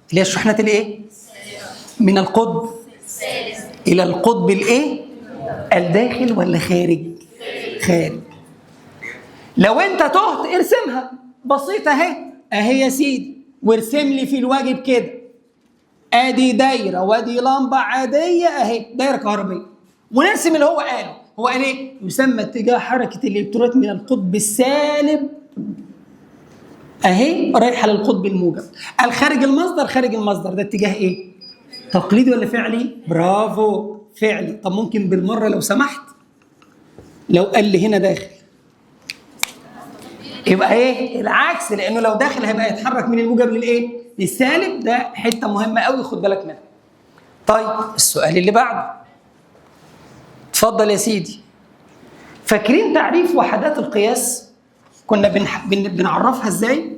اللي هي الشحنات الايه؟ من القطب الى القطب الايه؟ الداخل ولا خارج؟ خارج. لو انت تهت ارسمها بسيطة اهي، اهي يا سيدي، وارسم لي في الواجب كده. ادي دايرة وادي لمبة عادية اهي، دايرة كهربيه، ونرسم اللي هو قاله. هو قال ايه؟ يسمى اتجاه حركة الالكترونات من القطب السالب اهي رايحة للقطب الموجب. الخارج المصدر، خارج المصدر ده اتجاه ايه؟ تقليدي ولا فعلي؟ برافو، فعلي. طب ممكن بالمرة لو سمحت لو قال لي هنا داخل يبقى ايه؟ العكس، لانه لو داخل هيبقى يتحرك من الموجب للايه؟ للسالب. ده حتة مهمة قوي خد بالك منها. طيب السؤال اللي بعده، اتفضل يا سيدي. فاكرين تعريف وحدات القياس؟ كنا بنعرفها ازاي؟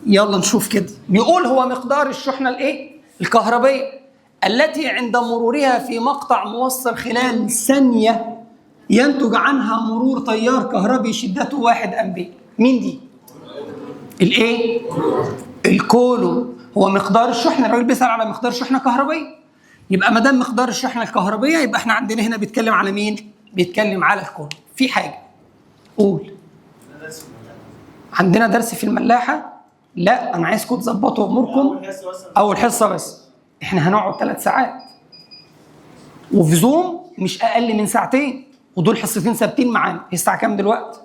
يلا نشوف كده. بيقول هو مقدار الشحنة الايه؟ الكهربيه التي عند مرورها في مقطع موصل خلال ثانية ينتج عنها مرور تيار كهربي شدته 1 امبير. مين دي؟ الايه؟ الكولوم. هو مقدار الشحنة، الراجل بيسال على مقدار شحنه كهربيه، يبقى ما دام مقدار الشحنة الكهربيه يبقى احنا عندنا هنا بيتكلم على مين؟ بيتكلم على الكولوم. في حاجة قول. عندنا درس في الملاحة؟ لا انا عايزكم تظبطوا اموركم. اول حصة بس، احنا هنقعد 3 ساعات وفي زوم مش اقل من ساعتين، ودول حصتين ثابتين معانا. هي الساعة كام دلوقتي؟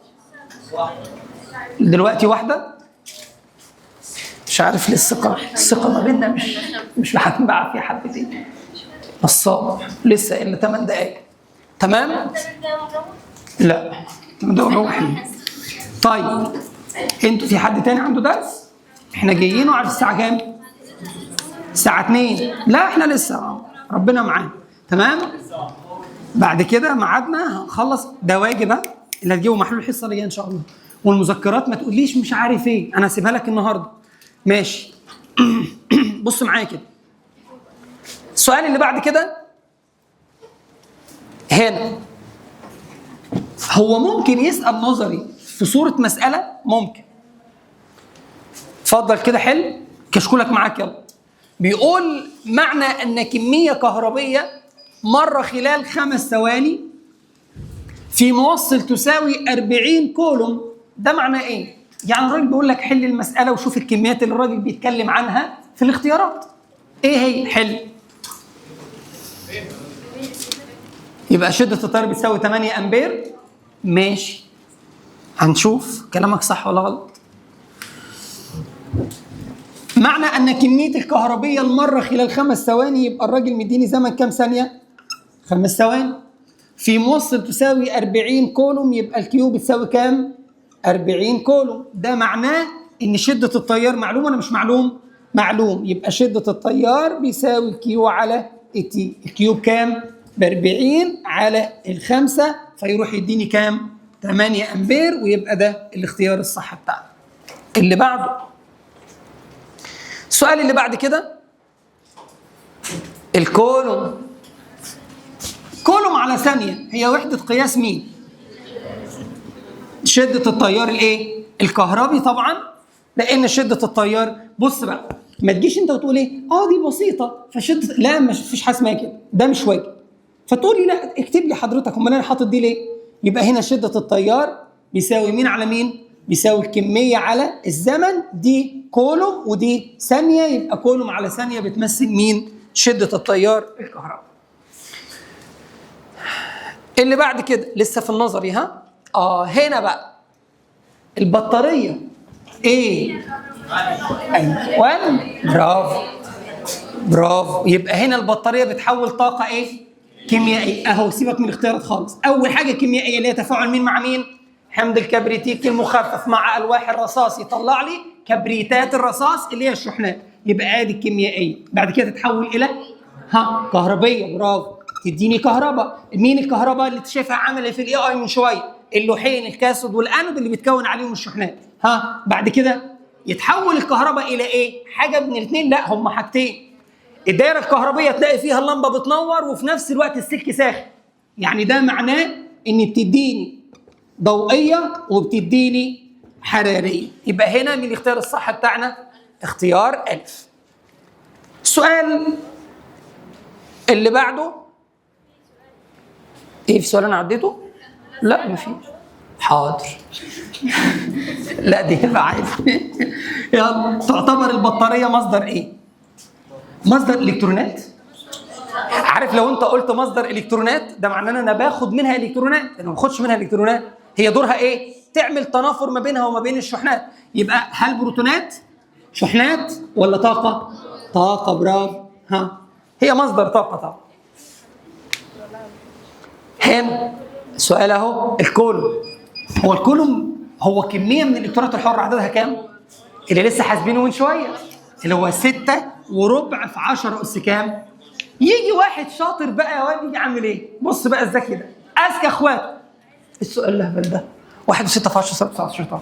دلوقتي 1. مش عارف ليه الثقة ما بيننا مش هتنبع في حبتين. نصاب لسه الا 8 دقايق. تمام؟ لا 8 دقايق نروح. طيب انتوا في حد تاني عنده درس؟ احنا جايين وعارف الساعة كام؟ الساعة 2. لا احنا لسه ربنا معانا. تمام؟ بعد كده ميعادنا هنخلص ده واجب اللي هتجيبه محلول الحصة اللي جاية ان شاء الله، والمذكرات ما تقوليش مش عارف ايه، انا هسيبها لك النهارده. ماشي. بص معايا كده. السؤال اللي بعد كده هنا هو ممكن يسأل نظري في صورة مسألة؟ ممكن. اتفضل كده حل كشكولك معاك يلا. بيقول معنى أن كمية كهربية مرة خلال 5 ثواني في موصل تساوي 40 كولوم، ده معناه ايه؟ يعني الراجل بيقول لك حل المسألة وشوف الكميات اللي الراجل بيتكلم عنها في الاختيارات. ايه هي؟ حل. يبقى شدة التيار بتساوي 8 أمبير. ماشي، هنشوف كلامك صح ولا غلط. معنى أن كمية الكهربية المرة خلال 5 ثواني، يبقى الراجل مديني زمن كام ثانية؟ 5 ثواني. في موصل تساوي 40 كولوم، يبقى ال Q بتساوي كام؟ 40 كولوم. ده معناه إن شدة التيار معلوم ولا مش معلوم؟ معلوم. يبقى شدة التيار بيساوي ال Q على ال t. ال Q بكام؟ ب 40 على 5، فيروح يديني كام؟ 8 أمبير، ويبقى ده الاختيار الصح بتاعنا. اللي بعده السؤال اللي بعد كده الكولوم. كولوم على ثانية هي وحدة قياس مين؟ شدة التيار الايه؟ الكهربي طبعا، لأن شدة التيار، بص بقى ما تجيش انت وتقول ايه؟ دي بسيطة فشده، لا مش فيش حاجة اسمها كده، ده مش واجب. فتقولي لا اكتب لي حضرتك، امال انا حاطط دي ليه؟ يبقى هنا شده التيار بيساوي مين على مين؟ بيساوي الكمية على الزمن، دي كولوم ودي ثانية، يبقى كولوم على ثانية بتمثل مين؟ شده التيار الكهرباء. اللي بعد كده لسه في النظري، ها؟ هنا بقى البطارية ايه؟ ايوه برافو برافو. يبقى هنا البطارية بتحول طاقة ايه؟ كيميائية. اهو سيبك من الاختيارات خالص. اول حاجة كيميائية اللي هي تفاعل مين مع مين؟ حمض الكبريتيك المخفف مع الواح الرصاص يطلع لي كبريتات الرصاص اللي هي الشحنات، يبقى ادي الكيميائية. بعد كده تتحول الى ها كهربيه، برافو، تديني كهرباء. مين الكهرباء اللي شايفها عمل في ال E I من شوية؟ اللوحين الكاثود والانود اللي بيتكون عليهم الشحنات. ها بعد كده يتحول الكهرباء الى ايه؟ حاجة من الاثنين، لا هم حاجتين. الدايرة الكهربيه تلاقي فيها اللمبة بتنور وفي نفس الوقت السلك ساخن، يعني ده معناه ان بتديني ضوئية وبتديني حرارية. يبقى هنا من الاختيار الصح بتاعنا اختيار الف. السؤال اللي بعده ايه؟ في سؤال انا عديته؟ لا مفيش. حاضر. لا دي هبه عادي. يلا، تعتبر البطارية مصدر ايه؟ مصدر الكترونات. عارف لو انت قلت مصدر الكترونات ده معناه ان انا باخد منها الكترونات، انا ما باخدش منها الكترونات. هي دورها ايه؟ تعمل تنافر ما بينها وما بين الشحنات. يبقى هل بروتونات شحنات ولا طاقة؟ طاقة، برافو. ها هي مصدر طاقة طبعا. هنا سؤال اهو، الكولوم. هو الكولوم هو كمية من الالكترونات الحرة عددها كام؟ اللي لسه حاسبينه من شوية، اللي هو 6.25 في 10 اس كام؟ يجي واحد شاطر بقى يا واد يجي عامل ايه؟ بص بقى الذكي ده، اذكى اخواته. السؤال الهبل ده 1.6 في 10 19 طبعا.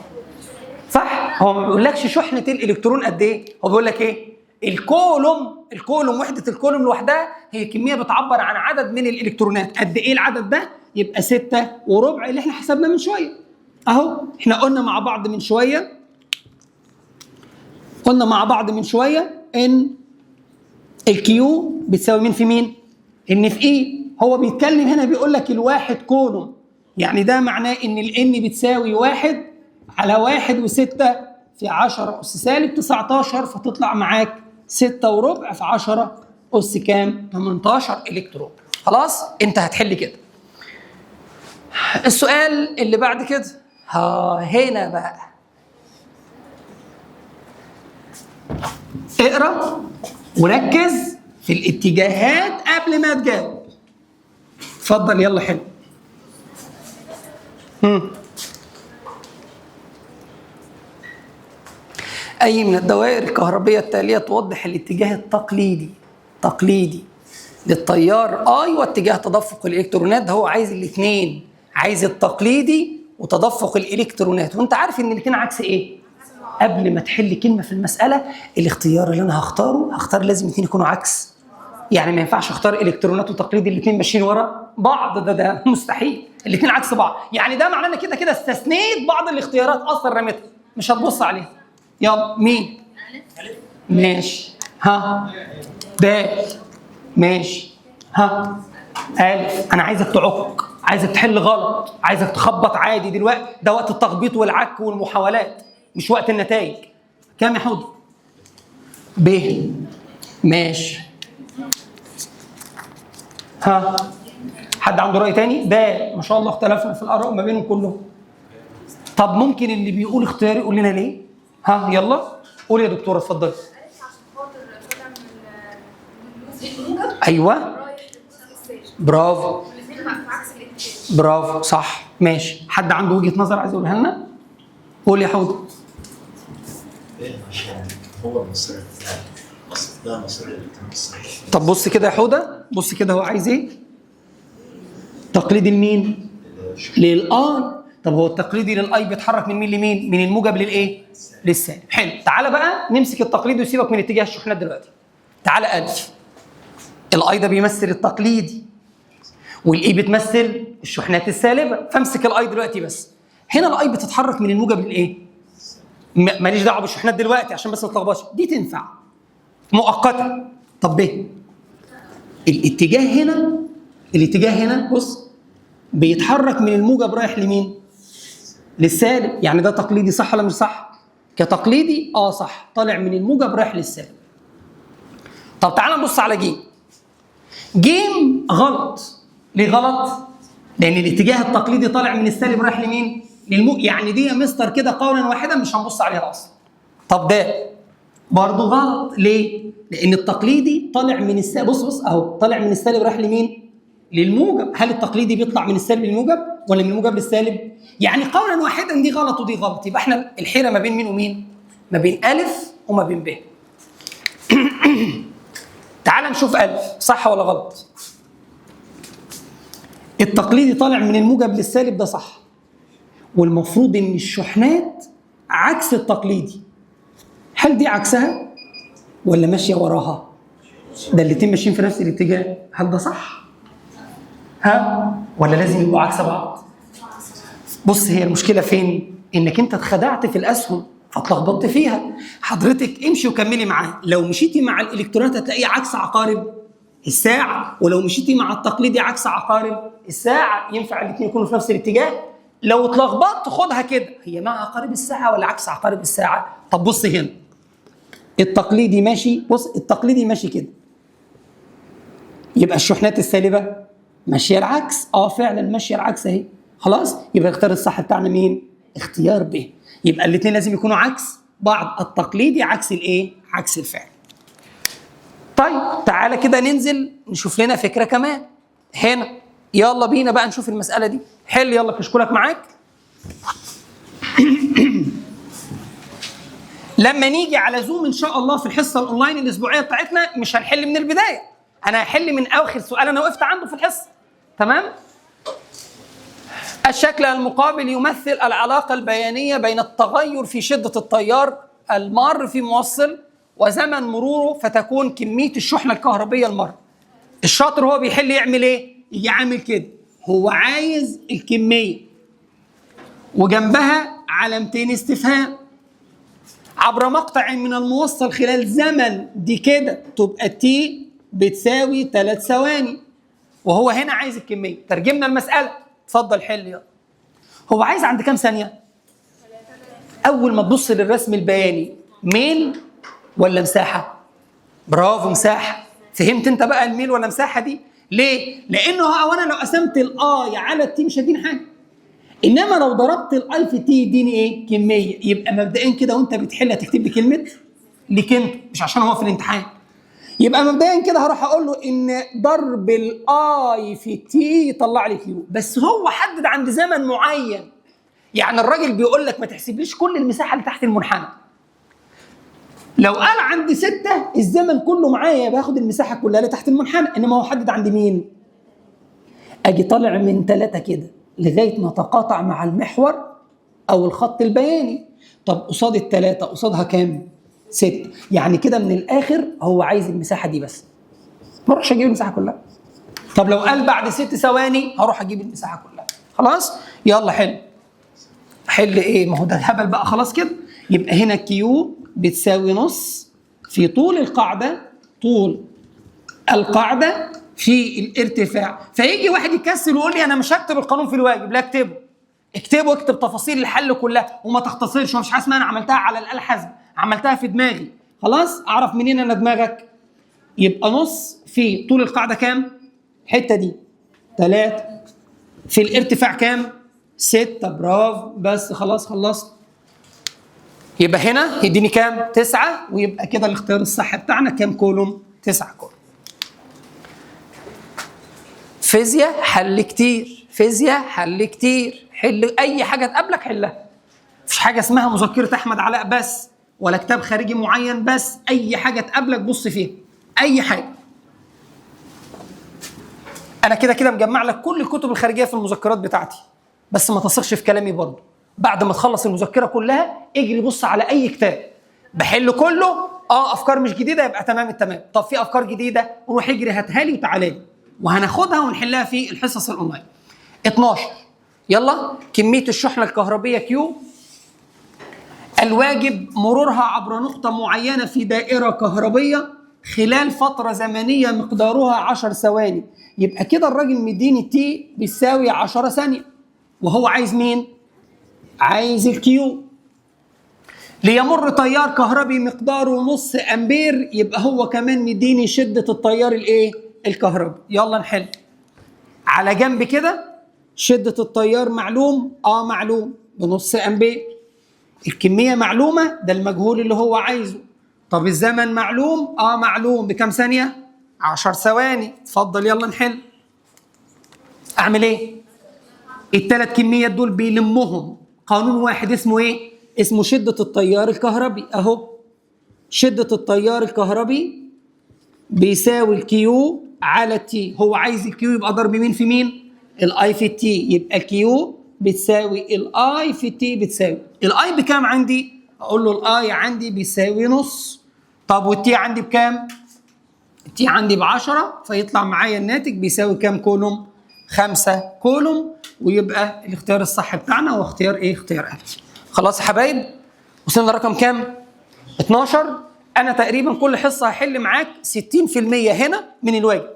صح؟ هو ما بيقولكش شحنه الالكترون قد ايه؟ هو بيقول لك ايه؟ الكولوم، الكولوم وحده الكولوم لوحدها هي كمية بتعبر عن عدد من الالكترونات، قد ايه العدد ده؟ يبقى 6.25 اللي احنا حسبناه من شوية. اهو احنا قلنا مع بعض من شوية، قلنا مع بعض من شوية ان ال Q بتساوي مين في مين؟ N في e. هو بيتكلم هنا بيقول لك الواحد كولوم، يعني ده معناه ان ال N بتساوي 1 على 1.6 في 10 اس سالب 19، فتطلع معاك 6.25 في 10 اس كام؟ 18 الكترون. خلاص؟ انت هتحل كده. السؤال اللي بعد كده، ها هنا بقى اقرا وركز في الاتجاهات قبل ما تجاوب. اتفضل يلا حلو. أي من الدوائر الكهربية التالية توضح الاتجاه التقليدي تقليدي للتيار I واتجاه تدفق الإلكترونات؟ ده هو عايز الاثنين، عايز التقليدي وتدفق الإلكترونات، وأنت عارف إن الاثنين عكس إيه؟ قبل ما تحل كلمة في المسألة الاختيار اللي أنا هختاره هختار لازم الاثنين يكونوا عكس، يعني ما ينفعش اختار إلكترونات وتقليدي الاثنين ماشيين ورا بعض، ده مستحيل، الاثنين عكس بعض. يعني ده معناه ان كده كده استثنيت بعض الاختيارات اصلا رميتها مش هتبص عليها. يلا مين؟ ماشي. ها د ماشي. ها ألف. أنا عايزك تعك، عايزك تحل غلط، عايزك تخبط عادي دلوقتي، ده وقت التخبيط والعك والمحاولات مش وقت النتائج. كام يا حوض؟ ب ماشي. ها حد عنده رأي تاني؟ ده ما شاء الله اختلفنا في الآراء ما بينهم كلهم. طب ممكن اللي بيقول اختياري يقول لنا ليه؟ ها يلا قول يا دكتورة اتفضلي. ايوه برافو برافو صح ماشي. حد عنده وجهة نظر عايز يقولها لنا؟ قول يا حوض. عشان هو مصر ده مصر الصحيح. طب بص كده يا حوده، بص كده هو عايز ايه؟ تقليد لمين؟ لل I. طب هو التقليدي لل I بيتحرك من مين لمين؟ من الموجب للايه؟ للسالب. حلو، تعالى بقى نمسك التقليد وسيبك من اتجاه الشحنات دلوقتي. تعالى الف. ال I ده بيمثل التقليدي وال E بتمثل الشحنات السالبه، فامسك ال I دلوقتي بس. هنا ال I بتتحرك من الموجب للايه؟ ماليش دعوه بالشحنات دلوقتي عشان بس ما تتلخبطش، دي تنفع. مؤقتة. طب ب الاتجاه هنا، الاتجاه هنا بص بيتحرك من الموجب رايح لمين؟ للسالب. يعني ده تقليدي صح ولا مش صح؟ كتقليدي اه صح، طالع من الموجب رايح للسالب. طب تعالى نبص على جيم. جيم غلط. ليه غلط؟ لان الاتجاه التقليدي طالع من السالب رايح لمين؟ يعني دي يا مستر كده قولا واحدا مش هنبص عليها اصلا. طب ده برضه غلط. ليه؟ لان التقليدي طالع من السالب، بص بص اهو، طالع من السالب رايح لمين؟ للموجب. هل التقليدي بيطلع من السالب للموجب ولا من الموجب للسالب؟ يعني قولا واحدا دي غلط ودي غلط. يبقى احنا الحيرة ما بين مين ومين؟ ما بين الف وما بين ب. تعال نشوف الف صح ولا غلط. التقليدي طالع من الموجب للسالب ده صح، والمفروض ان الشحنات عكس التقليدي. هل دي عكسها ولا ماشية وراها؟ ده الاتنين ماشيين في نفس الاتجاه. هل ده صح؟ ها؟ ولا لازم يبقوا عكس بعض؟ بص هي المشكلة فين؟ انك انت اتخدعت في الاسهم فاتلخبطت فيها. حضرتك امشي وكملي معاه. لو مشيتي مع الالكترونات هتلاقيه عكس عقارب الساعة، ولو مشيتي مع التقليدي عكس عقارب الساعة. ينفع الاثنين يكونوا في نفس الاتجاه؟ لو اتلخبطت خدها كده، هي مع عقارب الساعة ولا عكس عقارب الساعة؟ طب بص هنا التقليدي ماشي، بص التقليدي ماشي كده، يبقى الشحنات السالبه ماشية العكس. اه فعلا ماشية العكس اهي. خلاص يبقى اختار الصح بتاعنا مين؟ اختيار ب. يبقى الاثنين لازم يكونوا عكس بعض، التقليدي عكس الايه؟ عكس الفعل. طيب تعالى كده ننزل نشوف لنا فكرة كمان هنا. يلا بينا بقى نشوف المسالة دي. حل يلا كشكولك معاك. لما نيجي على زوم ان شاء الله في الحصة الاونلاين الاسبوعية بتاعتنا مش هنحل من البداية، انا هحل من اخر سؤال انا وقفت عنده في الحصة. تمام؟ الشكل المقابل يمثل العلاقة البيانيه بين التغير في شده التيار المار في موصل وزمن مروره، فتكون كمية الشحنة الكهربيه المار. الشاطر هو بيحل يعمل ايه؟ يجي عامل كده، هو عايز الكمية وجنبها علامتين استفهام عبر مقطع من الموصل خلال زمن دي كده تبقى تي بتساوي 3 ثواني، وهو هنا عايز الكمية. ترجمنا المسألة، اتفضل حل يلا. هو عايز عند كام ثانية؟ أول ما تبص للرسم البياني ميل ولا مساحة؟ برافو مساحة. فهمت أنت بقى الميل ولا مساحة دي؟ ليه؟ لأنه هو أنا لو قسمت ال I على ال T مش هديني حاجة، انما لو ضربت ال I في T يديني ايه؟ كمية. يبقى مبدئيا كده وانت بتحل هتكتب لي كلمة ليك انت، مش عشان هو في الامتحان. يبقى مبدئيا كده هروح اقول له ان ضرب ال I في T يطلع لي Q، بس هو حدد عند زمن معين. يعني الراجل بيقول لك ما تحسبليش كل المساحة اللي تحت المنحنى. لو قال عند 6 الزمن كله معايا باخد المساحة كلها اللي تحت المنحنى، انما هو حدد عند مين؟ اجي طالع من 3 كده لغاية ما تقاطع مع المحور او الخط البياني. طب قصاد ال3 قصادها كام؟ 6. يعني كده من الاخر هو عايز المساحة دي بس، ما اروحش اجيب المساحة كلها. طب لو قال بعد 6 ثواني هروح اجيب المساحة كلها. خلاص يلا حل. حل ايه؟ ما هو ده الهبل بقى. خلاص كده يبقى هنا Q بتساوي نص في طول القاعدة، طول القاعدة في الارتفاع. فيجي واحد يكسل ويقول لي انا مش هكتب القانون في الواجب. لا اكتبه، اكتبه، اكتب تفاصيل الحل كلها وما تختصرش. مش حاسس اسمها انا عملتها على الاله الحاسبة، عملتها في دماغي. خلاص اعرف منين انا دماغك؟ يبقى نص في طول القاعدة كام؟ الحتة دي 3 في الارتفاع كام؟ 6. برافو، بس خلاص خلصت. يبقى هنا يديني كام؟ 9. ويبقى كده الاختيار الصح بتاعنا كام كولوم؟ 9 كولوم. فيزياء حل كتير، فيزياء حل كتير، حل اي حاجة تقابلك حلها. مفيش حاجة اسمها مذكره احمد علاء بس ولا كتاب خارجي معين بس، اي حاجة تقابلك بص فيها، اي حاجة. انا كده كده مجمع لك كل الكتب الخارجية في المذكرات بتاعتي، بس ما تثقش في كلامي برضه. بعد ما تخلص المذكرة كلها اجري بص على اي كتاب بحل كله. افكار مش جديدة يبقى تمام التمام. طب في افكار جديدة روح اجري هاتها لي وتعالى لي، وهناخدها ونحلها في الحصص الاونلاين. 12 يلا، كمية الشحنة الكهربيه Q الواجب مرورها عبر نقطة معينة في دائرة كهربيه خلال فترة زمنية مقدارها 10 ثواني. يبقى كده الراجل مديني t بيساوي 10 ثانية، وهو عايز مين؟ عايز ال Q. ليمر تيار كهربي مقداره نص امبير، يبقى هو كمان مديني شدة التيار الايه؟ الكهربي. يلا نحل على جنب كده. شدة التيار معلوم؟ معلوم، بنص امبير. الكمية معلومة، ده المجهول اللي هو عايزه. طب الزمن معلوم؟ معلوم، بكام ثانية؟ 10 ثواني. اتفضل يلا نحل. اعمل ايه؟ الثلاث كميات دول بيلمهم قانون واحد اسمه ايه؟ اسمه شدة التيار الكهربي. اهو شدة التيار الكهربي بيساوي ال Q على T. هو عايز ال Q، يبقى ضرب مين في مين؟ ال I في T. يبقى Q بتساوي ال I في T بتساوي ال I بكام عندي؟ اقول له ال I عندي بيساوي نص. طب وال T عندي بكام؟ ال T عندي ب 10، فيطلع معايا الناتج بيساوي كام كولوم؟ 5 كولوم. ويبقى الاختيار الصح بتاعنا هو اختيار ايه؟ اختيار ألف. خلاص يا حبايب، وصلنا رقم كام؟ 12. انا تقريبا كل حصة هحل معاك 60% هنا من الواجب.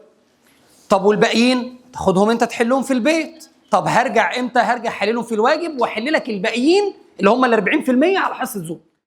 طب والباقيين تاخدهم انت تحلهم في البيت. طب هرجع امتى؟ هرجع احللهم في الواجب واحل لك الباقيين اللي هم ال 40% على حصة زوم.